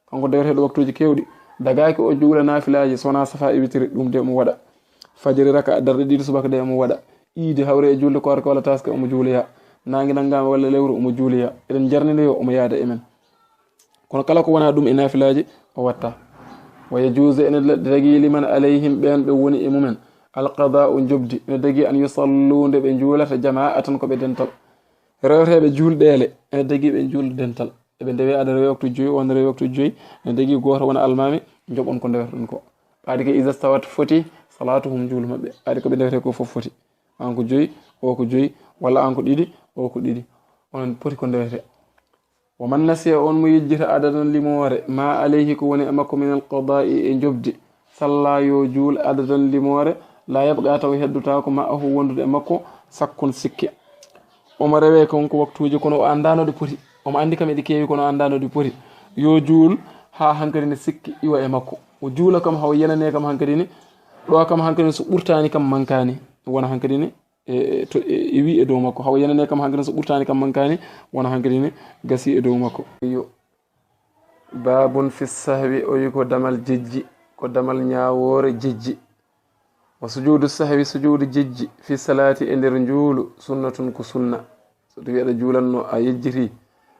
Kanko deweteeɗo waktuuji keewɗi, dagaaki o juula naafilaaji so wonaa safa e witiri, ɗum de omo waɗa. Fajiri raka darɗe ɗiɗi subaka de omo waɗa. Iidi hawre e juulde koorka walla taska omo juuloya. Naange nanngaama walla lewru omo juuloya. Eɗen jarninoyo omo yaada e men. Kono kala ko wonaa ɗum e naafilaaji o watta. Wa yajuuzu, ene dagi liman alayhim, ɓeen ɓe woni e mumen, alqadaa'u, njoɓdi. Ene dagi an yusallu, nde ɓe njuulata, jamaa'atan, ko ɓe dental. Rewreeɓe juulɗeele, ene dagi ɓe njuula dental. Eɓe ndewe aɗa rewe waktu joyi, o na rewe waktu joyi, ene dagi gooto wona almaami, njoɓon ko ndewetoɗon ko. Ɓaade ke iza stawat foti, salaatuhum, juulu maɓɓe. Ɓaade ko ɓe ndewete ko fof foti. An ko joyi, o ko joyi, walla an ko ɗiɗi, o ko ɗiɗi. Onon poti ko ndewete. Wa man nasiya, on mo yejjita, adadan, limoore, ma alayhi, ko woni e makko, min alqadaa'i, e njoɓdi, salla, yo juul, adadan, limoore, la yabqa, taw heddotaako, ma'ahu, wondude e makko, sakkun, sikke. Omo rewe kon ko waktuuji, kono o anndaano ɗi poti. Omo anndi kam eɗi keewi, kono o anndaano ɗi poti. Yo juul haa hankadi ne sikke iwa e makko. O juula kam haw yenane kam hankadi ne. Ɗo kam hankadi ne so ɓurtaani kam mankaani. Wona hankadi ne, e, e, to, e, e wi e dow makko. Haw yenane kam hankadi ne so ɓurtaani kam mankaani, wona hankadi ne gasi e dow makko. Yo. Babun fi sahwi, o wi ko damal jejji, ko damal ñaawoore jejji. Wa sujuudu sahwi, sujuudu jejji, fi salaati, e nder njuulu, sunnatun, ko sunna. So tawi aɗa juulanno, a yejjiti,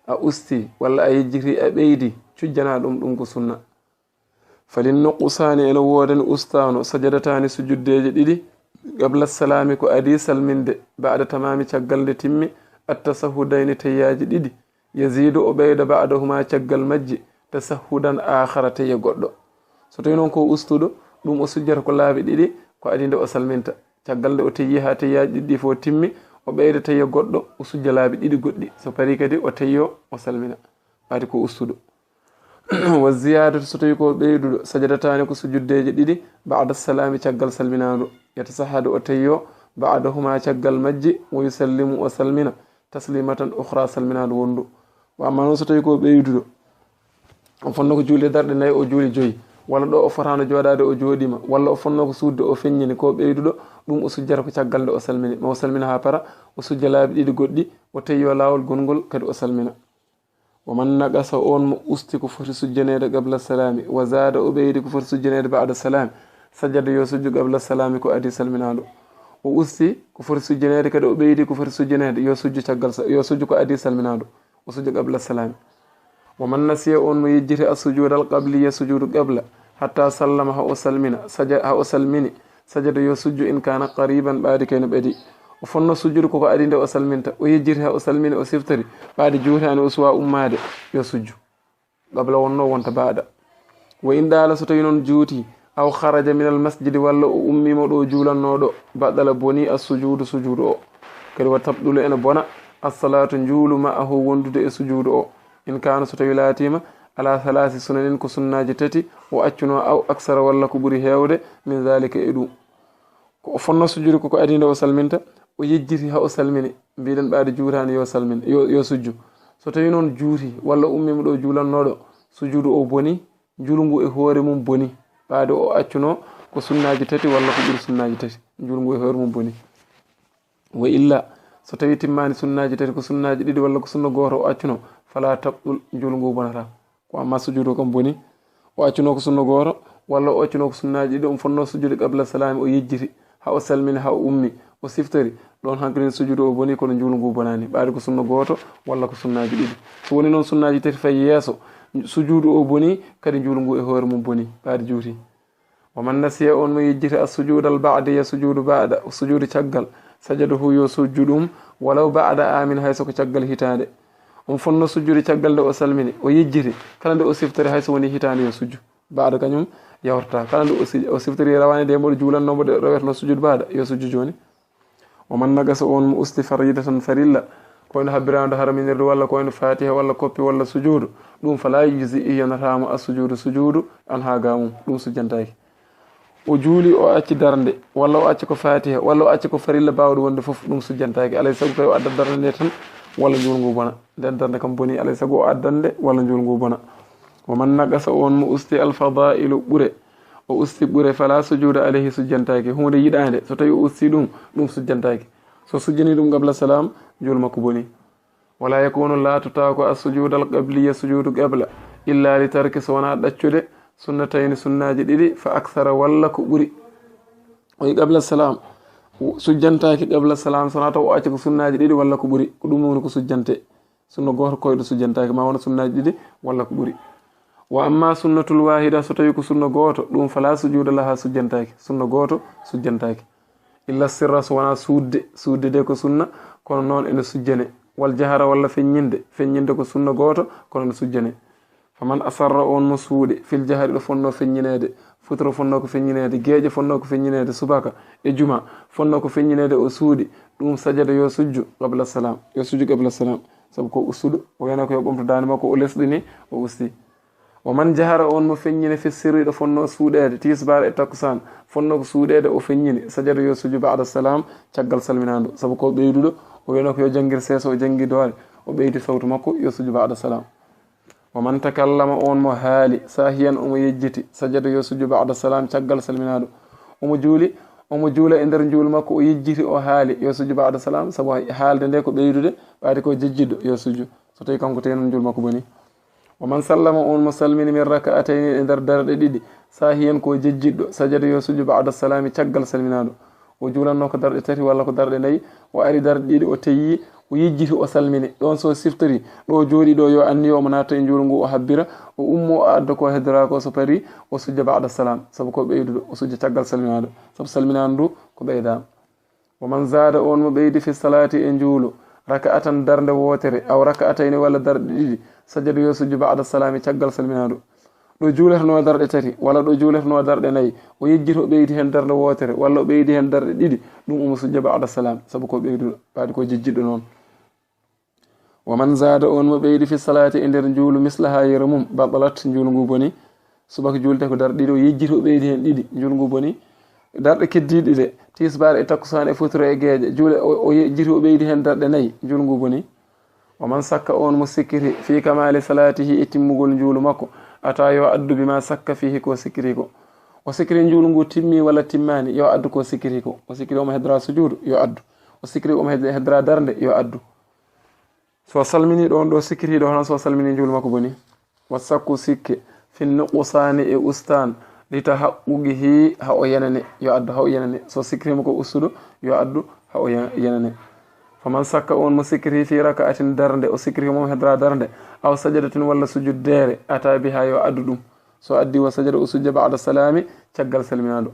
a usti, walla a yejjiti, a ɓeydi, cujjana ɗum, ɗum ko sunna. Falin nuqsaani, ene woodani ustaano, sajadataani, sujuddeeje ɗiɗi, qabla salaami, ko adii salminde, ba'da tamaami, caggal nde timmi, at-tasahhudayni, tayyaaji ɗiɗi, yaziidu, o ɓeyda, ba'dahuma, caggal majji, tasahhudan aakhara, tayya goɗɗo. So tawi noon ko ustuɗo, ɗum o sujjata ko laabi ɗiɗi, ko adii nde o salminta. Caggal nde o tayyi haa tayyaaji ɗiɗi fof timmi, o ɓeyda tayya goɗɗo, o sujja laabi ɗiɗi goɗɗi. So parii kadi o tayyo, o salmina. Ɓaadi ko ustuɗo. Wa ziyaadatu, so tawi ko ɓeyduɗo, sajadataani, ko sujuddeeje ɗiɗi, ba'da salaami, caggal salminaandu. Yatasahhadu, o tayyo, ba'dahuma, caggal majji, wa yusallimu, o salmina, taslimatan ukhra, salminaandu wonndu. Wa amma noon so tawi ko ɓeyduɗo, o fonno ko juulde darɗe nayi, o juuli joyi, walla ɗo o fotaano jooɗaade, o jooɗiima, walla o fonno ko suuɗde, o feññini, ko ɓeyduɗo, ɗum o sujjata ko caggal nde o salmini. Ma o salmina haa para, o sujja laabi ɗiɗi goɗɗi, o tayyo laawol gongol, kadi o salmina. Wa man naqasa, on mo usti ko foti sujjaneede qabla salaami, wa zaada, o ɓeydi ko foti sujjaneede ba'da salaami, sajada, yo sujju, qabla salaami, ko adii salminaandu. O usti ko foti sujjaneede, kadi o ɓeydi ko foti sujjaneede, yo sujju caggal sa-, yo sujju ko adii salminaandu. O sujja qabla salaami. Wa man nasiya, on mo yejjiti, as-sujuuda al-qabliya, sujuudu qabla, hatta sallama, haa o salmina, saja-, haa o salmini, sajada, yo sujju, in kaana qariiban, ɓaadi kay no ɓadii. O fonno sujjude ko ko adii nde o salminta, o yejjiti haa o salmini, o siftiri, ɓaadi juutaani, o suwaa ummaade, yo sujju. Qabla wonno wonta ba'da. Wa in ɗaala, so tawi noon juuti, aw kharaja min al-masjidi, walla o ummiima ɗo juulannoo ɗo, baɗala, bonii, as-sujuudu, sujuudu o. Kadi wa tabɗulu, ene bona, as-salaatu, njuulu, ma'ahu, wondude e sujuudu o. In kaana, so tawi laatiima, ala thalaasi sunanin, ko sunnaaji tati, o accunoo, aw aksara, walla ko ɓuri heewde, min zaalika, e ɗum. Ko o fonno sujjude ko ko adii nde o salminta, o yejjiti haa o salmini, mbiɗen ɓaade juutaani, yo salmin, yo, yo sujju. So tawi noon juuti, walla ummiima ɗo juulannoo ɗo, sujuudu o bonii, njuulu ngu e hoore mum bonii, ɓaade o accunoo ko sunnaaji tati walla ko ɓuri sunnaaji tati, njuulu ngu e hoore mum bonii. Wa illa, so tawi timmaani sunnaaji tati, ko sunnaaji ɗiɗi walla ko sunna gooto o accunoo, fala tabɗul, njuulu ngu bonataa. Ko amma sujuudu kam bonii, o accunoo ko sunna gooto, walla o accunoo ko sunnaaji ɗiɗi, omo fonnoo sujjude qabla salaami, o yejjiti, haa o salmini, haa o ummi, o siftori, ɗon hankadi sujuudu o boni, kono njuulu ngu bonaani. Ɓaade ko sunna gooto walla ko sunnaaji ɗiɗi. So woni noon sunnaaji tati fayi yeeso, sujuudu o boni, kadi njuulu ngu e hoore mum boni, ɓaade juuti. Wa man nasiya, on mo yejjiti, as-sujuuda al-ba'diya, sujuudu ba'da, sujuudu caggal, sajadahu, yo sujju ɗum, walaw ba'da aamin, hay so ko caggal hitaande. On fotnoo sujjude caggal nde o salmini, o yejjiti, kala nde o siftori, hay so woni hitaande, yo sujju. Ba'da kañum yawtata. Kala nde o si-, o siftori rawaani de mboɗo juulatnoo mbo de rewetnoo sujuudu ba'da, yo sujju jooni. Wa man naqasa, on mo usti, faridatan, farilla, ko wayno habbiraandu harminirdu, walla ko wayno Faatiha, walla koppi, walla sujuudu, ɗum, fala yujzi, yonataamo, as-sujuudu, sujuudu, anha, ga mum, ɗum sujjantaake. O juuli, o acci darnde, walla o acci ko Faatiha, walla o acci ko farilla baawɗo wonde fof, ɗum sujjantaake. Alay sago kay o addat darnde nde tan, walla njuulu ngu bona. Nden darnde kam boni, alay sago o addat nde, walla njuulu ngu bona. Wa man naqasa, on mo usti, al-fadaa'ilu, ɓure, o usti ɓure, fala sujuuda alayhi, sujjantaake. Huunde yiɗaande, so tawi o usti ɗum, ɗum sujjantaake. So sujjini ɗum qabla salaam, njuulu makko boni. Wala yakunu, laatotaako, as-sujuuda al-qabliya, sujuudu qabla, illa li tarki, so wonaa ɗaccude, sunnatayni, sunnaaji ɗiɗi, fa aksara, walla ko ɓuri. O yi qabla salaam, sujjantaake qabla salaam, so wonaa taw o acci ko sunnaaji ɗiɗi walla ko ɓuri. Ko ɗum woni ko sujjante. Sunna gooto koyɗo sujjantaake, ma wona sunnaaji ɗiɗi walla ko ɓuri. Wa amma sunnatul waahida, so tawi ko sunna gooto, ɗum, fala sujuuda laha, sujjantaake. Sunna gooto sujjantaake. Illa sirra, so wonaa suuɗde. Suuɗde de ko sunna, kono noon ene sujjane. Wal jahara, walla feññinde. Feññinde ko sunna gooto, kono ene sujjane. Fa man asarra, on mo suuɗi, fil jahari, ɗo fotnoo feññineede, futuro fotnoo ko feññineede, geeƴe fotnoo ko feññineede, subaka e juma fotnoo ko feññineede, o suuɗi, ɗum, sajada, yo sujju, qabla salaam, yo sujju qabla salaam. Sabu ko ustuɗo, o wiyano ko yo ɓomto daande makko, o lesɗini, o usti. Wa man jahara, on mo feññini, fi sirri, ɗo fotnoo suuɗeede, tisbaar e takkusaan, fotnoo ko suuɗeede, o feññini, sajada, yo sujju, ba'da salaam, caggal salminaandu. Sabu ko ɓeyduɗo, o wiyano ko yo janngir seeso, o janngi doole, o ɓeydi sawtu makko, yo sujju ba'da salaam. Wa man takallama, on mo haali, saahiyan, omo yejjiti, sajada, yo sujju, ba'da salaam, caggal salminaandu. Omo juuli, omo juula e nder njuulu makko, o yejjiti, o haali, yo sujju ba'da salaam, sabu haalde nde ko ɓeydude, ɓaade ko jejjitɗo, yo sujju, so tawi kanko tawi noon njuulu makko boni. Wa man sallama, on mo salmini, min raka'atayni, e nder darɗe ɗiɗi, saahiyan, ko jejjitɗo, sajada, yo sujju, ba'da salaami, caggal salminaandu. O juulatnoo ko darɗe tati walla ko darɗe nayi, o ari darɗe ɗiɗi, o teyi, o yejjiti, o salmini. Ɗoon so siftori, ɗo jooɗi ɗo, yo anniyo omo natta e njuulu ngu, o habbira, o ummo, o adda ko heddoraa ko, so parii, o sujja ba'da salaam, sabu ko ɓeyduɗo, o sujja caggal salminaandu, sabu salminaandu ndu ko ɓeydaa. Wa man zaada, on mo ɓeydi, fi salaati, e njuulu, raka'atan, darnde wootere, aw raka'atayni, walla darɗe ɗiɗi, sajada, yo sujju, ba'da salaami, caggal salminaandu. Ɗo juuletenoo darɗe tati, walla ɗo juuletenoo darɗe nayi, o yejjiti, o ɓeydi heen darnde wootere, walla o ɓeydi heen darɗe ɗiɗi, ɗum omo sujja ba'da salaam, sabu ko ɓeyduɗo, ɓaade ko jejjitɗo noon. Wa man zaada, on mo ɓeydi, fi salaati, e nder njuulu, mislaha, yeru mum, batalat, njuulu ngu boni. Subaka juulte ko darɗe ɗiɗi, o yejjiti, o ɓeydi heen ɗiɗi, njuulu ngu boni. Darɗe keddiiɗe ɗe, tisbaar e takkusaan e futuro e geeƴe, juule, o, o yejjiti, o ɓeydi heen darɗe nayi, njuulu ngu boni. Wa man sakka, on mo sikkiti, fi kamaali salaatihi, e timmugol njuulu makko, ata, yo addu, bima sakka fiihi, ko sikkiti ko. O sikkiti njuulu ngu timmi walla timmaani, yo addu ko sikkiti ko. O sikkiti omo heddoraa sujuudu, yo addu. O sikkiti omo hed-, heddoraa darnde, yo addu. So salmini ɗoon ɗo sikkiti ɗo, hono so salmini njuulu makko boni. Wa sakku sikke, fi nuqsaani, e ustaan, li tahaqquqihi, ha o yenane, yo addu ha o yenane. So sikkitiima ko ustuɗo, yo addu ha o ye-, yenane. Fa man sakka, on mo sikkiti, fi raka'atin, darnde, o sikkiti omo heddoraa darnde, aw sajadatin, walla sujuddeere, ata biha, yo addu ɗum. So addi, wa sajada, o sujja, ba'da salaami, caggal salminaandu.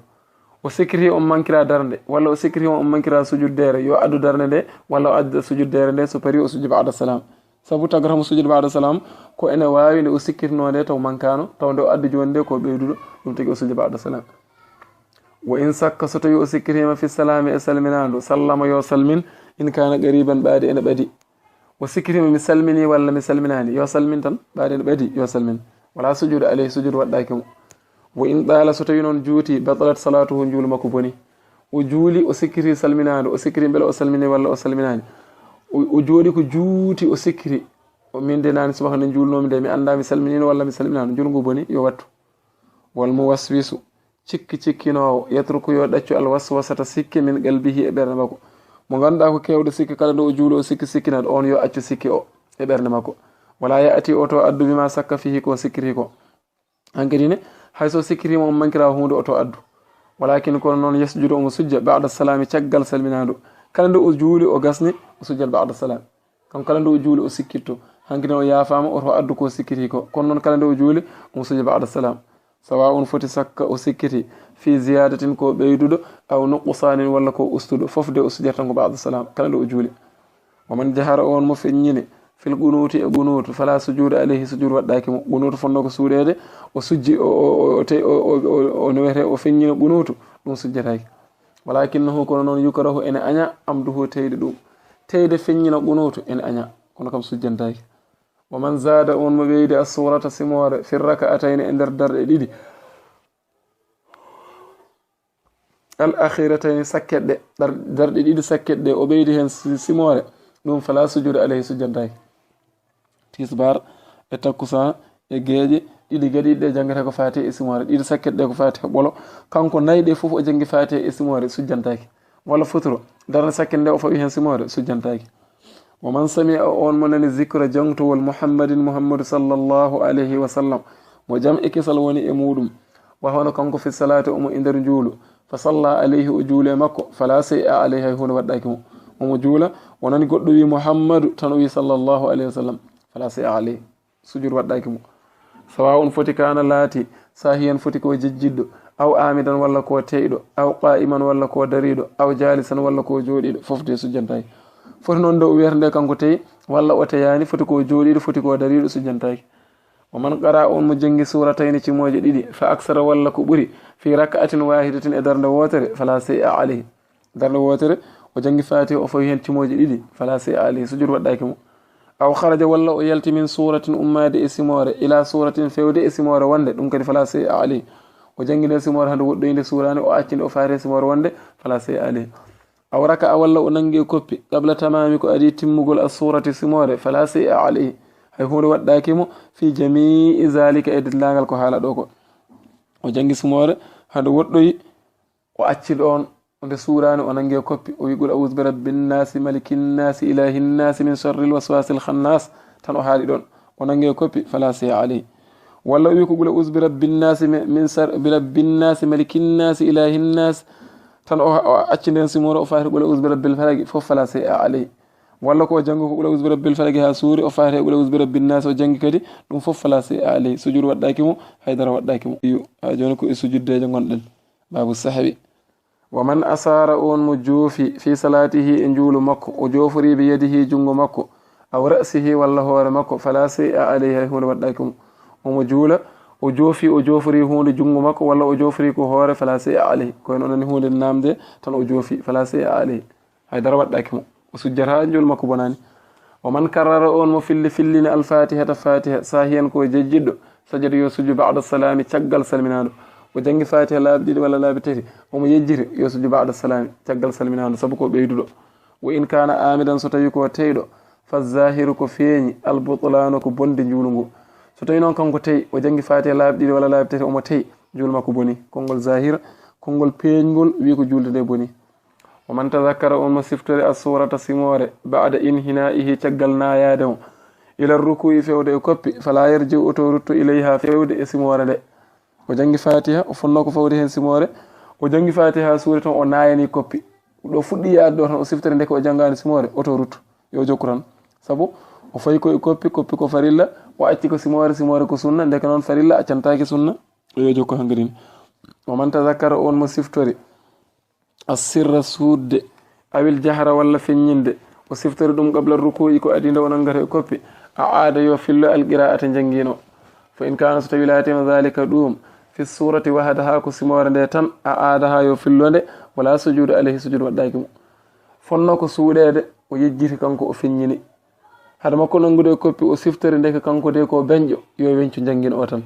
O sikkiti omo mankiraa darnde, walla o sikkiti omo mankiraa sujuddeere, yo addu darnde nde, walla o adda sujuddeere nde, so parii o sujja ba'da salaam. Sabu taggata mo sujud ba'da salaam, ko ene waawi nde o sikkitinoo nde taw mankaano, taw nde o addi jooni nde ko ɓeyduɗo, ɗum tagi o sujja ba'da salaam. Wa in sakka, so tawi o sikkitiima, fi salaami, e salminaandu, sallama, yo salmin, in kaana qariiban, ɓaade ene ɓadi. O sikkitiima, mi salminii walla mi salminaani, yo salmin tan, ɓaade ene ɓadi, yo salmin. Wala sujuuda alayhi, sujuudu waɗɗaaki mo. Wa in ɗaala, so tawi noon juuti, batalat salaatuhu, njuulu makko boni. O juuli, o sikkiti salminaandu, o sikkiti mbele o salminii walla o salminaani. O, o jooɗi ko juuti, o sikkiti. O, min de naani subaka nde njuulnoomi nde, mi anndaa mi salminiino walla mi salminaano, njuulu ngu boni, yo wattu. Wal muwaswisu, cikki cikkinoowo, yatruku, yo ɗaccu, al waswasata, sikke, min qalbihi, e ɓernde makko. Mo ngannduɗaa ko keewɗo sikke, kala nde o juuli o sikki sikkinat, on yo accu sikke o e ɓernde makko. Wala ya'ti, o to addu, bima sakka fiihi, ko sikkiti ko. Hankadi ne, hay so sikkitiima omo mankiraa huunde, o to addu. Walakin kono noon, yasjudu, omo sujja, ba'da salaami, caggal salminaandu. Kala nde o juuli, o gasni, o sujjat ba'da salaam. Kanko kala nde o juuli, o sikkitto. Hankine o yaafaama, oto addu ko sikkiti ko. Kono noon, kala nde o juuli, omo sujja ba'da salaam. Sawaa'un, foti sakka o sikkiti, fi ziyaadatin, ko ɓeyduɗo, aw nuqsaanin, walla ko ustuɗo. Fof de o sujjata tan ko ba'da salaam, kala nde o juuli. Wa man jahara, on mo feññini, fil qunuuti, e qunuutu, fala sujuuda alayhi, sujuud waɗɗaaki mo. Qunuutu fonnoo ko suuɗeede, o sujji, o, o, o, o, te-, o, o, o, o, no wiyetee, o feññina qunuutu, ɗum sujjataaki. Walakinnahu, kono noon, yukrahu, ene aña, amduhu, teyde ɗum. Teyde feññina qunuutu, ene aña, kono kam sujjantaaki. Wa man zaada, on mo ɓeydi, as-suurata, simoore, fi raka'atayni, e nder darɗe ɗiɗi. Al akhiratayni, sakket ɗe, dar-, darɗe ɗiɗi sakket ɗe, o ɓeydi heen si-, simoore, ɗum fala sujuuda alayhi, sujjantaaki. Tisbaar e takkusaan e geeƴe ɗiɗi gaɗiiɗe ɗe janngata ko Faatiha e simoore, ɗiɗi sakket ɗe ko Faatiha ɓolo, kanko nayi ɗe fof o janngi Faatiha e simoore, sujjantaaki. Walla futuro, darnde sakket nde o fawi heen simoore, sujjantaaki. Wa man sami'a, on mo nani, zikra, jangtowol, Muhammadin, Muhammadu sallallahu alayhi wa sallam, mo jam e kisal woni e muuɗum, wa hono kanko fi salaati, omo e nder njuulu, fa salla alayhi, o juuli e makko, fala shay'a alayhi, hay huunde waɗɗaaki mo. Omo juula, o nani goɗɗo wi Muhammadu, tan o wi sallallahu alayhi wa sallam, fala shay'a alayhi, sujuud waɗɗaaki mo. Sawaa'un, foti kaana, laati, saahiyan, foti ko jejjitɗo, aw aamidan, walla ko teyɗo, aw qaa'iman, walla ko dariiɗo, aw jaalisan, walla ko jooɗiiɗo, fof de sujjantaaki. Foti noon nde o wiyata nde kanko teyi, walla o teyaani, foti ko jooɗiiɗo, foti ko dariiɗo, sujjantaaki. Wa man qara'a, on mo janngi, suuratayni, cimooje ɗiɗi, fa aksara, walla ko ɓuri, fi raka'atin waahidatin, e darnde wootere, fala shay'a alayhi. Darnde wootere, o janngi Faatiha, o fawi heen cimooje ɗiɗi, fala shay'a alayhi, sujuud waɗɗaaki mo. Aw kharaja, walla o yalti, min suuratin, ummaade e simoore, ila suuratin, fewde e simoore wonde, ɗum kadi fala shay'a alayhi. O janngi nde simoore hade woɗɗoyi nde suuraani, o acci nde, o faati e simoore wonde, fala shay'a alayhi. Aw raka'a, walla o nanngi e koppi, qabla tamaami, ko adii timmugol, as-suurati, simoore, fala shay'a alayhi, hay huunde waɗɗaaki mo, fi jami'i zaalika, e denndaangal ko haala ɗo ko. O janngi simoore hade woɗɗoyi, o acci ɗoon, nde suuraani, o nanngi e koppi, o wi, qul a'uuzu bi rabbin naasi, malikin naasi, ilaahin naasi, min sharril waswaasil khannaas, tan o haali ɗoon, o nanngi e koppi, fala shay'a alayhi. Walla o wi ko, qul a'uuzu bi rabbin naasi, mi-, min shar-, bi rabbin naasi, malikin naasi, ilaahin naasi, tan o, o acci ndeen simoore, o faati qul a'uuzu bi rabbil falaqi, fof fala shay'a alayhi. Walla ko o janngi ko qul a'uuzu bi rabbil falaqi haa suuri, o faati qul a'uuzu bi rabbin naasi, o janngi kadi, ɗum fof fala shay'a alayhi, sujuud waɗɗaaki mo, hay dara waɗɗaaki mo. Iyo, haa jooni ko e sujuddeeje ngonɗen. Baabu sahwi. Wa man asaara, on mo joofi, fi salaatihi, e njuulu makko, o joofori bi yadihi, junngo makko, aw ra'sihi, walla hoore makko, fala shay'a alayhi, hay huunde waɗɗaaki mo. Omo juula, o joofi, o joofori huunde junngo makko, walla o joofori ko hoore, fala shay'a alayhi. Ko en o nani huunde naamde, tan o joofi, fala shay'a alayhi, hay dara waɗɗaaki mo. O sujjata, njuulu makko bonaani. Wa man karrara, on mo filli fillini, al-faatihata, faatiha, saahiyan, ko jejjitɗo, sajada, yo sujju, ba'da salaami, caggal salminaandu. O janngi faatiha laabi ɗiɗi walla laabi tati, omo yejjiti, yo sujju ba'da salaami, caggal salminaandu, sabu ko ɓeyduɗo. Wa in kaana aamidan, so tawi ko teyɗo, fa zaahiru, ko feeñi, al-butlaanu, ko bonde njuulu ngu. So tawi noon kanko teyi, o janngi faatiha laabi ɗiɗi walla laabi tati, omo teyi, njuulu makko boni. Konngol zaahir, konngol peeñngol, wi ko juulde nde boni. Wa man tazakkara, on mo siftori, as-suurata, simoore, ba'da inhinaa'ihi, caggal naayaade mo, ila rukuu'i, fewde e koppi, fala yarji'u, oto rutto, ilayha, fewde e simoore nde. O janngi faatiha, o fonnoo ko fawde heen simoore, o janngi faatiha suuri tan, o naayani koppi. Ɗo fuɗɗi yaade ɗo tan, o siftori ndeke o janngaani simoore, oto rutto, yo jokku tan. Sabu o fayi ko e koppi, koppi ko farilla, o acci ko simoore, simoore ko sunna, ndeke noon farilla accantaake sunna, yo jokku hankadin. Wa man tazakkara, on mo siftori, as-sirra, suuɗde, awil jahra, walla feññinde, o siftori ɗum qabla rukuu'i, ko adii nde o nanngata e koppi, a'aada, yo fillo, al-qiraa'ata, njanngiino. Fa in kaana, so tawi laatiima, zaalika, ɗuum, fi suurati wahdaha, ko simoore nde tan, a'aadaha, yo fillo nde, wala sujuuda alayhi, sujuudu waɗɗaaki mo. Fonnoo ko suuɗeede, o yejjiti kanko, o feññini. Hade makko nanngude e koppi, o siftori ndeke kanko de ko beñƴo, yo weñcu njanngin o tan.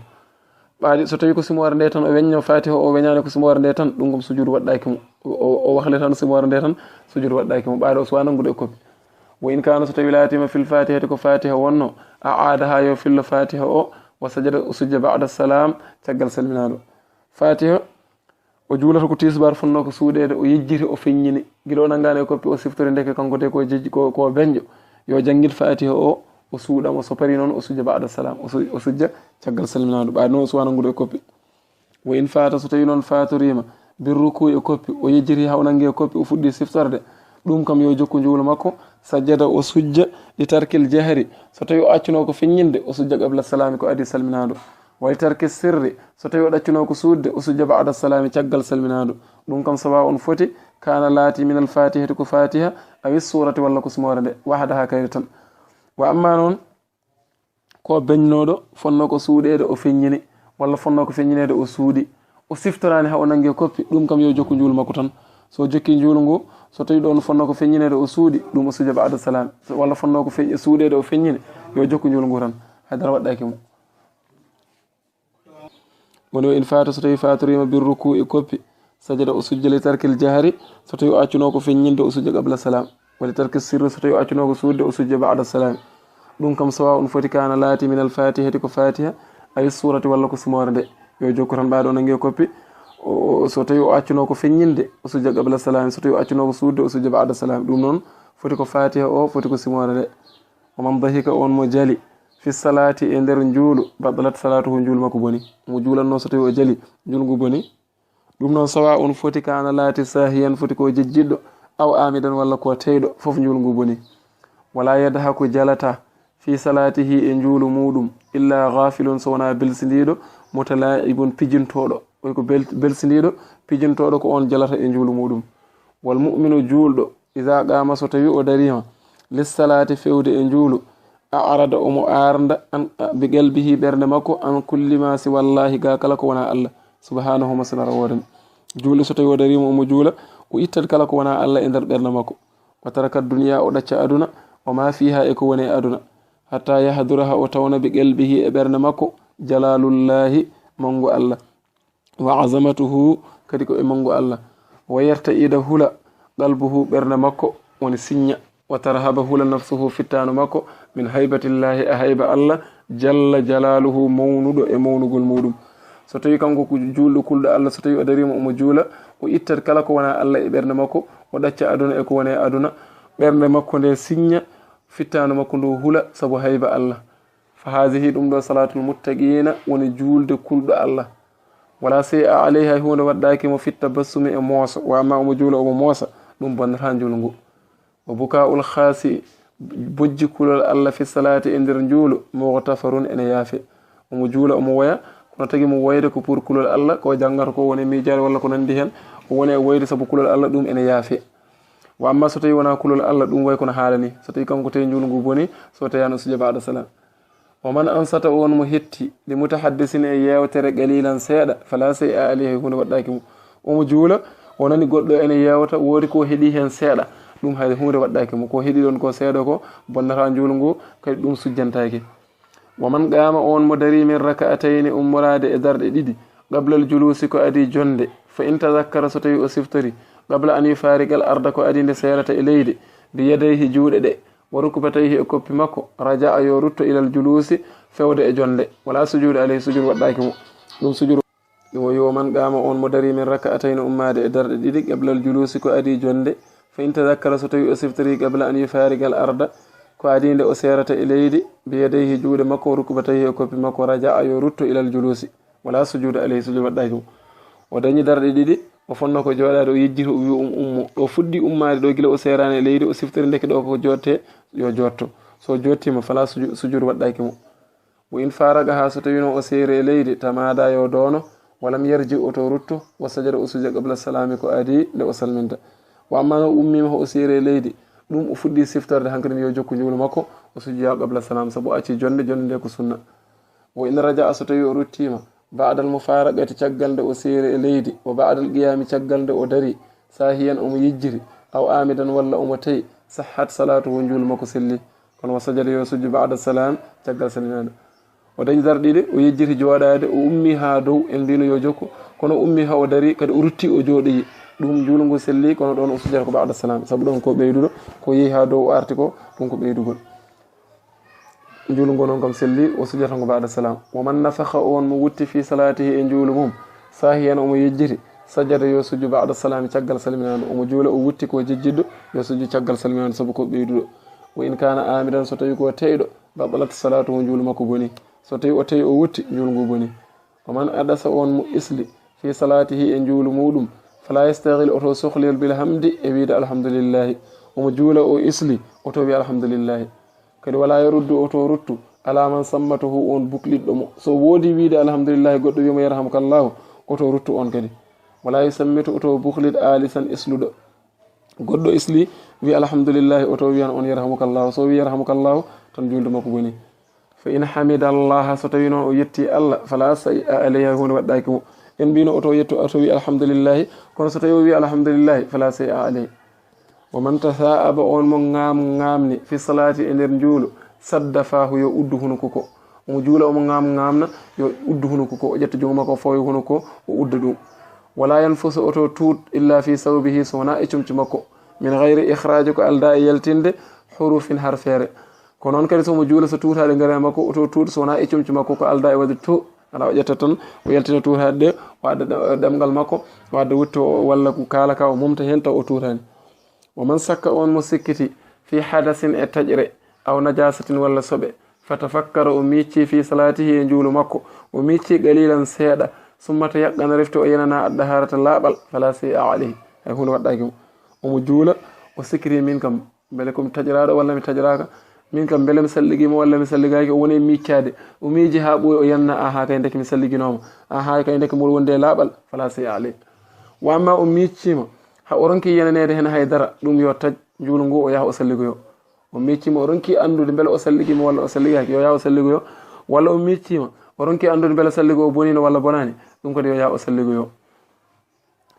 Ɓaadi so tawi ko simoore nde tan o weñño, faatiha o weñaani ko simoore nde tan, ɗum kam sujuudu waɗɗaaki mo. O, o, o wahlitano simoore nde tan, sujuudu waɗɗaaki mo. Ɓaadi o suwaa nanngude e koppi. Wa in kaana, so tawi laatiima, fil faatihati, ko faatiha wonno, a'aadaha, yo fillo faatiha o, wa sajada, o sujja ba'da salaam, caggal salminaandu. Faatiha, o juulata ko tisbaar, fonnoo ko suuɗeede, o yejjiti, o feññini. Gila o nanngaani e koppi, o siftori ndeke kanko de ko jejji, ko, ko beñƴo. Yo janngin faatiha o, o suuɗa mo, so parii noon, o sujja ba'da salaam, o su-, o sujja caggal salminaandu. Ɓaade noon o suwaa nanngude e koppi. Wa in faata, so tawi noon faatoriima, Birruku e koppi, o yejjiti haa o nangi e koppi, o fuɗɗi siftorde. Ɗum kam yo jokku njuulu makko, sajada o sujja, li tarkil jahri, so tawi o accuno ko feññinde, o sujja qabla salami ko adi salminaandu. Wa li tarki sirri, so tawi o ɗaccuno ko suuɗde, o sujja ba'da salami caggal salminaandu. Ɗum kam sawa on foti, kana laati minal fatihati ko fatiha, awi surati walla ko simoore nde, wahdaha kayre tan. Wa amma noon, ko beñnooɗo, fonnoo ko suuɗeede o feññini, walla fonnoo ko feññineede o suuɗi. O siftoraani haa o nangi e koppi, ɗum kam yo jokku njuulu makko tan. So jokki njuulu ngu, so tawi ɗoon fonnoo ko feññineede o suuɗi, ɗum o sujja ba'da salaam. So, walla fonnoo ko fe-, suuɗeede o feññini, yo jokku njuulu ngu tan. Haydara waɗɗaaki mo. Woni o in faata, so tawi faatoriima bir ruku e koppi, sajada o sujja li tarkil jahri, so tawi o accunoo ko feññinde o sujja qabla salaam. Wa li tarki sirri, so tawi o accunoo ko suuɗde o sujja ba'da salaam. Ɗum kam sawa on foti kana laati minal fatihati ko fatiha, awi surati walla ko simoore nde. Yo jokku tan ɓaaɗo o nangi e koppi, o, o, so tawi o accunoo ko feññinde o sujja qabla salaam, so tawi o accunoo ko suuɗde o sujja ba'da salaam. Ɗum noon foti ko fatiha o, foti ko simoore nde. Wa man dahika on mo jali, fi salaati e nder njuulu, batalat salaatuhu njuulu makko boni. Mo juulanno so tawi o jali, njuulu ngu boni. Ɗum noon sawa on foti kana laati sahiyan foti ko jejjitɗo, aw amidan walla ko teyɗo, fof njuulu ngu boni. Wala yadhaku jalata, fi salaatihi e njuulu muɗum, illa ghafilun so wona belsindiiɗo, mutalaibun pijintooɗo. Oy ko bel-, belsindiiɗo, pijintooɗo ko on jalata e njuulu muɗum. Wal mu'minu juulɗo, iza qama so tawi o dariima, lissalaati fewde e njuulu, a'rada omo arda an, bi qalbihi ɓernde makko, an kulli ma siwallahi ga kala ko wona Allah, subhanahu mo sinara woodani. Juulɗo so tawi o dariima omo juula, o ittat kala ko wona Allah e nder ɓernde makko. Wa taraka dunya o ɗacca aduna, wa ma fiha e ko woni e aduna. Hatta yahduraha o tawna bi qalbihi e ɓernde makko, jalalullahi mangu Allah. Wa azamatuhu kadi ko e mangu Allah. Wa yarta'ida hula qalbuhu ɓernde makko woni siñña. Wa tarhaba hula nafsuhu fittaandu makko min haybatillahi e hayba Allah jalla jalaluhu mawnuɗo e mawnugol muɗum. So tawi kanko ko juulɗo kulɗo Allah, so tawi o dariima omo juula, o ittat kala ko wona Allah e ɓernde makko, o ɗacca aduna e ko woni e aduna. Ɓernde makko nde siñña, fittaandu makko ndu hula sabu hayba Allah. Fa hazihi ɗum ɗo salatul muttaqina woni juulde kulɗo Allah. Wala sey a alay hay huunde waɗɗaaki mo fitta bassumi e mooso, wa amma omo juula omo moosa, ɗum bonnata njuulu ngu. Wa bukaul khasi, bojji kulol Allah fi salaati e nder njuulu, mughtafarun ene yaafe. Omo juula omo woya, kono tagi mo woyde ko pour kulol Allah, ko janngata ko woni miijaade walla ko nanndi heen, o woni e woyde sabu kulol Allah, ɗum ene yaafe. Wa amma so tawi wona kulol Allah, ɗum way kono haala ni. So tawi kanko tawi njuulu ngu boni, so tawi ano sujja ba'da salam. Wa man ansata on mo hetti, li mutahaddisin e yeewtere qalilan seeɗa, fala sey a ali hay huunde waɗɗaaki mo. Omo juula, o nani goɗɗo ene yeewta, woodi ko heɗi heen seeɗa, ɗum hay huunde waɗɗaaki mo. Ko heɗi ɗon ko seeɗa ko, bonnata njuulu ngu, kadi ɗum sujjantaaki. Wa man qama on mo dari min raka'atayni ummoraade e darɗe ɗiɗi, qablal julusi ko adi jonde, fa in tazakkara so tawi o siftori, qabla an yufariqal arda ko adi nde seerata e leydi, bi yadayhi juuɗe ɗe, wa rukbatayhi e koppi makko, raja'a yo rutto ilal julusi fewde e jonde, wala sujuuda alayhi sujud waɗɗaaki mo. Ɗum sujud. Ɗum o yo man qama on mo dari min raka'atayni ummaade e darɗe ɗiɗi qablal julusi ko adi jonde, fa in tazakkara so tawi o siftori qabla an yufariqal arda ko adi nde o seerata e leydi, bi yadayhi juuɗe makko, wa rukbatayhi e koppi makko, raja'a yo rutto ilal julusi. Wala sujuuda alayhi, sujud waɗɗaaki mo. O dañi darɗe ɗiɗi, o fonno ko jooɗaade, o yejjiti, o wi um ummo. Ɗo fuɗɗi ummaade ɗo gila o seeraani e leydi, o siftori ndeke ɗo ko jooɗte, yo jootto. So joottiima, fala suju-, sujud waɗɗaaki mo. Wa in faraqaha, so tawino o seeri e leydi, tamada yo doono, walam yarji o to rutto, wa sajada o sujja qabla salami ko adi nde o salminta. Wa amma no ummiima o seeri e leydi, ɗum o fuɗɗi siftorde hankadi yo jokku njuulu makko, o sujja qabla salam, sabu o acci jonde, jonde nde ko sunna. Wa in raja'a, so tawi o ruttiima, ba'dal mufaraqati, caggal nde o seeri e leydi, wa ba'dal qiyami, caggal nde o dari, sahiyan, omo yejjiri, aw amidan, walla omo tawi, sahhat salatuhu, njuulu makko selli. Kono wa sajada, yo sujju ba'da salam, caggal salminaade. O dañi darɗe ɗiɗi, o yejjiti jooɗaade, o ummi haa dow, en mbino yo jokku, kono o ummi haa o dari, kadi o rutti o jooɗoyi. Ɗum njuulu ngu selli, kono ɗoon o sujjata ko ba'da salam, sabu ɗoon ko ɓeyduɗo, ko yehi haa dow o arti ko, ɗum ko ɓeydugol. Njuulu ngu noon kam selli, o sujjata ngo ba'da salam. Wa man nafakha, on mo wutti, fi salatihi, e njuulu mum, sahiyan, omo yejjiti, sajada, yo sujju ba'da salami, caggal salminaandu. Omo juula, o wutti ko jejjitɗo, yo sujju caggal salminaandu, sabu ko ɓeyduɗo. Wa in kana amidan, so tawi ko teyɗo, batalat salatuhu, njuulu makko boni. So tawi o tawi o wutti, njuulu ngu boni. Wa man adasa, on mo isli, fi salatihi, e njuulu muɗum, Fala yastahil, oto sohlel bil hamdi, e wiide alhamdulillahi. Omo juula, o isli, oto wi alhamdulillahi. Kadi wala yaruddu, oto ruttu, ala man sammatahu, on bukliɗɗo mo. So woodi wiide alhamdulillahi, goɗɗo wiimo yarhamukallahu, oto ruttu on kadi. Wala yusammitu, oto bukliɗ alisan, isluɗo. Goɗɗo isli, wi alhamdulillahi, oto wiyan on yarhamukallahu. So wi yarhamukallahu, tan juulde makko boni. Fa in hamidallaha, so tawi noon o yetti Allah, fala shay'a alayhi, hay huunde waɗɗaaki mo. En mbino oto yettu, oto wi alhamdulillahi, kono so tawi o wi alhamdulillahi, fala shay'a alayhi. Wa man tasa'aba, on mo ŋaam ŋaamni, fi salati, e nder njuulu, sadda fahu, yo uddu hunuko ko. Omo juula, omo ŋaam ŋaamna, yo uddu hunuko ko, o ƴetta junngo makko, o fooya hunuko, o udda ɗum. Wala yanfusu, oto tuut, illa fi sawbihi, so wona e comci makko. Min ghayri ikhraji, ko alda e yaltinde, hurufin, harfeere. Ko noon kadi, so omo juula, so tuutaaɗe ngari e makko, oto tuut, so wona e comci makko, ko alda e waɗde to. Ala, o ƴetta tan, o yaltina tuutaaɗe ɗe, o adda ɗe-, ɗemngal makko, o adda wutto, walla ko kaala ka, o momta heen, taw o tuutaani. Wa man shakka, on mo sikkiti, fi hadasin, e taƴre, aw najasatin, walla soɓe, fa tafakkara, o miicci, fi salatihi, e njuulu makko, o miicci qalilan, seeɗa, summa tayaqqana, refti o yenana, ad-daharata, laaɓal, fala shay'a alayhi, hay huunde waɗɗaaki mo. Omo juula, o sikkiti, min kam, mbele ko mi taƴraaɗo walla mi taƴraaka, min kam mbele mi salligiima walla mi salligaaki, o woni e miiccaade, o miiji haa ɓooyi, o yenana, aha, kay ndeke mi salliginooma, aha, kay ndeke mboɗo wondi e laaɓal, fala shay'a alayhi. Wa amma o miicciima, haa o ronki yenaneede heen hay dara, ɗum yo taƴ njuulu ngu, o yaha o salligoyo. O miicciima, o ronki anndude mbele o salligiima walla o salligaaki, yo yaha o salligoyo. Walla o miicciima, o ronki anndude mbele salligo o boniino walla bonaani, ɗum kadi yo yaha o salligoyo.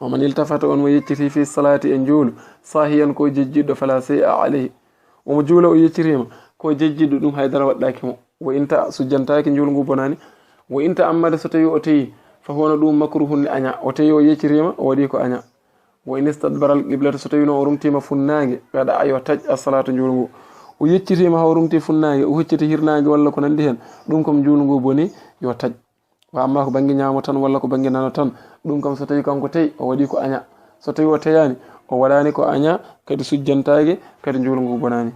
Wa man iltafata, on mo yecciti, fi salati, e njuulu, sahiyan, ko jejjitɗo, fala shay'a alayhi. Omo juula, o yeccitiima, ko jejjitɗo, ɗum hay dara waɗɗaaki mo. Wa in ta-, sujjantaaki, njuulu ngu bonaani. Wa in ta'ammada, so tawi o teyi, fa huwa, ɗum makruhun, ne aña. O teyi, o yeccitiima, o waɗi ko aña. Wa in istadbara al-qiblata, so tawi noon o rumtiima funnaange, qad ayo taƴ as-salata, njuulu ngu. O yeccitiima haa o rumti funnaange, o hucciti hirnaange walla ko nanndi heen, ɗum kam njuulu ngu boni, yo taƴ. Wa amma ko bannge ñaamo tan walla ko bannge nano tan, ɗum kam so tawi kanko teyi, o waɗi ko aña. So tawi o teyaani, o waɗaani ko aña, kadi sujjantaake, kadi njuulu ngu bonaani.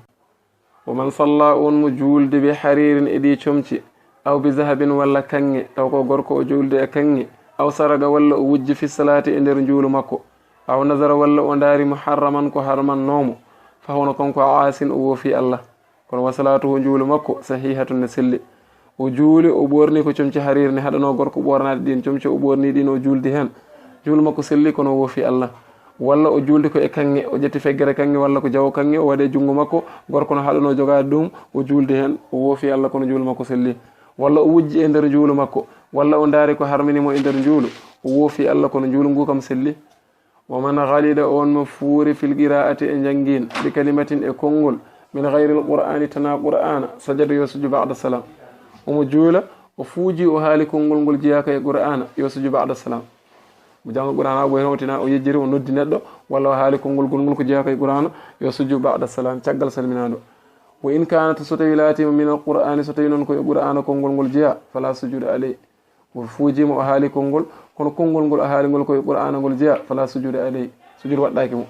Wa man salla, on mo juulde, bi hariirin, e ɗi comci, aw bi zahabin, walla kaŋŋe, taw ko gorko o juulde e kaŋŋe, aw saraqa, walla o wujji, fi salaati, e nder njuulu makko, aw nazara, walla o ndaari muharraman, ko harmannoomo, fa hono kanko aasin, o woofi Allah. Kono wa salaatuhu, njuulu makko, sahihatun, ne selli. O juuli, o ɓoorni ko comci hariir ne haɗanoo gorko ɓoornaade ɗiin comci, o ɓoorni ɗiin, o juuldi heen. Juulu makko selli, kono o woofi Allah. Walla o juuldi ko e kaŋŋe, o ƴetti feggere kaŋŋe walla ko jawo kaŋŋe, o waɗi e junngo makko, gorko no haɗanoo jogaade ɗum, o juuldi heen, o woofi Allah, kono juulu makko selli. Walla o wujji e nder njuulu makko, walla o ndaari ko harmini mo e nder njuulu, o woofi Allah, kono njuulu ngu kam selli. Wa man ghalida, on mo fuuri, fil qira'ati, e njanngiin, bi kalimatin, e konngol, min ghayril qur'ani, tanaa qur'aana, sajada, yo sujju, ba'da salaam. Omo juula, o fuuji, o haali konngol ngol jeyaaka e qur'aana, yo sujju, ba'da salaam. Mo janngo qur'aana, o ɓooyi hewtina, o yejjiri, o noddi neɗɗo, walla o haali konngol gongol ko jeyaaka e qur'aana, yo sujju, ba'da salaam, caggal salminaandu. Wa in kaanat, so tawi laatiima, minal qur'aani, so tawi noon ko e qur'aana konngol ngol jeyaa, fala sujuuda alayhi. O fuujiima, o haali konngol, kono konngol ngol o haali ngol ko e qur'aana ngol jeyaa, fala sujuuda alayhi, sujuudu waɗɗaaki mo.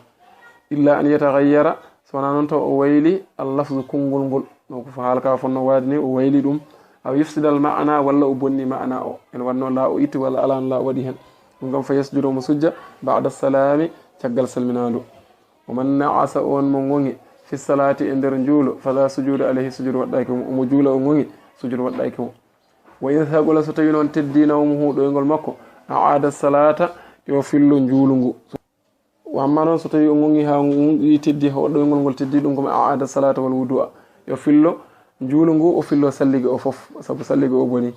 Illa an yataghayyara, so wonaa noon taw o wayli al-lafzu, konngol ngol. No ko haala ka fonnoo waade ni, o wayli ɗum. Aw yufsida al-ma'na, walla o bonni ma'na o. En wonno la o itti walla alaa la o waɗi heen. Ɗum kam fa yasjudu, omo sujja, ba'da salaami, caggal salminaandu. Wa man na'asa, on mo ŋoŋi, fi salaati, e nder njuulu, fala sujuuda alayhi, sujuudu waɗɗaaki mo. Omo juula, o ŋoŋi, sujuudu waɗɗaaki mo. Wa in thaqula, so tawi noon teddii nawmuhu, ɗoyngol makko, a'aada salaata, yo fillo njuulu ngu. Wa amma noon so tawi o ŋoŋi haa ngu teddi, o ɗoyngol ngol teddi, ɗum kam a'aada salaata wal wudu'a, yo fillo njuulu ngu, o fillo sallige o fof, sabu sallige o boni.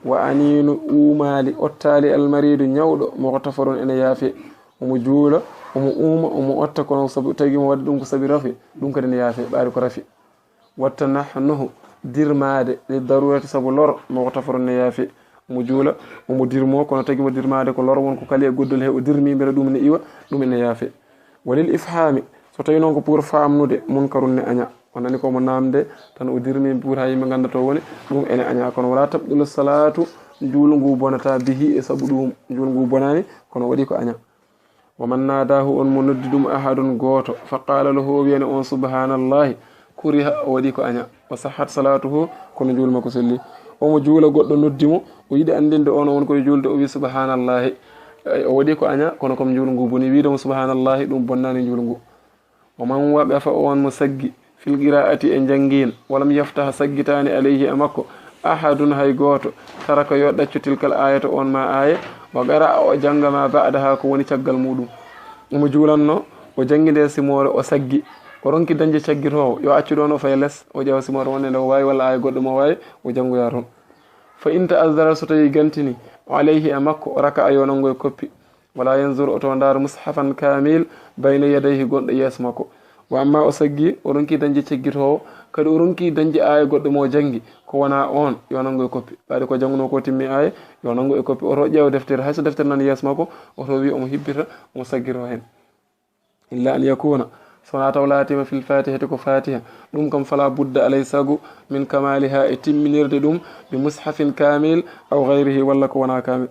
Wa aniinu, uumaali, ottaali, almariidu, ñawɗo, mughtafarun, ene yaafe. Omo juula, omo uuma, omo otta, kono sabu tagi mo waɗi ɗum ko sabi rafi, ɗum kadi ne yaafe, ɓaari ko rafi. Watta nahnuhu, dirmaade, li darurati, sabu lor, mughtafarun, ne yaafe. Omo juula, omo dirmo, kono tagi mo dirmaade ko lor, won ko kali e goddol he, o dirmi, mbele ɗum ne iwa, ɗum ene yaafe. Walil ifhaami, so tawi noon ko pour faamnude, munkarun, ne aña. O nani ko mo naamde, tan o dirmi pour haa yimɓe ngannda to woni, ɗum ene aña. Kono wala tabdulu salaatu, njuulu ngu bonata, bihi, e sabu ɗum, njuulu ngu bonaani, kono waɗi ko aña. Wa man naadaahu, on mo noddi ɗum, ahadun, gooto, fa qaala lahu, o wiyani on, subhaanallahi, kuriha, o waɗi ko aña. Wa sahhat salaatuhu, kono njuulu makko selli. Omo juula, goɗɗo noddi mo, o yiɗi anndinde on o woni koye juulde, o wi, subhaanallahi. O waɗi ko aña, kono kam njuulu ngu boni. Wiide mo subhanallahi, ɗum bonnaani njuulu ngu. Wa man waqafa, on mo saggi, fil qiraati e njanngiin, walam yaftaha saggitaani alayhi e makko, ahadun hay gooto, taraka yo ɗaccu tilkal ayata on ma aaya, wa qara'a o jannga ma ba'daha ko woni caggal muɗum. Omo juulanno, o janngi nde simoore, o saggi, o ronki dañde caggitoowo, yo accu ɗon o faya les, o ƴeewa simoore wonde nde o waawi walla aaya goɗɗo mo waawi, o janngoya toon. Fa in ta'azzara, so tawi gantini, o alayhi e makko, o raka'a yo nanngo e koppi. Wala yanzur, oto ndaar mushafan kamil bayna yadayhi gonɗo yeeso makko. Wa amma o saggi, o ronki dañde caggitoowo, kadi o ronki dañde aaya goɗɗo mo janngi, ko wona on, yo nanngo e koppi. Ɓaade ko jannguno ko timmi aaya, yo nanngo e koppi. Oto ƴeewa deftere, hay so deftere nan yeeso makko, oto wi omo hibbita, omo saggito heen. Illa an yakuna, so wona taw laatima fil fatihati ko fatiha, ɗum kam fala budda alay sago min kamaliha e timminirde ɗum bi mushafin kamil aw gayrihi walla ko wona kamil.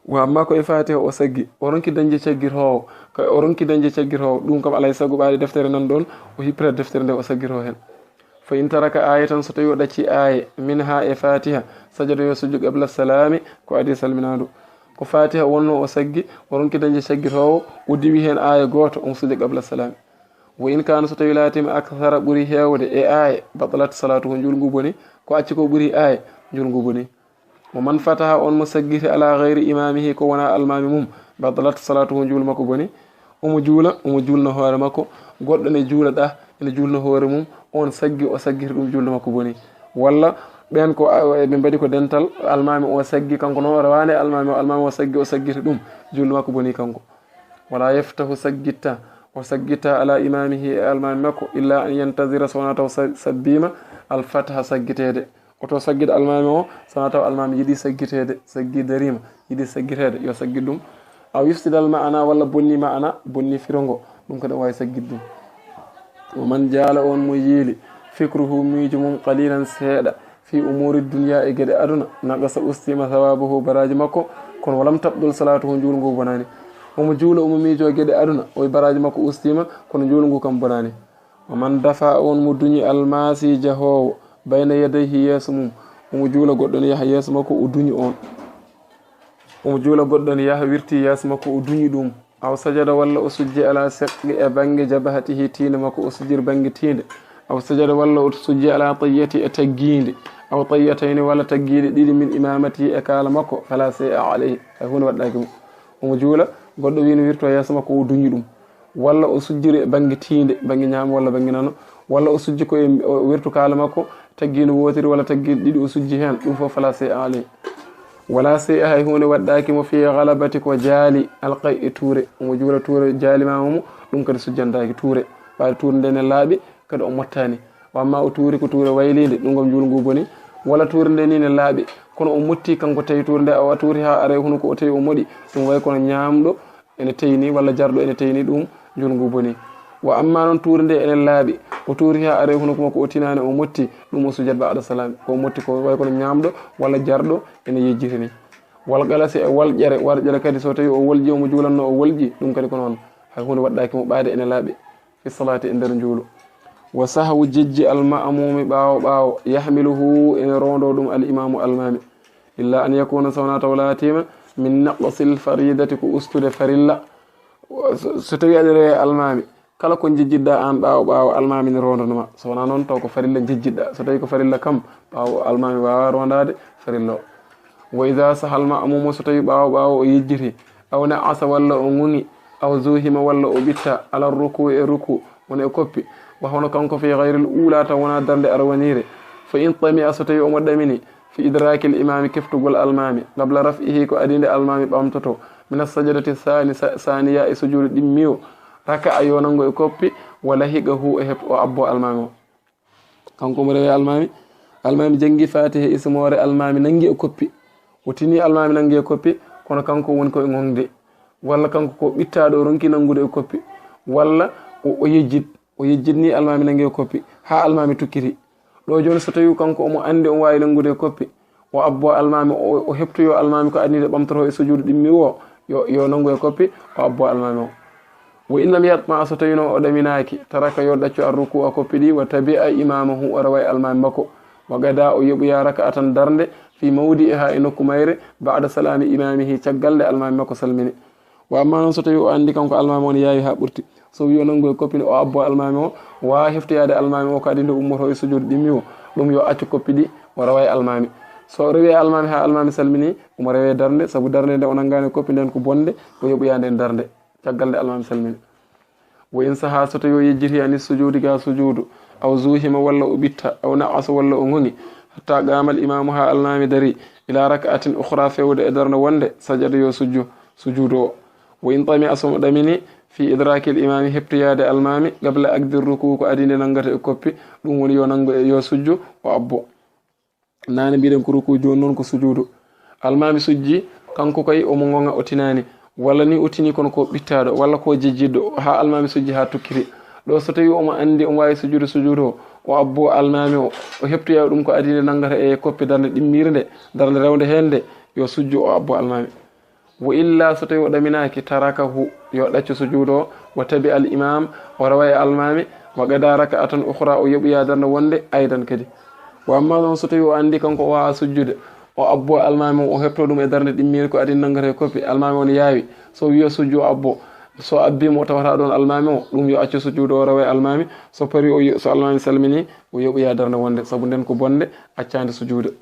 Wa amma ko e fatiha o saggi, o ronki dañde caggitoowo, ka o ronki dañde caggitoowo, ɗum kam alay sago ɓaade deftere nan ɗon, o hippita deftere nde o saggito heen. Fa in taraka ayatan, so tawi o ɗacci aaya, minha e fatiha, sajada yo sujju qabla salami, ko adi salminandu. Ko fatiha wonno o saggi, o ronki dañde caggitoowo, o diwi heen aaya gooto, omo sujja qabla salami. Wa in kana, so tawi laatima akthara ɓuri heewde e aaya, batalat salatuhu, njuulu ngu boni, ko acci ko ɓuri aaya, njuulu ngu boni. Wa man fataha, on mo saggiti ala gayri imamihi, ko wona almami mum, batalat salatuhu, njuulu makko boni. Omo juula, omo juulna hoore makko, goɗɗo ne juula ɗa, ene juulna hoore mum, on saggi, o saggiti ɗum, juulna makko boni. Walla ɓen ko, a, ɓe mbaɗi ko dental, almami o saggi, kanko noon o rewaani e almami o, almami o saggi, o saggiti ɗum, juulna makko boni kanko. Wala yaftahu, saggitta, o saggitta ala imamihi e almami makko, illa an yantazira, so wona taw sa-, sabbima, al fataha, saggiteede. Oto saggit almami o, so wona taw almami yiɗi saggiteede, saggi darima, yiɗi saggiteede, yo saggit ɗum. Aw yufsidal ma'ana, walla bonni ma'ana, bonni firo ngo, ɗum kadi o waawi saggit ɗum. Wa man jaala, on mo yiili, fikruhu, miijo mum, qalilan, seeɗa, fi umuri dunya, e geɗe aduna, naqasa, ustima, thawabuhu, baraji makko, kono walam tabdul salatuhu, njuulu ngu bonaani. Omo juula, omo miijo geɗe aduna, o baraaji makko ustiima, kono njuulu ngu kam bonaani. Wa man dafa, on mo duñi, almasi, jahoowo, bayna yadayhi, yeeso mum, omo juula goɗɗo ne yaha yeeso makko, o duñi on. Omo juula goɗɗo ne yaha wirti yeeso makko, o duñi ɗum. Aw sajada, walla o sujji, ala seqqi, e bannge, jabhatihi, tiinde makko, o sujjir bannge tiinde. Aw sajada, walla o sujji, ala tayyati, e taggiinde. Aw tayyatayni, walla taggiiɗe ɗiɗi, min imamatihi, e kaala makko, fala shay'a alayhi, hay huunde waɗɗaaki mo. Omo juula, goɗɗo wiino wirto yeeso makko, o duñi ɗum. Walla o sujjiri e bannge tiinde, bannge ñaamo walla bannge nano. Walla o sujji ko e, o wirtu kaala makko, taggiiɗe wootiri walla taggiiɗe ɗiɗi o sujji heen, ɗum fof fala shay'a alayhi. Wala shay'a, hay huunde waɗɗaaki mo, fi ghalabati, ko jaali, alqay, e tuure. Omo juula tuure jaali ma mo, ɗum kadi sujjandaaki tuure. Ɓaade tuure nde ne laaɓi, kadi o mottaani. Wa amma o tuuri ko tuure wayliinde, ɗum kam njuulu ngu boni. Walla tuure nde ni ne laaɓi, kono o motti kanko tawi tuure nde, o tuuri haa aray hunuko, o tawi o moɗi, ɗum way kono ñaamɗo ene teyni walla jarɗo ene teyni, ɗum njuulu ngu boni. Wa amma noon tuure nde ene laaɓi, o tuuri haa aray hunuko makko, o tinaani, o motti, ɗum o sujjat ba'da salaam. Ko o motti ko way kono ñaamɗo walla jarɗo ene yejjiti ni. Wal galasi, e walƴere, walƴere kadi so tawi o walji, omo juulanno o walji, ɗum kadi ko noon. Hay huunde waɗɗaaki mo ɓaade ene laaɓi. Fi salaati, e nder njuulu. Wa sahwu, jejji, al ma'muumi, ɓaawo ɓaawo, yahmiluhu, ene roondo ɗum al imaamu, almaami. Illa an yakuna, so wonaa taw laatiima, min naqsil faridati, ko ustude farilla. So, so tawi aɗa rewi almaami, kala ko jejjitɗa aan ɓaawo ɓaawo, almaami ne roondonoma. So wonaa noon, taw ko farilla jejjitɗa. So tawi ko farilla kam, ɓaawo almaami waawaa roondaade farilla o. Wa iza sahal ma'muumu, so tawi ɓaawo ɓaawo o yejjiti, aw na'asa, walla o ŋuŋi, aw zuhima, walla o ɓitta, ala rukuu, e rukuu, woni e koppi, wa hono kanko fi gayril uulaa, taw wonaa darnde arwaniire, fa in tami'a, so tawi omo ɗamini, fi idraakil imaami, keftugol almaami, qabla raf'ihi, ko adii nde almaami ɓamtotoo, mina sajadati saani-, sa-, saaniya, e sujuudu ɗimmiiwo, raka'a, yo nanngu e koppi, wa lahiqahu, o heɓ-, o abboo almaami o. Kanko omo rewi almaami, almaami janngi Faatiha e simoore, almaami nanngi e koppi. O tini almaami nanngi e koppi, kono kanko woni ko e ŋoŋde. Walla kanko ko ɓittaaɗo, o ronki nanngude e koppi. Walla o, o yejjit, o yejjitni almaami nanngi e koppi, haa almaami tukkiti. Ɗo jooni so tawi kanko omo anndi omo waawi nanngude e koppi, o abboo almaami o, o heɓtoyoo almaami ko adii nde ɓamtotoo e sujuudu ɗimmiiwo o, yo, yo nanngu e koppi, o abboo almaami o. Wa in lam yatma, so tawino o ɗaminaaki, taraka, yo ɗaccu, ar ruku'a, koppi ɗi, wa tabi'a imamahu, o rewa e almaami makko. Wa gada, o yoɓoya raka'atan darnde, fi mawdi'iha, e nokku mayre, ba'da salami imamihi, caggal nde almami makko salmini. Wa amma noon so tawi o anndi kanko almami on yaawi haa ɓurti, so wi o nanngu e koppi nde o abbo almami o, waawa heftoyaade almami o ko adii nde ummoto e sujuudu ɗimmi o, ɗum yo accu koppi ɗi, o rewa e almami. So o rewi e almami haa almami salmini, omo rewe darnde, sabu darnde nde o nanngaani e koppi nden ko bonde, o yoɓoya nden darnde, caggal nde almami salmini. Wa in saha, so tawi o yejjiti ani sujuudi ga sujuudu, aw zuhima walla o ɓitta, aw na'asa walla o ŋoŋi, hatta qama al imamu, haa almami dari, ila raka'atin ukhra, fewde e darnde wonde, sajada, yo sujju sujuudu o. Wa in tami'a, so mo ɗamini, fi idrakil imami, heptoyaade almami, qabla aqdi ruku, ko adii nde nanngata e koppi, ɗum woni yo nanngu e yo sujju, o abbo. Naane mbiɗen ko ruku, jooni noon ko sujuudu. Almami sujji, kanko kay omo ŋoŋa, o tinaani. Walla ni o tini kono ko ɓittaaɗo, walla ko jejjitɗo, haa almami sujji haa tukkiti. Ɗo so tawi omo anndi omo waawi sujuudu sujuudu o, o abbo almami o, o heptoya ɗum ko adii nde nanngata e koppi darnde ɗimmiire nde, darnde rewnde heen nde, yo sujju o abbo almami. Wa illa, so tawi o ɗaminaaki, tarakahu, yo ɗaccu sujuudu o, wa tabi al imam, o rewa e almami, wa qada raka'atan ukhra, o yoɓoya darnde wonde aydan kadi. Wa amma noon so tawi o anndi kanko o waawa sujjude, o abbo almami o, o hepto ɗum e darnde ɗimmiire ko adii nde nanngata e koppi, almami on yaawi, so wi o sujju o abbo, so abbi mo o tawata ɗon almami o, ɗum yo accu sujuudu o rewa e almami, so pari o yo-, so almami salmini, o yoɓoya darnde wonde, sabu nden ko bonde accaande sujuude.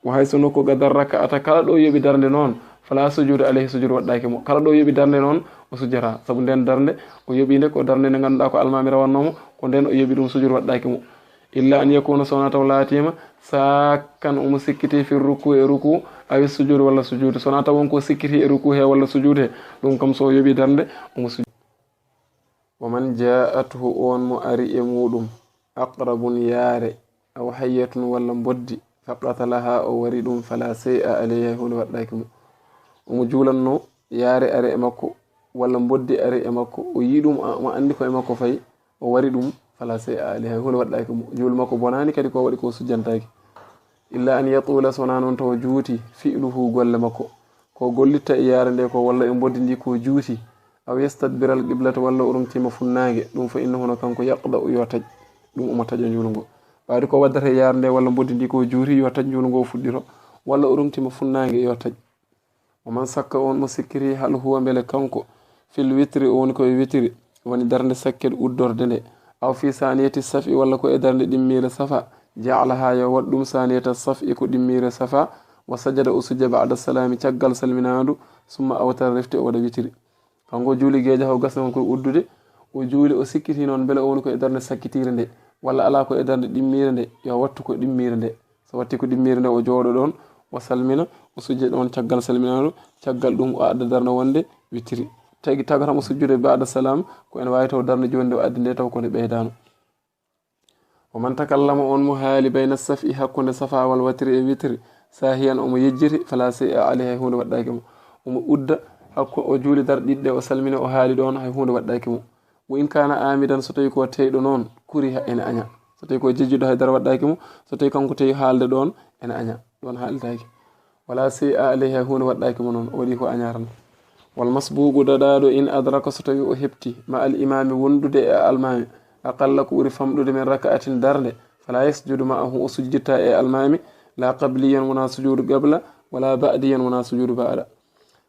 Wa haysu nokku qada raka'ata, kala ɗo yoɓi darnde noon, fala sujuuda alayhi, sujuudu waɗɗaaki mo. Kala ɗo yoɓi darnde noon, o sujjata. Sabu nden darnde, o yoɓi nde ko darnde nde ngannduɗaa ko almami rawannoo mo, ko nden o yoɓi ɗum, sujuudu waɗɗaaki mo. Illa an yakuna, so wonaa taw laatiima, sakkan, omo sikkiti, fi ruku, e ruku, awi sujuudu walla sujuudu. So wonaa taw won ko sikkiti e ruku he walla sujuudu he, ɗum kam so o yoɓi darnde, omo sujjata. Wa man ja'athu, on mo ari e muɗum, aqrabun, yaare, aw hayyatun, walla mboddi, faqatalaha, o wari ɗum, fala shay'a alayhi, hay huunde waɗɗaaki mo. Omo juulanno, yaare ari e makko, walla mboddi ari e makko, o yii ɗum, a-, omo anndi ko e makko fayi, o wari ɗum, fala shay'a alayhi, hay huunde waɗɗaaki mo. Juulu makko bonaani, kadi ko waɗi ko sujjantaaki. Illa an yatula, so wonaa noon taw juuti, fi'luhu, golle makko. Ko gollitta e yaare nde ko, walla e mboddi ndi ko juuti, aw yastadbira al qiblata, walla o rumtima funnaange, ɗum fa innahu, no kanko, yaqda'u, yo taƴ, ɗum omo taƴa njuulu ngo. Ɓayde ko waddata e yaare nde walla mboddi ndi ko juuti, yo taƴ njuulu ngo, o fuɗɗito, walla o rumtima funnaange, yo taƴ. Wa man sakka, on mo sikkiti, hal huwa, mbele kanko, fil witri, o woni ko e witri, woni darnde sakket uddorde nde, aw fi saniyati saf'i, walla ko e darnde ɗimmiire safa, ja'alaha, yo waɗ ɗum, saniyata saf'i, ko ɗimmiire safa, wa sajada, o sujja, ba'da salami, caggal salminaandu, summa awtara, refti o waɗa witiri. Kanko juuli geeja o gasna on koye uddude, o juuli, o sikkiti noon mbele o woni ko e darnde sakkitiire nde, walla alaa ko e darnde ɗimmiire nde, yo wattu ko ɗimmiire nde. So watti ko ɗimmiire nde, o jooɗo ɗoon, o salmina, o sujja ɗoon caggal salminaandu, caggal ɗum o adda darnde wonde witiri. Tagi tagata mo sujjude ba'da salam, ko ene waawi taw darnde jooni nde o addi nde taw ko nde ɓeydaano. Wa man takallama, on mo haali, bayna saf'i, hakkunde safa wal watri e witri, sahiyan, omo yejjiti, fala shay'a alayhi, hay huunde waɗɗaaki mo. Omo udda, hakku o juuli darɗe ɗiɗi ɗe, o salmina, o haali ɗoon, hay huunde waɗɗaaki mo. Wa in kana amidan, so tawi ko teyɗo noon, kuriha, ene aña. So tawi ko jejjuɗo, hay dara waɗɗaaki mo. So tawi kanko tawi haalde ɗoon, ene aña. Ɗoon haaltaaki. Wala shay'a alayhi, hay huunde waɗɗaaki mo noon. O waɗi ko aña tan. Wal masbuqu, daɗaaɗo, in adraka, so tawi o hepti, ma al imami, wondude e almami, aqalla, ko ɓuri famɗude, min raka'atin, darnde, fala yasjudu ma'ahu, o sujjitta e almami, la qabliyan, wona sujuudu qabla, wala ba'diyan, wona sujuudu ba'da.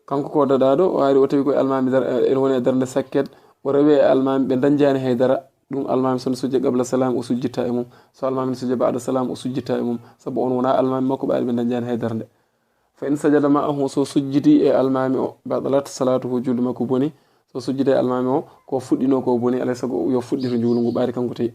Kanko ko daɗaaɗo, o ari o tawi ko e almami dar-, ene woni e darnde sakket, o rewi e almami, ɓe dañjaani hay dara, ɗum almami so ne sujja qabla salam, o sujjitta e mum. So almami ne sujja ba'da salam, o sujjitta e mum. Sabu on wona almami makko, ɓayde ɓe dañjaani hay darnde. Fa in sajada ma'ahu, so sujjidi e almami o, batalat salatuhu, julde makko boni. So sujjidi e almami o, ko fuɗɗino ko boni, alay sago yo fuɗɗito njuulu ngu ɓaari kanko tawi.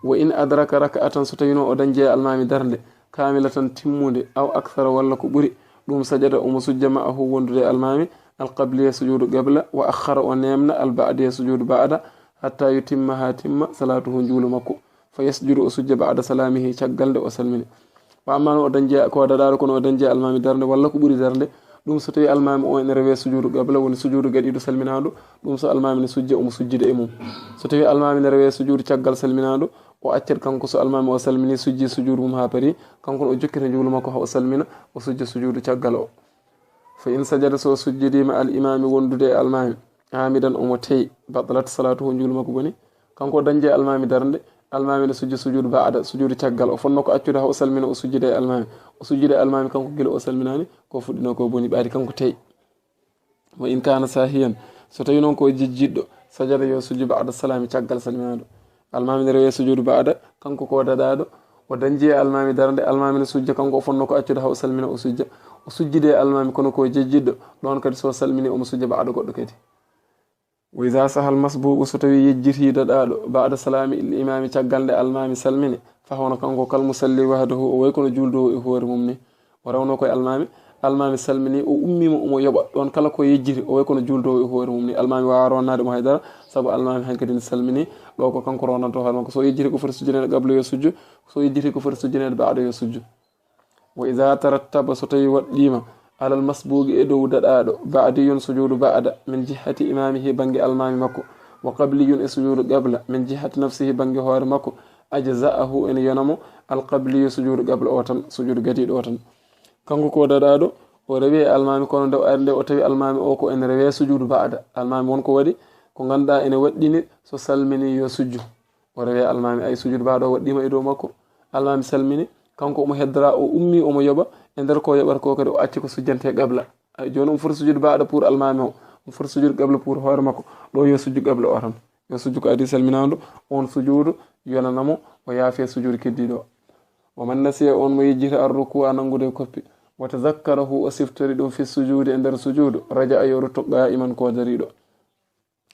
Wa in adraka raka'atan, so tawino o dañje e almami darnde, kamilatan, timmunde, aw akthara, walla ko ɓuri, ɗum sajada, omo sujja, ma'ahu, wondude e almami, alqabliya, sujudu qabla, wa akhara, o nemna, alba'diya, sujudu ba'da, hatta yutimma, ha timma, salatuhu, njuulu makko. Fa yasjudu, o sujja, ba'da salamihi, caggal nde o salmini. Wa amma no o dañje, ko daɗaɗo, kono o dañje almami darnde, walla ko ɓuri darnde, ɗum so tawi almami o ene rewe sujudu qabla, woni sujudu gaɗiɗo salminaɗo, ɗum so almami ne sujja, omo sujjida e mum. So tawi almami ne rewe sujudu caggal salminaɗo, o accat kanko, so almami o salmini, sujji sujudu mum ha paari, kanko o jokkita njuulu makko ha o salmina, o sujja sujudu caggal o. Fa in sajada, so sujjidima al imami, wondude e almami, amidan, omo teyi, batalat salatuhu, njuulu makko boni. Kanko o dañde e almaami darnde, almaami ne sujja sujuudu ba'da, sujuudu caggal. O fonnoo ko accude haa o salmina, o sujjida e almaami. O sujjida e almaami kanko gila o salminaani, ko fuɗɗinoo ko boni ɓaadi kanko tey. Wa in kaana saahiyan, so tawii noon ko jejjitɗo, sajada yo sujju ba'da salaami caggal salminaandu. Almaami ne rewee sujuudu ba'da, kanko ko daɗaaɗo, o dañdi e almaami darnde, almaami ne sujja, kanko o fonnoo ko accude haa o salmina o sujja. O sujjidi e almaami kono ko jejjitɗo, ɗoon kadi so salminii omo sujja ba'da goɗɗo kadi. Wa iza sahal masbuuqu, so tawii yejjitii daɗaaɗo, ba'da salaami il imaami caggal nde almaami salmini, fa hono kanko kal musalli wahdahu, o wayi kono juulduɗo e hoore mum ni. O rewnoo ko e almaami, almaami salminii, o ummiima omo yoɓa. Ɗoon kala ko yejjiti, o wayi kono juulduɗo e hoore mum ni. Almaami waawaa ronnaade mo hay dara, sabu almaami hankadi ne salminii. Ɗo ko kanko ronnantoo hoore makko. So yejjitii ko foti sujjaneede qabla yo sujju, so yejjitii ko foti sujjaneede ba'da yo sujju. Wa iza tarattaba, so tawii waɗɗiima, alal masbuuqi e dow daɗaaɗo, ba'diyun sujuudu ba'da, min jihati imaamihi bannge almaami makko, wa qabliyun e sujuudu qabla, min jihati nafsihi bannge hoore makko, ajza'ahu ene yona mo, al qabliyu sujuudu qabla o tan, sujuudu gadiiɗo o tan. Kanko ko daɗaaɗo, o rewi e almaami, kono nde o ari nde o tawi almaami o ko ene rewee sujuudu ba'da. Almaami won ko waɗi, ko ngannduɗaa ene waɗɗini so salminii yo sujju. O rewi e almaami, ay sujuudu ba'da o waɗɗiima e dow makko. Almaami salmini, kanko omo heddora, o ummii omo yoɓa, e nder ko yoɓata ko kadi o acci ko sujjantee qabla. Ay jooni omo foti sujuudu ba'da pour almaami o, omo foti sujuudu qabla pour hoore makko. Ɗo yo sujju qabla o tan. Yo sujju ko adii salminaandu, oon sujuudu yonana mo, o yaafee sujuudu keddiiɗo o. Wa man nasiya, oon mo yejjiti, ar rukuu'a nanngude e koppi, wa tazakkarahu, o siftori ɗum fi sujuudi e nder sujuudu, raja'a yo rutto qaa'iman ko dariiɗo.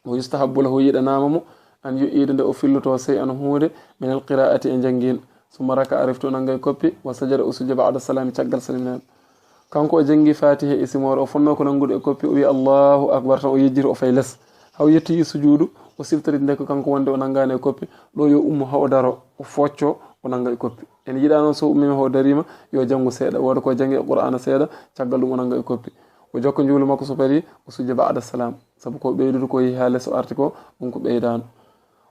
Wa yustahabbu lahu, yiɗanaama mo, an yu'iida nde o fillotoo shay'an huunde min al qiraa'ati e njanngin, summa raka'a refti o nannga e koppi, wa sajada o sujja ba'da salaami caggal salminaandu. Kanko o janngi Faatiha e simoore, o fonnoo ko nanngude e koppi, o wi'i Allahu akbar tan o yejjiti o fay les. Haa o yettii sujuudu, o siftori nde ko kanko wonde o nanngaani e koppi, ɗo yo ummo haa o daro, o fooccoo, o nannga e koppi. Ene yiɗaa noon so ummiima haa o dariima, yo janngu seeɗa, wooda ko janngi e Qur'aana seeɗa, caggal ɗum o nannga e koppi. O jokka njuulu makko so parii, o sujja ba'da salaam. Sabu ko ɓeydude ko yehi haa les o arti ko, ɗum ko ɓeydaano.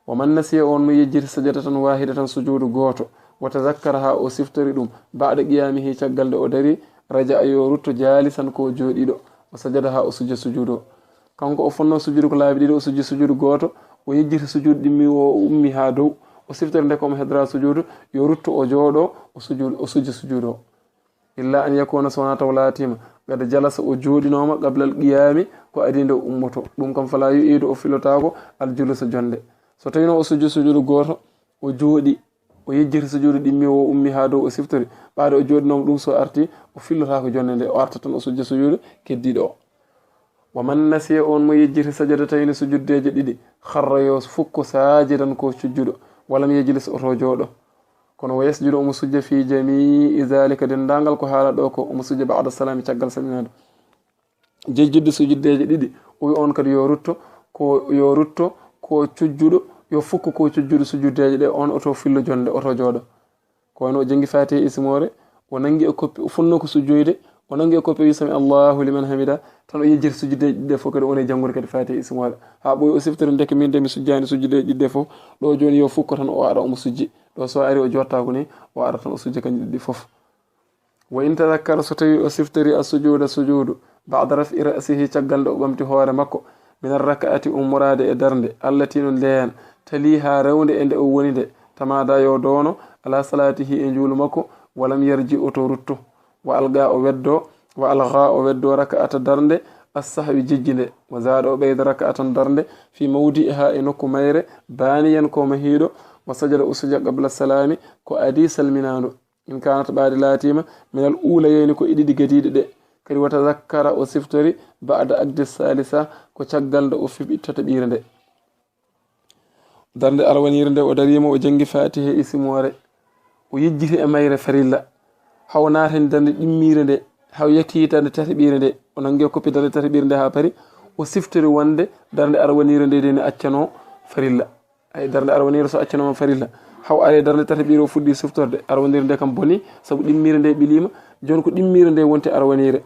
Wa man nasiya, oon mo yejjiti, sajadatan waahidatan sujuudu gooto, wa tazakkarahaa o siftori ɗum, ba'da qiyaamihi caggal nde o darii, raja'a yo rutto jaalisan ko jooɗiiɗo, wa sajadahaa o sujja sujuudu o. Kanko o fonnoo sujuudu ko laabi ɗiɗi, o sujji sujuudu gooto, o yejjiti sujuudu ɗimmiiwo o, o ummii haa dow, o siftori nde ko omo heddoraa sujuudu, yo rutto o jooɗoo, o sujuudu, o sujja sujuudu o. Illa an yakuuna, so wonaa taw laatiima, qad jalasa o jooɗinooma, qabla al qiyaami, ko adii nde o ummotoo. Ɗum kam falaa yu'iidu, o fillotaako, al juluusa jonnde. So tawii noon o sujji sujuudu gooto, o jooɗii, o yejjiti sujuudu ɗimmiiwo o ummii haa dow o siftori, ɓaade o jooɗinooma ɗum so artii, o fillotaako jonnde nde, o arta tan o sujja sujuudu keddiiɗo o. Wa man nasiya, oon mo yejjiti, sajadatayni sujuddeeje ɗiɗi, kharra yo fukko saajidan ko cujjuɗo, wa lam yajlis oto jooɗo. Kono wa yasjudu omo sujja fi jamii zalika denndaangal ko haala ɗo ko omo sujja ba'da salaami caggal salminaandu. Jejjitde sujuddeeje ɗiɗi, o wi oon kadi yo rutto, ko yo rutto, ko cujjuɗo, yo fukko ko cujjuɗo sujuddeeje ɗe, oon oto fillo jonnde, oto jooɗo. Ko wano o janngi Faatiha e simoore, o nanngi e koppi, o fonnoo ko sujjoyde, o nanngi e koppi, o wi sami Allahu liman hamida, tan o yejjiti sujuddeeje ɗiɗi ɗe fof kadi, o woni e janngude kadi Faatiha e simoore. Haa ɓooyi o siftori ndeke min de mi sujjaani sujuddeeje ɗiɗi ɗe fof, ɗo jooni yo fukko tan o ara omo sujji. Ɗo so ari o jooɗtaako ni, o ara tan o sujja kañum ɗiɗi fof. Wa in tadakkara, so tawii o siftori, as-sujuuda sujuudu, ba'da raf'i ra'sihi caggal nde o ɓamti hoore makko, min ar-raka'ati ummoraade e darnde, allati no ndeen, taliiha rewnde e nde o woni nde, tamaada yo doono, ala salaatihi e njuulu makko, wa lam yarji oto rutto, wa alga o weddoo, wa alga o weddoo raka'ata darnde, as-sahwi jejji nde, wa zaada o ɓeyda raka'atan darnde, fi mawdi'iha e nokku mayre, baaniyan ko mahiiɗo, wa sajada o suja qabla salaami, ko adii salminaandu. In kaanat ɓaade laatiima, minal uulayayni ko e ɗiɗi gadiiɗe ɗe. Kadi wa tazakkara o siftori, ba'da aqdi salisa ko caggal nde o fiɓi tataɓiire nde. Darnde arwaniire nde o dariima o janngi Faatiha e simoore. O yejjiti e mayre farilla. Haa o naatani darnde ɗimmiire nde, haa o yettii darnde tataɓiire nde. O nanngi koppi darnde tataɓiire nde haa pari. O siftori wonde darnde arwaniire nde de ne accanoo farilla. Ay, darnde arwaniire so accanaama farilla, haa o ari e darnde tataɓiire o fuɗɗii siftorde, arwaniire nde kam bonii, sabu ɗimmiire nde ɓiliima, jooni ko ɗimmiire nde wonti arwaniire.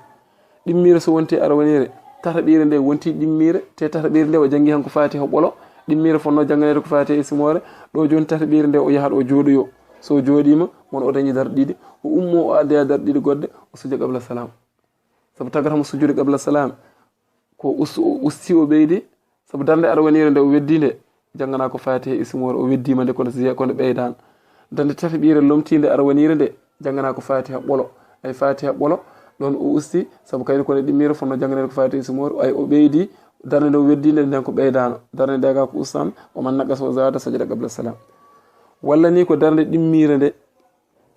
Ɗimmiire so wonti arwaniire, tataɓiire nde wonti ɗimmiire, te tataɓiire nde o janngi han ko Faatiha o ɓolo, ɗimmiire fotnoo jannganeede ko Faatiha e simoore, ɗo jooni tataɓiire nde o yahat o jooɗoyoo. So o jooɗiima, won o dañi darɗe ɗiɗi, o ummoo o addoya darɗe ɗiɗi goɗɗe, o sujja qabla salaam. Sabu tagata mo sujjude qabla salaam, ko us-, o usti o ɓeydi, sabu darnde arwaniire nde o weddii nde, jannganaa ko Faatiha e simoore, o weddiima nde kono ziya-, kono ɓeydaano. Darnde tataɓiire lomtiinde arwaniire nde, jannganaa ko Faatiha ɓolo. Ay Faatiha ɓolo, ɗoon o usti, sabu kayri kono e ɗimmiire fotnoo jannganeede ko Faatiha e simoore, ay o ɓeydi, darnde nde o weddi nde, nden ko ɓeydaano. Darnde nde gaa ko ustan, wa man naqasa wa zaada sajada qabla salaam. Walla ni ko darnde ɗimmiire nde,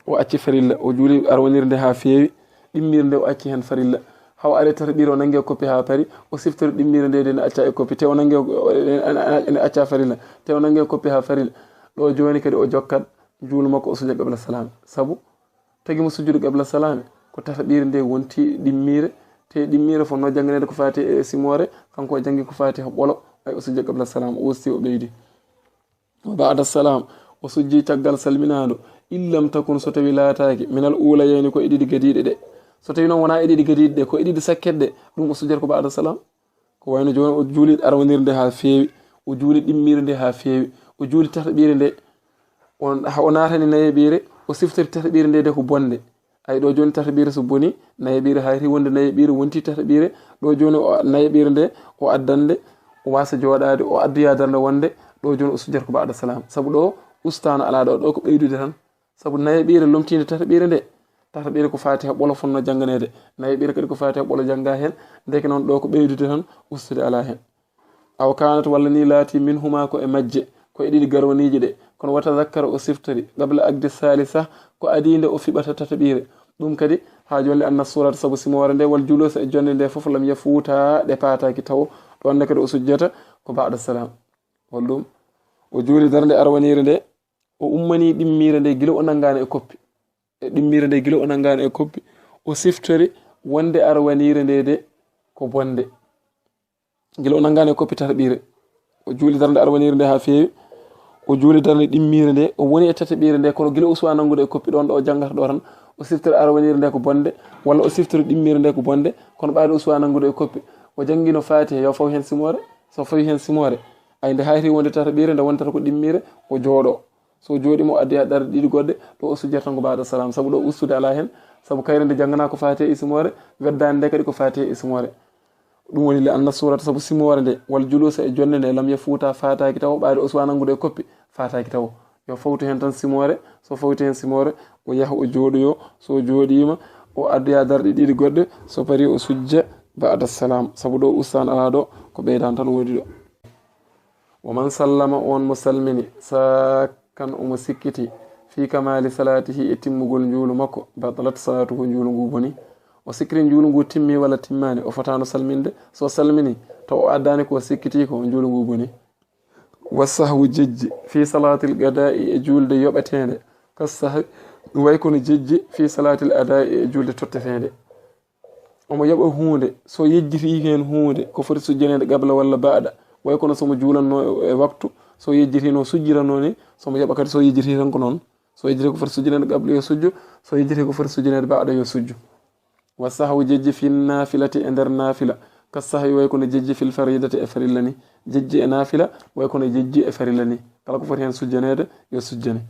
o acci farilla, o juuli arwaniire nde haa feewi, ɗimmiire nde o acci heen farilla. Hawa ari tataɓiire o nanngi e koppi haa pari, o siftori ɗimmiire nde, nde acca e koppi, te o nanngi, o, o, ene acca farilla, te o nanngi e koppi haa farilla. Ɗo jooni kadi o jokkat juulu makko, o suja qabla salaam. Sabu tagi mo sujudu qabla salaam, ko tataɓiire nde wonti ɗimmiire, te ɗimmiire fotnoo jannganeede ko Faatiha e simoore, kanko o janngi ko Faatiha ɓolo, ay o suja qabla salaam, o usti, o ɓeydi. Wa ba'da salaam, o sujji caggal salminaandu, in lam takun, so tawi laataaki, minal uulayayni, ko e ɗiɗi gadiiɗe ɗe. So tawi noon wonaa e ɗiɗi gadiiɗe ɗe, ko e ɗiɗi sakket ɗe, ɗum o sujjata ko ba'da salaam. Ko wayno jooni o juuli arwaniire nde haa feewi, o juuli ɗimmiire nde haa feewi, o juuli tataɓiire nde, o, o naatani nayeɓiire, o siftori tataɓiire nde de ko bonde. Ay ɗo jooni tataɓiire so boni, nayeɓiire hayti wonde nayeɓiire wonti tataɓiire, ɗo jooni o nayeɓiire nde, o addande, o waasa jooɗaade, o addoya darnde wonde, ɗo jooni o sujjata ko ba'da salaam. Sabu ɗo ustaano alaa ɗo, ɗo ko ɓeydude tan. Sabu nayeɓiire lomtiinde tataɓiire nde, tataɓiire ko Faatiha ɓolo fotnoo jannganeede, nayeɓiire kadi ko Faatiha ɓolo janngaa heen, ndeke noon ɗo ko ɓeydude tan, ustude alaa heen. Aw kaanat, walla ni laati, min huma, ko e majje, ko e ɗiɗi garwaniiji ɗe, kono wa tazakkara, o siftori, qabla aqdi saalisa, ko adii nde o fiɓata tataɓiire. Ɗum kadi haa jooni, li anna suurata, sabu simoore nde, wal juluusa, e jonnde nde fof, lam yafuuta, ɗe paataaki tawo, ɗoon ne kadi o sujjata ko ba'da salaam. Hol ɗum? O juuli darnde arwaniire nde, o ummanii ɗimmiire nde gila o nanngaano e koppi. E ɗimmiire nde gila o nanngaano e koppi, o siftori wonde arwaniire nde de ko bonde. Gila o nanngaano e koppi tataɓiire, o juuli darnde arwaniire nde haa feewi, o juuli darnde ɗimmiire nde, o woni e tataɓiire nde, kono gila o suwaa nanngude e koppi ɗoon ɗo o janngata ɗo tan, o siftori arwaniire nde ko bonde, walla o siftori ɗimmiire nde ko bonde, kono ɓaade o suwaa nanngude e koppi, o janngino Faatiha, yo faw heen simoore, so fawi heen simoore, ay nde hayti wonde tataɓiire, nde wontata ko ɗimmiire, o jooɗo. So jooɗiima, o addoya darɗe ɗiɗi goɗɗe, ɗo o sujjata tan ko ba'da salaam, sabu ɗo ustude alaa heen, sabu kayre nde jannganaa ko Faatiha e simoore, weddaande nde kadi ko Faatiha e simoore. Ɗum woni li anna suurata, sabu simoore nde, wal juluusa, e jonnde nde, lam yafuuta, faataaki tawo, ɓaade o suwaa nanngude e koppi, faataaki tawo. Yo fawtu heen tan simoore, so fawti heen simoore, o yaha o jooɗoyoo, so jooɗiima, o addoya darɗe ɗiɗi goɗɗe, so parii o sujja ba'da salaam, sabu ɗo ustaan alaa ɗo, ko ɓeydaande tan woodi ɗo. Wa man sallama, on mo salmini, sakkan, omo sikkiti, fii kamaali salaatihi, e timmugol njuulu makko, batalat salaatuhu, njuulu ngu boni. O sikkiti njuulu ngu timmi walla timmaani, o fotaano salminde. So salmini, taw o addaani ko o sikkiti ko, njuulu ngu boni. Wa sahwu, jejji, fii salaatil qadaa'i, e juulde yoɓeteende, ka sahwi, way kono jejji, fii salaatil adaa'i, e juulde totteteende. Omo yoɓa huunde, so yejjitii heen huunde, ko foti sujjaneede qabla walla ba'da, way kono so mo juulatnoo e waktu, so yejjitii no sujjiratnoo ni, so mo yoɓa kadi so yejjitii tan ko noon. So yejjitii ko foti sujjaneede qabla yo sujju, so yejjitii ko foti sujjaneede ba'da yo sujju. Wa sahwu, jejji, fi naafilati, e nder naafila, ka sahwi, way kono jejji, fil fariidati, e farilla ni. Jejji e naafila, way kono jejji e farilla ni. Kala ko foti heen sujjaneede, yo sujjane.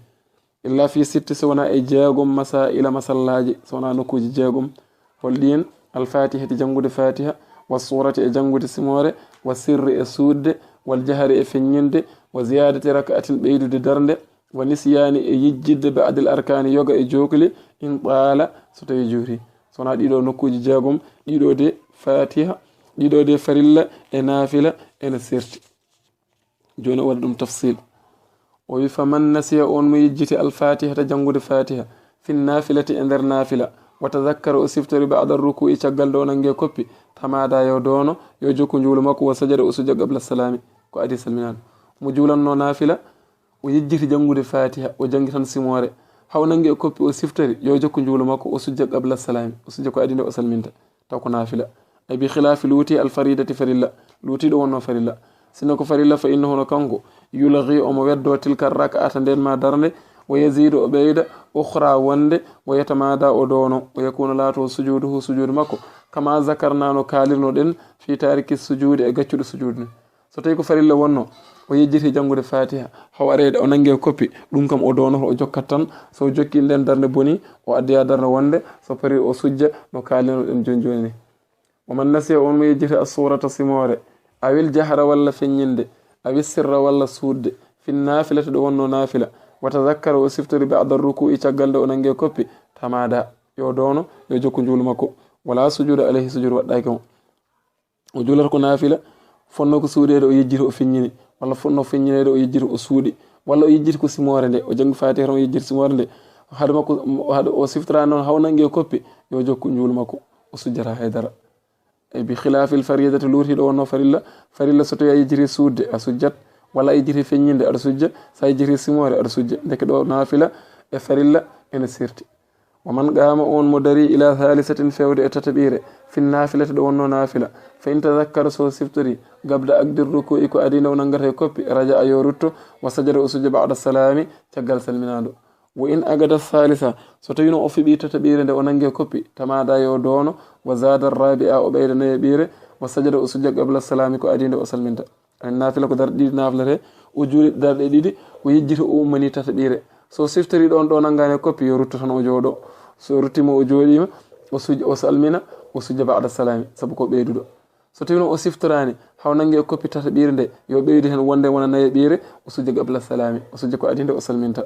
Illa fi sitti, so wonaa e jeegom, masaa'ila, masallaaji, so wonaa nokkuuji jeegom. Hol ɗiin? Al-Faatihati, janngude Faatiha, wa suurati, e janngude simoore, wa sirri, e suuɗde, wal jahri, e feññinde, wa ziyaadati rak'atin, ɓeydude darnde, wa nisyaani, e yejjitde, ba'dil arkaani, yoga e jookli, in taala, so tawii juuti. So wonaa ɗiɗo nokkuuji jeegom, ɗiɗo de Faatiha, ɗiɗo de farilla e naafila ene serti. Jooni o waɗa ɗum tafsil. O wi, "Faman nasiya, on mo yejjiti, al-Faatihata, janngude Faatiha, fin naafilati, e nder naafila, wa tazakkara, o siftori, ba'da rukuu'i, caggal nde o nanngi e koppi, tamaada, yo doono, yo jokku njuulu makko, wa sajada, o sujja, qabla salaami, ko adii salminaandu." Mo juulatnoo naafila, o yejjiti janngude Faatiha, o janngi tan simoore. Haa o nanngi e koppi, o siftori, yo jokku njuulu makko, o sujja, qabla salaami, o sujja ko adii nde o salminta. Taw ko naafila. Ay, bi khilaafi luuti al fariidati, farilla. Luutiiɗo wonnoo farilla. Sinno ko farilla, fa innahu, hono kanko, yulghi, omo weddoo, tilka rak'ata, nden ma darnde, wa yaziidu, o ɓeyda, ukhra, wonde, wa yatamaada, o doono, wa yakuunu, laatoo, sujuuduhu, sujuudu makko, kama zakarna, no kaalirno ɗen, fi taariki sujuudi, e gaccuɗo sujuudu ni. So tawii ko farilla wonnoo, o yejjiti janngude Faatiha, haw areede o nanngi e koppi, ɗum kam o doonoto, o jokkat tan. So o jokki nden darnde boni, o addoya darnde wonde, so parii o sujja, no kaalirno ɗen jooni jooni ni. Wa man nasiya, on mo yejjiti, as-suurata, simoore, awil jahra, walla feññinde, Awi sirra walla suuɗde, fi nafilati ɗo wonno nafila, wa tazakkara o siftori ba'da ruku'i caggal nde o nangi e koppi, tamada, yo doono, yo jokku njuulu makko, wala sujuda alayhi, sujudu waɗɗaaki mo. O juulata ko nafila, fonno ko suuɗeede o yejjiti o feññini, walla fonno feññineede o yejjiti o suuɗi, walla o yejjiti ko simoore nde, o janngi fatiha tan o yejjiti simoore nde, hade makko, hade o siftora noon haw nangi e koppi, yo jokku njuulu makko, o sujjata haydara. E bi khilafil faridati, luutiiɗo wonno farilla, farilla so tawi a yejjiti suuɗde, a sujjat, walla a yejjiti feññinde, aɗa sujja, so a yejjiti simoore, aɗa sujja. Ndeke ɗo nafila e farilla ene serti. Wa man qama, on mo dari, ila thalisatin, fewde e tataɓiire, fi nafilati ɗo wonno nafila, fa in tazakkara, so siftori, qabla aqdi ruku'i, ko adii nde o nanngata e koppi, raja'a, yo rutto, wa sajada, o sujja, ba'da salami, caggal salminaandu. Wa in aqada salisa, so tawi no o fiɓi tataɓiire nde o nangi e koppi, tamada, yo doono, wa zada rabi'a, o ɓeyda nayaɓiire, wa sajada, o sujja, qabla salami, ko adii nde o salminta. Aɗa nafila ko darɗe ɗiɗi nafilete, o juuli darɗe ɗiɗi, o yejjiti o ummani tataɓiire. So siftori ɗon ɗo nanngani e koppi, yo rutto tan o jooɗo. So ruttimo o jooɗima, o suj-, o salmina, o sujja ba'da salami, sabu ko ɓeyduɗo. So tawi noon o siftoraani, haw nangi e koppi tataɓiire nde, yo ɓeydu heen wonde wona nayaɓiire, o sujja qabla salami, o sujja ko adii nde o salminta.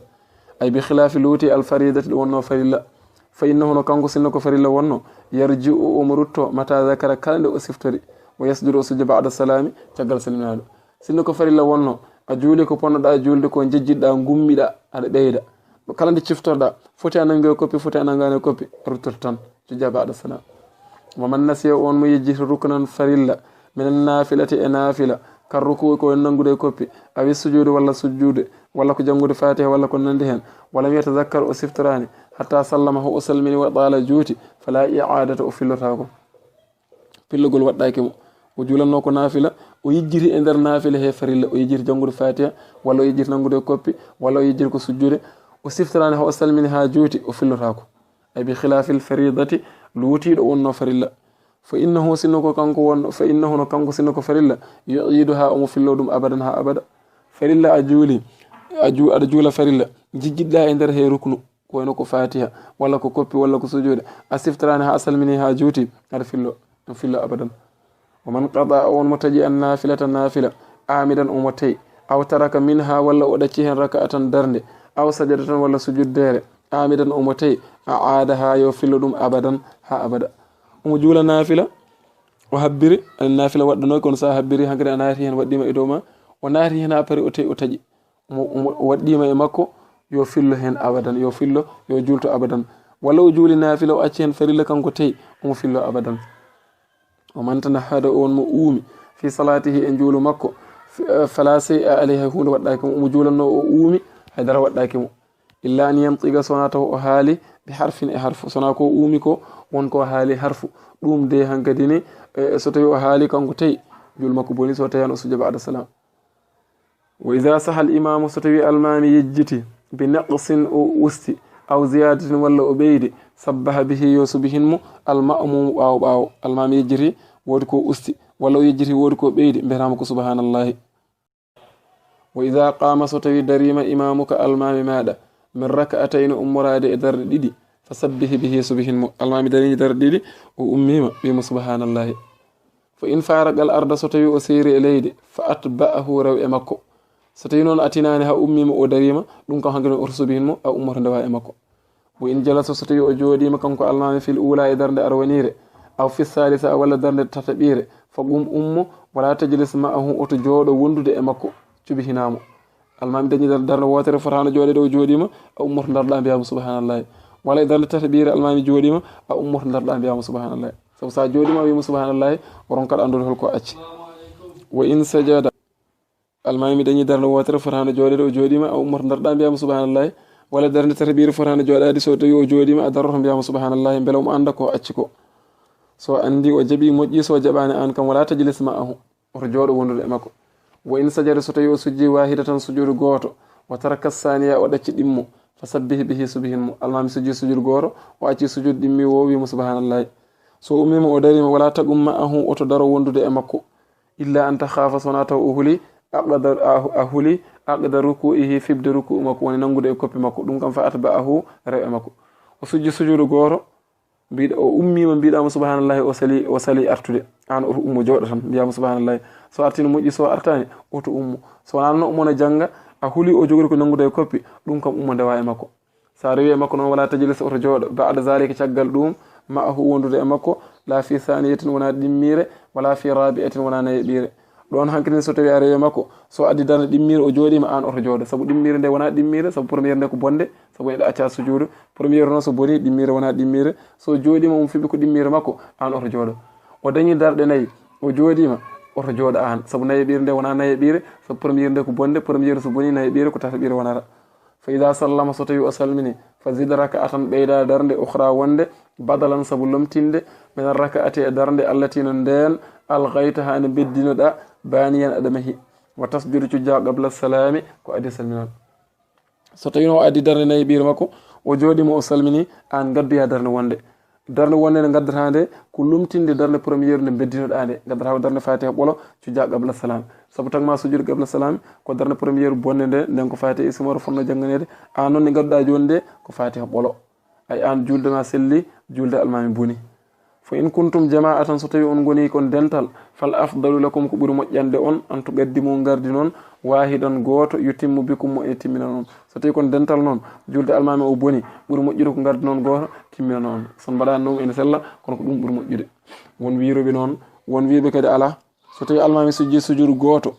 Ay bi khilafi luuti al faridati ɗo wonno farilla. Fa innahu, no kanko sinno ko farilla wonno, yarji'u, omo rutto, mata zakara, kala nde o siftori, wa yasjudu, o sujja ba'da salami, caggal salminaandu. Sinno ko farilla wonno, a juuli ko ponnoɗa juulde ko, jejjitɗa, ngummiɗa, aɗa ɓeyda. Kala nde ciftorɗa, foti a nangi e koppi, foti a nangaani e koppi, a ruttoto tan, sujja ba'da salam. Wa man nasiya, on mo yejjiti, ruknan, farilla, minan nafilati, e nafila, kar ruku'i, ko woni nangude e koppi, awi sujudu, walla sujjude, walla ko janngude fatiha, walla ko nandi heen, walam yatazakkar, o siftoraani, hatta sallama, ho o salmini, wa ɗaala, juuti, fala i'adata, o fillotaako. Pillogol waɗɗaaki mo. O juulanno ko nafila, o yejjiti e nder nafila he farilla, o yejjiti janngude fatiha, walla o yejjiti nangude e koppi, walla o yejjiti ko sujjude, o siftoraani, ho o salmini, ha juuti, o fillotaako. Ay bi khilafil faridati, luutiiɗo wonno farilla. Fa innahu, sinno ko kanko wonno, fa innahu, no kanko sinno ko farilla, yu'iduha, omo fillo ɗum abadan, ha abada. Farilla a juuli, a ju-, aɗa juula farilla, jejjitɗa e nder he ruknu, ko wayno ko fatiha, walla ko koppi, walla ko sujuude, a siftoraani ha a salmini ha juuti, aɗa fillo, ɗum fillo abadan. Wa man qada, on mo taƴi, an nafilata, nafila, amidan, omo tawi, aw taraka minha, walla o ɗacci heen, raka'atan, darnde, aw sajadatan, walla sujuddeere, amidan, omo tawi, a'adaha, yo fillo ɗum abadan, ha abada. Omo juula nafila, o habbiri, an nafila waɗɗanoo, kono sa habbiri, hankadi a naati heen, waɗɗima e dow ma, o naati heen ha paari, o tawi o taƴi. Omo, omo, o waɗɗima e makko, yo fillo heen abadan, yo fillo, yo juulto abadan. Walla o juuli nafila, o acci heen farilla, kanko tawi, omo fillo abadan. O man tanahhada, on mo uumi, fi salatihi, e njuulu makko, f-, eh, fala shay'a alayhi, huunde waɗɗaaki mo. Omo juulanno, o uumi, haydara waɗɗaaki mo. Illa an yantiqa, so wonaa taw o haali, bi harfin, e harfu. So wonaa ko o uumi ko, won ko haali harfu. Ɗum de hankadi ni, eh, so tawi o haali kanko tawi, juulu makko boni, so tawi han o sujja ba'da salam. Wa idha saha al imamu, so tawi almami yejjiti, bi naqsin, o usti, aw ziyadatin, walla o ɓeydi, sabbaha bihi, yo subihin mo, al ma'mumu, ɓaawo ɓaawo. Almami yejjiti, woodi ko usti, walla o yejjiti, woodi ko ɓeydi, mbiyatamo ko subhanallahi. Wa idha qama, so tawi darima, imamuka, almami maɗa, min rak'atayni, ummoraade e darɗe ɗiɗi, fa sabbih bihi, subihin mo. Almami darima darɗe ɗiɗi, o ummima, wimo subhanallahi. Fa in faraqal arda, so tawi o seeri e leydi, fa atba'ahu, rew e makko. So tawi noon a tinaani, ha ummima, o darima, ɗum kam hankadi o subihin mo, a ummoto ndewa e makko. Wa in jalasa, so tawi o jooɗima kanko almami, fil ula, e darnde arwaniire, aw fi salisa, walla darnde tataɓiire, fa qum, ummo, wala tajlis ma'ahu, oto jooɗo wondude e makko, cubihinamo. Almami dañi dar-, darnde wootere, fotaano jooɗeede, o jooɗima, a ummoto darɗa, mbiyamo subhanallahi. Walla e darnde tataɓiire, almami jooɗima, a ummoto darɗa, mbiyamo subhanallahi. Sabu sa jooɗima, a wimo subhanallahi, o ronkat anndude holko acci. Wa in sajada, almami dañi darnde wootere, fotaano jooɗeede, o jooɗima, a ummoto darɗa, mbiyamo subhanallahi. Walla darnde tataɓiire, fotaano jooɗaade, so tawi o jooɗima, a daroto, mbiyamo subhanallahi, mbela omo annda ko acci ko. So anndi, o jaɓi, moƴƴi, so jaɓaani, an kam, wala tajlis ma'ahu. Oto jooɗo wondude e makko. Wa in sajada, so tawi o sujji, wahidatan, sujudu gooto, wa taraka saniya, o ɗacci ɗimmo, fa sabbih bihi, subihin mo. Almami sujji sujudu gooto, o acci sujudu ɗimmi wo, wimo subhanallahi. So ummima, o darima, wala taqum ma'ahu, oto daro wondude e makko. Illa an takhafa, so wonaa taw o huli, aqda, a, a huli, aqda ruku'ihi, fiɓde ruku'u makko, woni nangude e koppi makko. Ɗum kam, fa atba'ahu, rew e makko. O sujji sujudu gooto, Mbiɗa o ummiima, mbiɗaama subhanallahi, o sali, o sali artude. Aan oto ummo jooɗo tan, mbiyaama subhanallahi. So artiino moƴƴi, so artaani, oto ummo. So wonaa noon omo na jannga, a huli o jogori ko nanngude e koppi, ɗum kam ummo ndewa e makko. So a rewi e makko noon, wala tajlis, oto jooɗo. Ba'da zalika, caggal ɗum, ma'ahu, wondude e makko, la fi thaniyatin, wonaa ɗimmiire, wala fi rabi'atin, wonaa nayeɓiire. Ɗoon hankadi so tawi a rewi e makko, so addi darnde ɗimmiire o jooɗiima, aan oto jooɗo. Sabu ɗimmiire nde wonaa ɗimmiire, sabu première nde ko bonde, sabu eɗa acca sujuudu. Première noon so bonii, ɗimmiire wonaa ɗimmiire. So jooɗiima, omo fiɓi ko ɗimmiire makko, aan oto jooɗo. O dañi darɗe nayi, o jooɗiima, oto jooɗo aan. Sabu nayeɓiire nde wonaa nayeɓiire, sabu première nde ko bonde, première so bonii, nayeɓiire ko tataɓiire wonata. Fa ida sallama, so tawi o salmini, fa zid raka'atan, ɓeyda darnde, ukhra, wonde, badalan, sabu lomtinde, min arraka'ati, e darnde, allati, no ndeen, alghaytaha, nde beddinoɗa, baniyan, aɗa mahi. Wa tasjudu, cujja, qabla salami, ko addi salminal. So tawi no o addi darnde nayeɓiire makko, o jooɗiima, o salmini, aan ngaddoya darnde wonde. Darnde wonde nde ngaddataa nde, ko lomtinde darnde première nde beddinoɗaa nde. Ngaddataa ko darnde Fatiha ɓolo, cujja qabla salam. Sabu tagma sujuudu qabla salam, ko darnde première bonde nde, nden ko Fatiha e sumoro fotno jannganeede. Aan noon nde ngadduɗaa jooni nde, ko Fatiha ɓolo. Ay aan juulde ma selli, juulde almaami boni. Fa in kuntum jama'atan, so tawi on ngoni kon dental, fal afdalu lakum, ko ɓuri moƴƴande on, an tuqaddimu, ngardinon, wahidan, gooto, yutimmu bikum, mo ene timminana on. So tawi kon dental noon, juulde almaami o boni, ɓuri moƴƴude ko ngardinon gooto, timminana on. So on mbaɗaani noon ene sella, kono ko ɗum ɓuri moƴƴude. Won wiiruɓe noon, won wiiɓe kadi alaa. So tawi almaami sujji sujuudu gooto,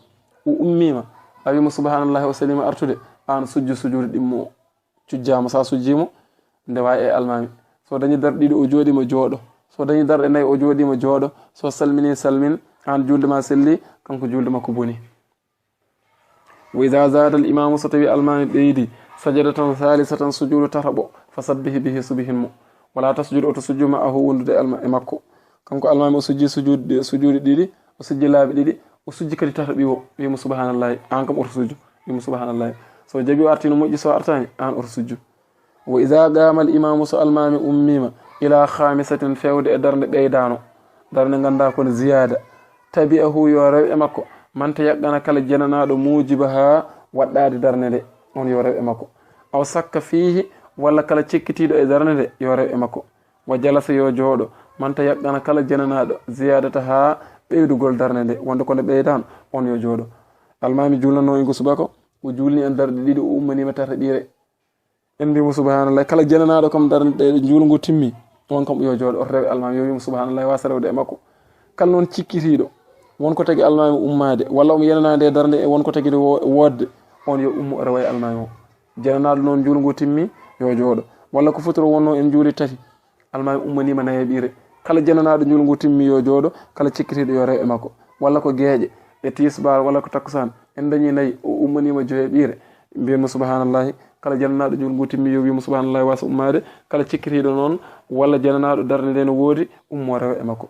o ummiima, a wiima subhanallahi, o saliima artude, aan sujju sujuudu ɗimmo o. Cujjaama, so a sujjiimo, ndewa e almaami. So dañi darɗe ɗiɗi, o jooɗiima, jooɗo. So dañi darɗe nayi, o jooɗiima, jooɗo. So salmini, salmin, aan juulde ma selli, kanko juulde makko boni. Wa iza zada al imamu, so tawi almaami ɓeydi, sajadatan salisatan, sujuudu tataɓo, fa sabbih bihi, subihin mo. Wala tasjud, oto sujju, ma'ahu, wondude alma-, e makko. Kanko almaami o sujji sujuudu, sujuudu ɗiɗi, o sujji laabi ɗiɗi, o sujji kadi tataɓi o, wiimo subhanallahi, aan kam oto sujju, wiimo subhanallahi. So jaɓi o arti no moƴƴi, so artaani, aan oto sujju. Wa iza qama al imamu, so almaami ummiima, ila khamisatin, fewde e darnde ɓeydaano, darnde nganndaa kono ziyaada, tabi'ahu, yo rew e makko, man tayaqqana, kala jenanaaɗo, mujibaha, waɗɗaade darnde nde, on yo rew e makko. Aw sakka fiihi, walla kala cekkitiiɗo e darnde nde, yo rew e makko. Wa jalasa, yo jooɗo, man tayaqqana, kala jenanaaɗo, ziyadataha, ɓeydugol darnde nde, wonde ko nde ɓeydaan, on yo jooɗo. Almaami juulnanoo en ko subaka, o juulni en darɗe ɗiɗi, o ummaniima tataɓiire. En mbiimo subhanallah, kala jenanaaɗo kam darnde ɗe juulngu timmi, on kam yo jooɗo, oto rew e almaami, yo wiimo subhanallah, waasa rewde e makko. Kala noon cikkitiiɗo, won ko tagi almaami ummaade, walla omo yenanaade e darnde e won ko tagi wo-, woodde, on yo ummo o rewa e almaami o. Jenanaaɗo noon juulngu timmi, yo jooɗo. Walla ko futuro wonnoo en juuli tati, almaami ummaniima nayeɓiire. Kala jenanaaɗo njuulngu timmi yo jooɗo, kala cikkitiiɗo yo rew e makko. Walla ko geeƴe, e tisbaar, walla ko takkusaan, en dañii nayi, o ummaniima joyeɓiire. Mbiyen mo subhanallahi, kala jenanaaɗo njuulngu timmi yo wii mo subhanallahi, waasa ummaade. Kala cikkitiiɗo noon, walla jenanaaɗo darnde nde no woodi, ummo rewa e makko.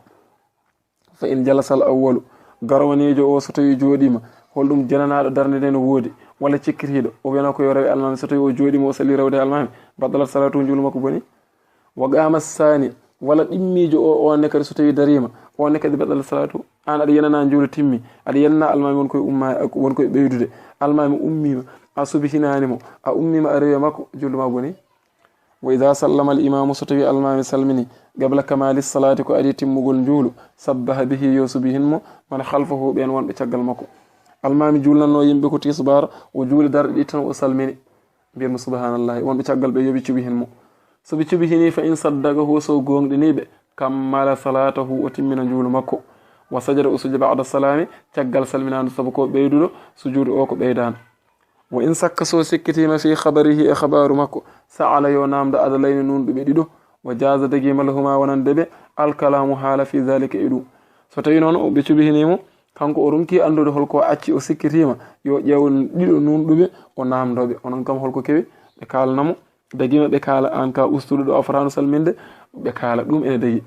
Fa in jalasal awwalu, garwaniijo o so tawi jooɗiima, holɗum jenanaaɗo darnde nde no woodi, walla cikkitiiɗo, o wiyana ko yo rew e almaami, so tawi o jooɗiima o salii rewde e almaami, batalat salatu, njuulu makko boni. Wa qama sani, walla ɗimmiijo o, on ne kadi so tawi dariima, on ne kadi batalat salatu, aan aɗa yenana njuulu timmi, aɗa yenana almaami won koye umma-, won koye ɓeydude, almaami ummiima, a subhinaani mo, a ummiima a rewi e makko, njuulu ma boni. Wa iza sallama al imamu, so tawi almaami salmini, qabla kamali salati, ko adii timmugol njuulu, sabbaha bihi, yo subihin mo, man khalfahu, ɓeen wonɓe caggal makko. Almaami juulnanno yimɓe ko tisbaar, o juuli darɗe ɗiɗi tan o salmini. Mbiyen mo subhanallahi, wonɓe caggal ɓe yo ɓe cubihin mo. So ɓe cubihinii, fa in saddaqahu, so gooŋɗinii ɓe, kammala salatahu, o timmina njuulu makko. Wa sajada, o sujja ba'da salami, caggal salminaandu, sabu ko ɓeyduɗo, sujuudu o ko ɓeydaandu. Wa in sakka, so sikkitiima, fi khabarihi, e khabaaru makko, sa'ala, yo naamndo adalayni, nuunɗuɓe ɗiɗo, wa jaaza, dagiima, lahuma, wonande ɓe, alkalaamu, haala, fi zalika, e ɗum. So tawi noon o, ɓe cubihinii mo, kanko o ronki anndude hol ko acci o sikkitiima, yo ƴeew ɗiɗo nuunɗuɓe, o naamndo ɓe. Onon kam hol ko kewi? Ɓe kaalana mo, dagiima ɓe kaala, aan ka ustuɗo ɗo a fotaano salminde, ɓe kaala ɗum ene dagi.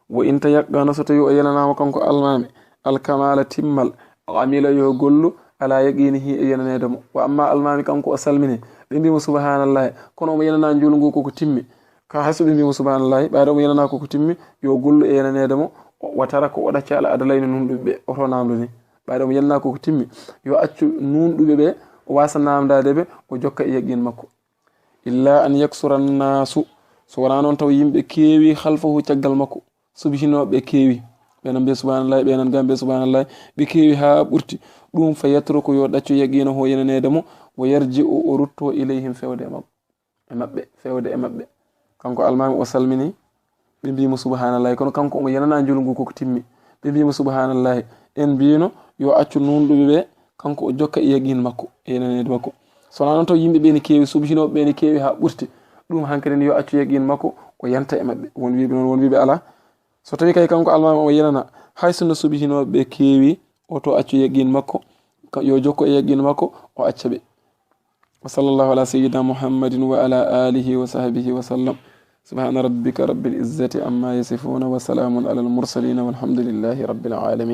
Wa in tayaqqana, so tawi o yenanaama kanko almaami, alkamala, timmal, amila, yo gollu, ala yaqinihi, e yenaneede mo. Wa amma almaami, kanko o salmini, ɓe mbii mo subhanallahi, kono omo yenana njuulu ngu koko timmi. Ka hay so ɓe mbii mo subhanallahi, ɓayde omo yenana koko timmi, yo gollu e yenaneede mo, o, wa taraka, o ɗacca al adalayni, nuunɗuɓe ɓe, oto naamndo ni. Ɓayde omo yenana koko timmi, yo accu nuunɗuɓe ɓe, o waasa naamndaade ɓe, o jokka e yaqin makko. Illa an yaksura nnaasu, So wonaa noon taw yimɓe keewi khalfahu caggal makko, subhinooɓe keewi. Ɓe nan mbiya subhanallahi, ɓe nan ga mbiya subhanallahi, ɓe keewi haa ɓurti. Ɗum fa yatruku yo ɗaccu yaqiinahu yenaneede mo, wa yarji'u o rutto ilayhim fewde e maɓɓe. E maɓɓe, fewde e maɓɓe. Kanko almaami o salmini, ɓe mbii mo subhanallahi, kono kanko omo yenana njulgu ngu koko timmi. Ɓe mbii mo subhanallahi, en mbiino yo accu nuunɗuɓe ɓe, kanko o jokka e yaqiin makko, e yenaneede makko. So wonaa noon taw yimɓe ɓe ne keewi, subhinooɓe ɓe ne keewi haa ɓurti. Ɗum hankadi ne yo accu yaqiin makko, o yanta e maɓɓe. Won wiiɓe noon, won wiiɓe alaa. So tawi kay kanko almaami o yenana, hay sinno subhinooɓe ɓe keewi, o to accu yaqiin makko, ka-, yo jokko e yaqiin makko, o acca ɓe. وصلى الله على سيدنا محمد وعلى آله وصحبه وسلم. سبحان ربك رب العزة عما يصفون وسلام على المرسلين والحمد لله رب العالمين.